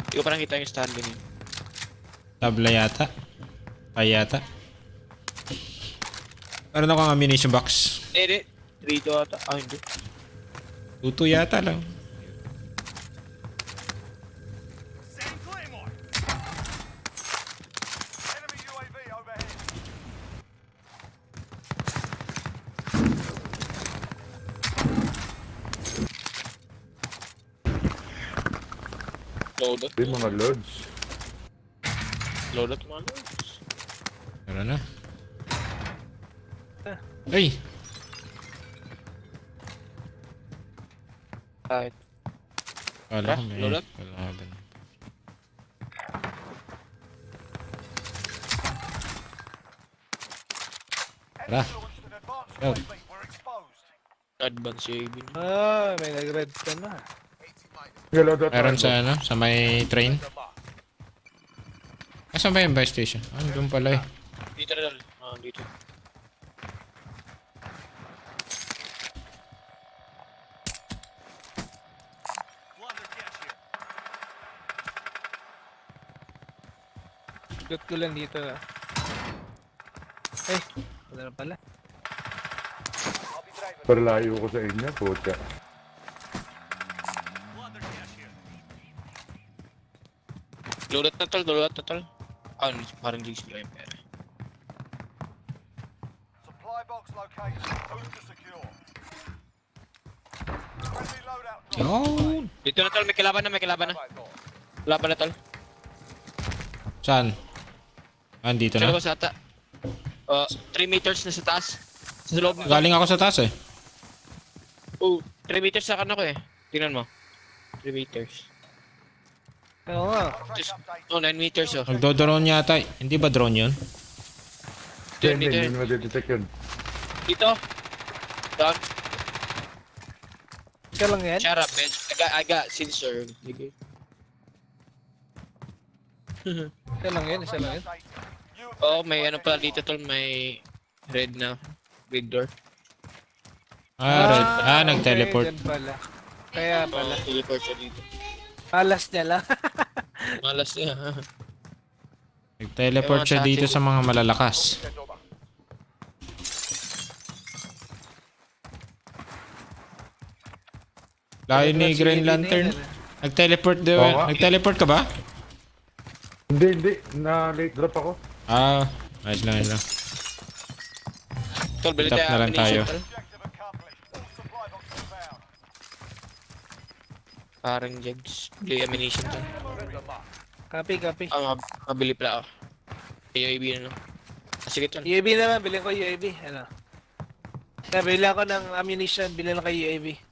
Hindi ko pa nakita yung standing yun. Tabla yata. Yata. Meron ako ng ammunition box. Hindi, 3 to ata. Hindi. 2 yata lang. Enemy UAV overhead. Load up. Yung mga lords. Load up mga loads. Meron na. Ay! Kahit. Kala ko may Load up? kalaban. Tara. Launched an advanced Go. UAV. We're exposed. Advance saving. May nag-redstone na. Meron sa ano, sa may train. Asan ba yung buy station? Doon pala eh. Dito na lang. Dito. Loot ko lang dito. Wala na pala. Pero layo ko sa inyo, puta. Load up na tol. Parang hindi sila yung pera. Supply box located. Move to secure. Friendly loadout drop. Yun! Dito na tol, may kalaban na. Laban na tol. Saan? Dito Sa na? labas ata. 3 meters na sa taas. Sa loob na. Galing ako sa taas eh. 3 meters sa kanan ko eh. Tingnan mo. 3 meters. Oo nga. 9 meters oh. Nagdo-drone yata. Hindi ba drone yun? Hindi, Dito. hindi madidetect yun. Dito. Down. Isa lang yan. Shut up, man. I got sensor. Okay. Isa lang yan. Oh, may ano pala dito tol. May red na. Red door. Red. Nag-teleport. Dyan pala. Kaya pala. Teleport siya dito. Alas niya lang. Malas niya. Nag-teleport siya dito sa mga malalakas. Layo ni Green Lantern. Nag-teleport daw. Oo nga. Nag-teleport ka ba? Hindi. Na-late drop ako. Ah, ayos lang, ayos lang. Tol, bili Tap tayo na lang tayo. ammunition, tol. Objective accomplished. All supply boxes found. Parang jugs. Bili ammunition, tol. Copy. Mabili pala ako. AIB na lang. Sige, tol. UAV naman, bilhin ko UAV. Ano? Bili ako ng ammunition, bilhin lang kay UAV.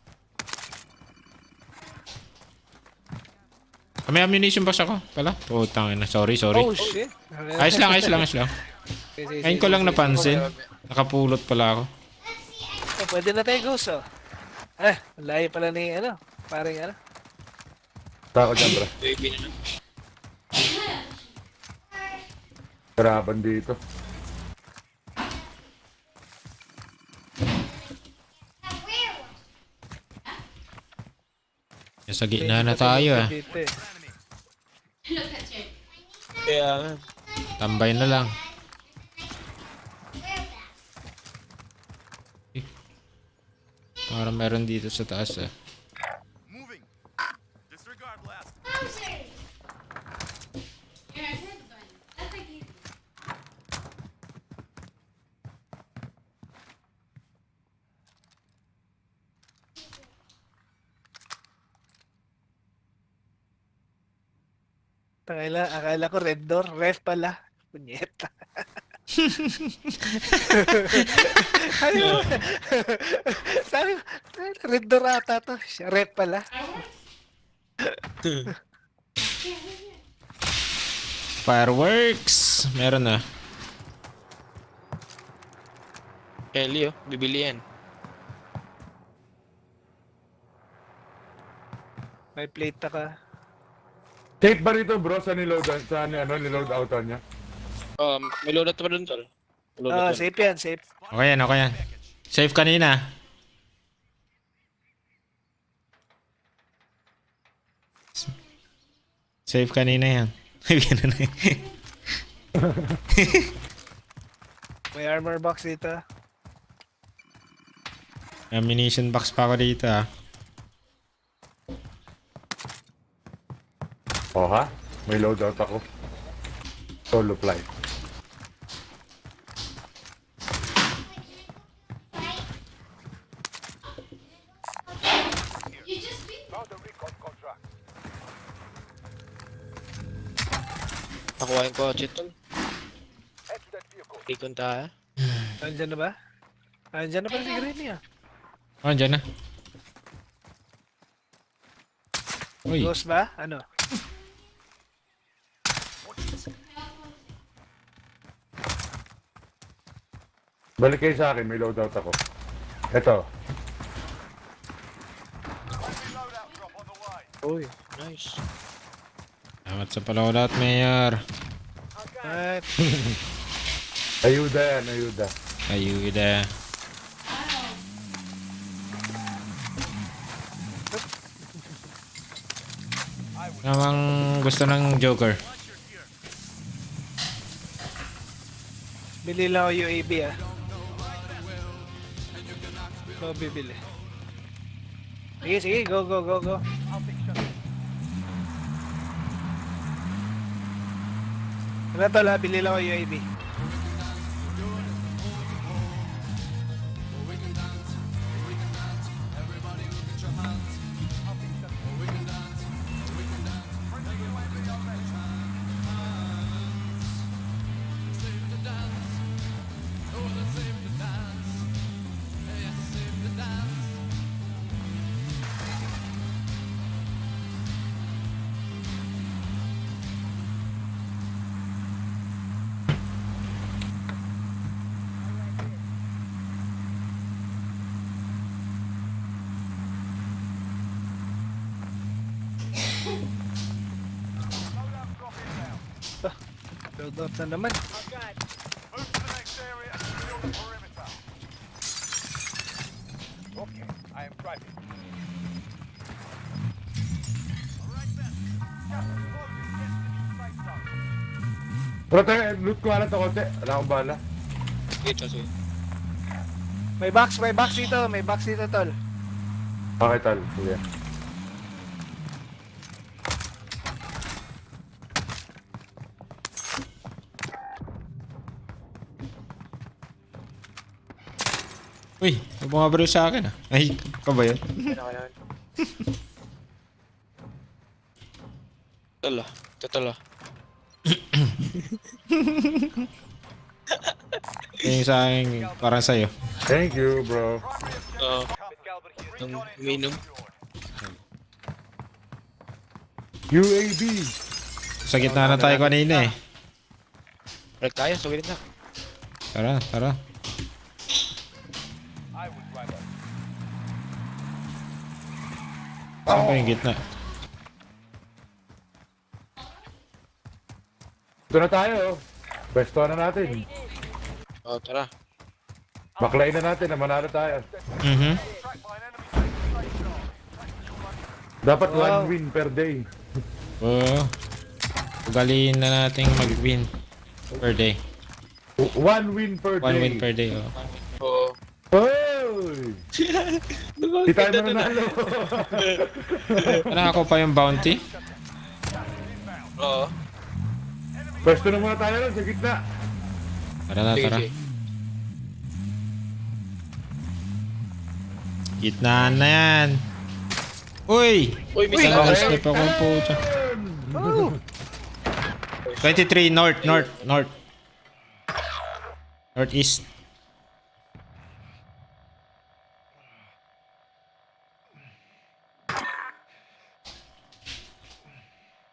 May ammunition box ako pala. Putang ina. Sorry. Oh shit. Ayos lang. Ngayon ko lang napansin. Nakapulot pala ako. Oh, pwede na tayo ghost oh. Layo pala ni parang Tako dyan, bro. AIB na lang. Karaban dito. Sa gitna na tayo ah. Dito, eh. Kaya nga. Tambay na lang. Parang meron dito sa taas ah. Moving. Disregard blast. Akala ko red door, ref pala. Punyeta. Sabi ko, red door ata to. Siya, ref pala. Fireworks! Meron na. Kelly, oh. Bibili yan. May plate ka. Safe ba rito, bro? Sa niload outan niya? May loadout pa dun, tol. Safe yan, safe. Okay yan. Safe kanina. Safe kanina yan. May armor box dito. Ammunition box pa ako dito ah. Oh ha? May loadout ako. Solo flight. Found a recon contract. Nakuha yung kotse, tol. Head to that vehicle. Ikon tayo. Andyan na ba? Andyan na pala si Green niya. Oh, andyan na. Uy. Ghost ba? Ano? Balik kayo sa akin, may loadout ako. Eto. Loadout drop on the way. Uy, nice. Salamat sa palawat, Mayor. At Ayuda yan, ayuda. Ayuda. Namang gusto ng Joker. bili lang ako UAV ah. Go bibili. Sige, go. Ano tol ha, bili lang ako UAV. Load up na naman. Move to the next area and secure the perimeter. Okay, I am driving. Alright then. Gas is closing. Get to the new safe zone. Pero tayo, loot ko alat ako, te. Wala akong bala. Sige. May box dito tol. Okay, tal. Sige. Uy, may bumabaril sa akin ah. Ay, ka ba yun? Tala. Tala. Yung sa akin, parang sa'yo. Thank you, bro. Ang minum. UAV. Sa gitna na tayo kanina eh. Balik tayo, sugilin na. Tara, tara. Saan ba yung gitna? Ito na tayo. Besto na natin. Oh, tara. Baklain na natin na manalo tayo. Dapat 1 win per day. Oo. Ugaliin na nating mag-win per day. 1 win per day. 1 win per day, oh. Oo. Hoy! Di tayo mananalo. Ano ako pa yung bounty? Oo. Pwesto na muna tayo lang sa gitna. Tara na, Sige, tara. sige. Gitnaan na yan. Uy! Uy, may Sana sala. slip ako po dyan. 23 north. Northeast.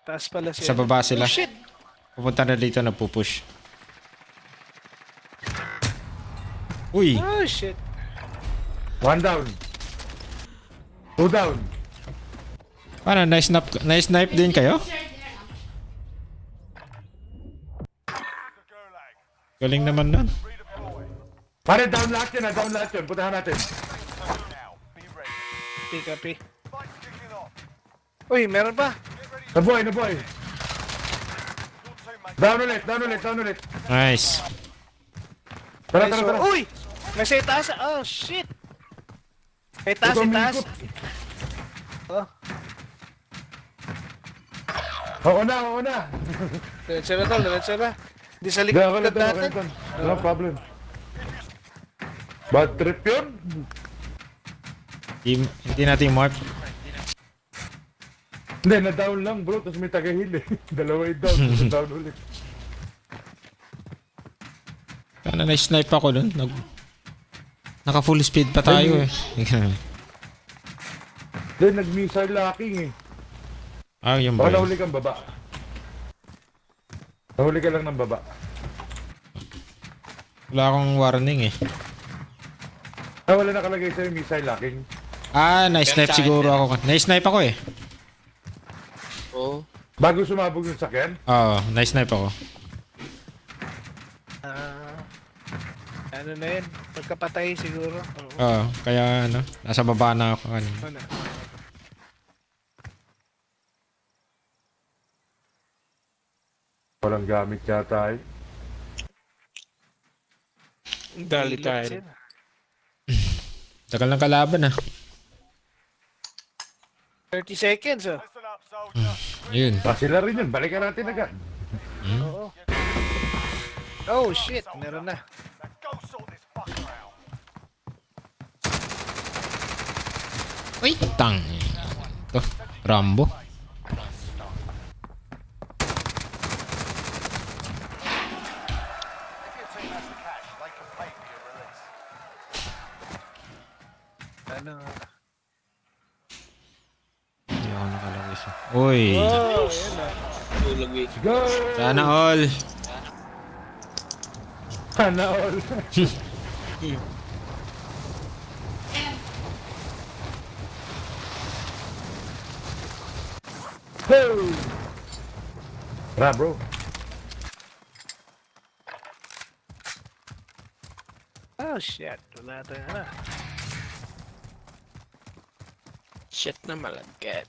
Taas pala siya. Sa baba sila. Oh, shit! Pupunta na dito, nagpupush. Uy! Oh, shit. 1 down. 2 down. Paano? Nice-snipe din kayo? Galing naman nun. Pare, down lahat yun. Down lahat yun. Puntahan natin. Copy. Uy, meron pa. Nabuhay. Down ulit. Nice. Tara. Uy! May sa itaas. Oh, shit! May taas, Ito, itaas. umikot. Oh, Oo na. diretso na tol. Di sa likod natin. No problem. Bad trip yun. Hindi natin mark. Hindi, na-down lang bro. Tapos may taga-heal eh. Dalawa yung down. Down ulit. Paano na-snipe ako dun? Naka full speed pa tayo eh. Hindi, nag-missile locking eh. Ah, yung ba Baka yun? nahuli kang baba. Nahuli ka lang ng baba. Wala akong warning eh. Ah, wala nakalagay sa'yo missile locking. Ah, na-snipe siguro ako. Na-snipe ako eh. Oo. Bago sumabog yung sakyan. Oo, na-snipe ako. Ano na yun? Pagkapatay siguro. Oo, kaya ano, nasa baba na ako kanina. Ano? Walang gamit yata eh. Dali tayo. Tagal ng kalaban ah. 30 seconds, oh. Yun. Sila rin yun. Balikan natin agad. Oo. Oh, shit. Meron na. Uy, tang. Ito, Rambo. Ano? Hindi ako nakalagay siya. Uy. Oh, yan na. Tulog eh. Go! Sana all. Sana all. Hey! Tara bro. Oh, shit. Wala tayo na. Shit na malagkit.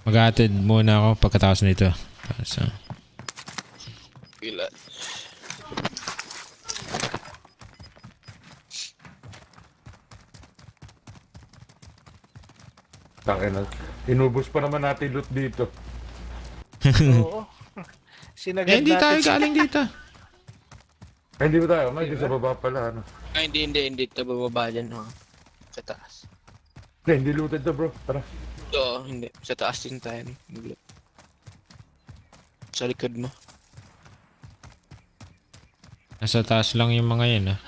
Mag-attend muna ako pagkatapos nito. So, Gila. Tangina. Inubos pa naman natin loot dito. Oo. Sinagad hindi tayo natin. galing dito. Ay, hindi ba tayo? May sa baba pala, ano? Ay, hindi. Ito bababa dyan, oh. Sa taas. Hindi looted to, bro. Tara. Oo, hindi. Sa taas din tayo. Sa likod mo. Nasa taas lang yung mga yun, ah.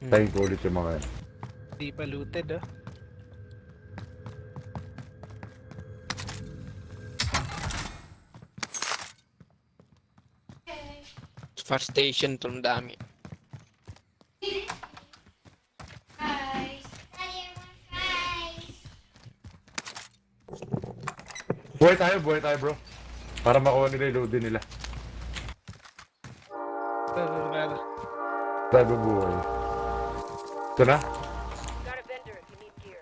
Tayo ko ulit yung mga yan. Di pa looted, oh. Fire station, itong dami. Buhay tayo, bro. Para makuha nila yung load din nila. Tayo buhay. Ito na? Got a vendor if you need gear.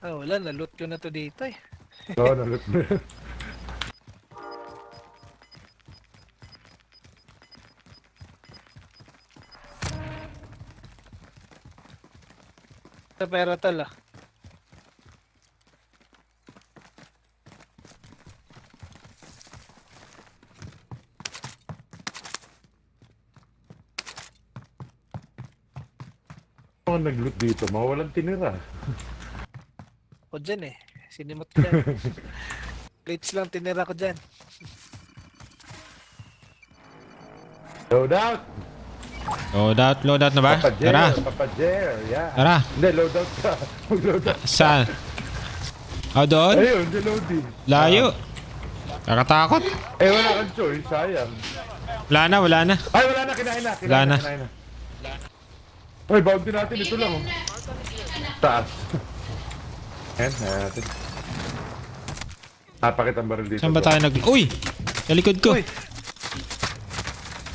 Wala, na-loot ko na to dito eh. Oo, nalot na. Sa pera tala. Ako nag-loot dito, mawawalan tinira. Ako dyan eh. Sinimot ko dyan. Plates lang tinira ko dyan. Load out! Load out na ba? Tara. Papa Jer, yeah. Tara. Hindi, load out ka. Load out. Saan? Doon? Ayun, di loading. Layo. Kakatakot. Wala kang choice, sayang. Wala na. Ay, wala na, kinain na. Wala na. Ay, bounty natin, ito lang. Taas. Ayan, natin. Pakit ang baril dito. Saan ba tayo Uy! Sa likod ko.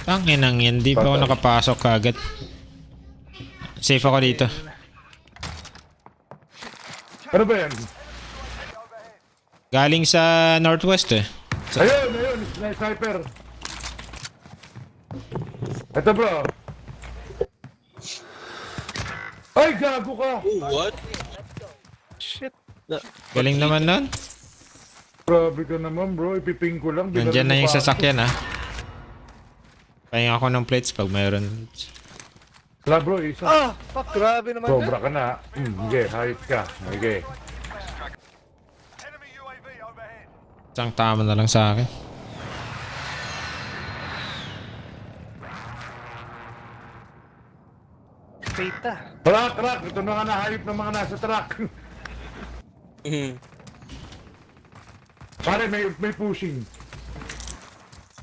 Tanginang yan, di pa ako nakapasok kagad. Safe ako dito. Ano ba yan? Galing sa northwest eh. Ayun, sniper. Ito bro. Ay, gago ka! What? Shit. Galing naman nun. Grabe ka naman bro, ipiping ko lang. Nandyan na yung sasakyan ah. Pahinga ako ng plates pag mayroon. Wala bro, isa. Fuck, grabe naman. Sobra ka na. Okay, hayop ka. Okay. Isang tama na lang sa akin. Pita. Truck! Ito na nga nahayop ng mga nasa truck. Pare, may pushing.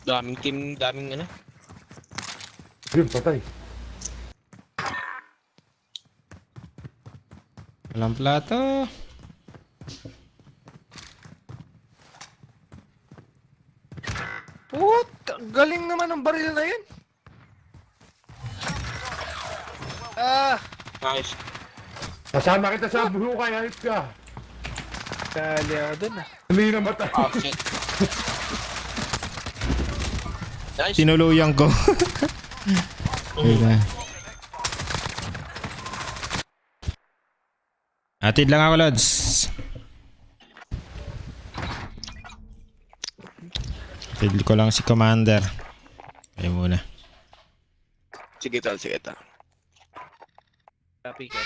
Daming team, daming ano. Yun, patay. Walang plato. What? Galing naman ng baril na yun. Nice. Kasama kita sa buhukay, hayop ka. Kali ako dun ah. Hindi na matay. Oh, shit. Nice. Tinuluyan ko. Atid lang ako, Lods. Atid ko lang si Commander. Kaya muna. Sige tal. Copy ka.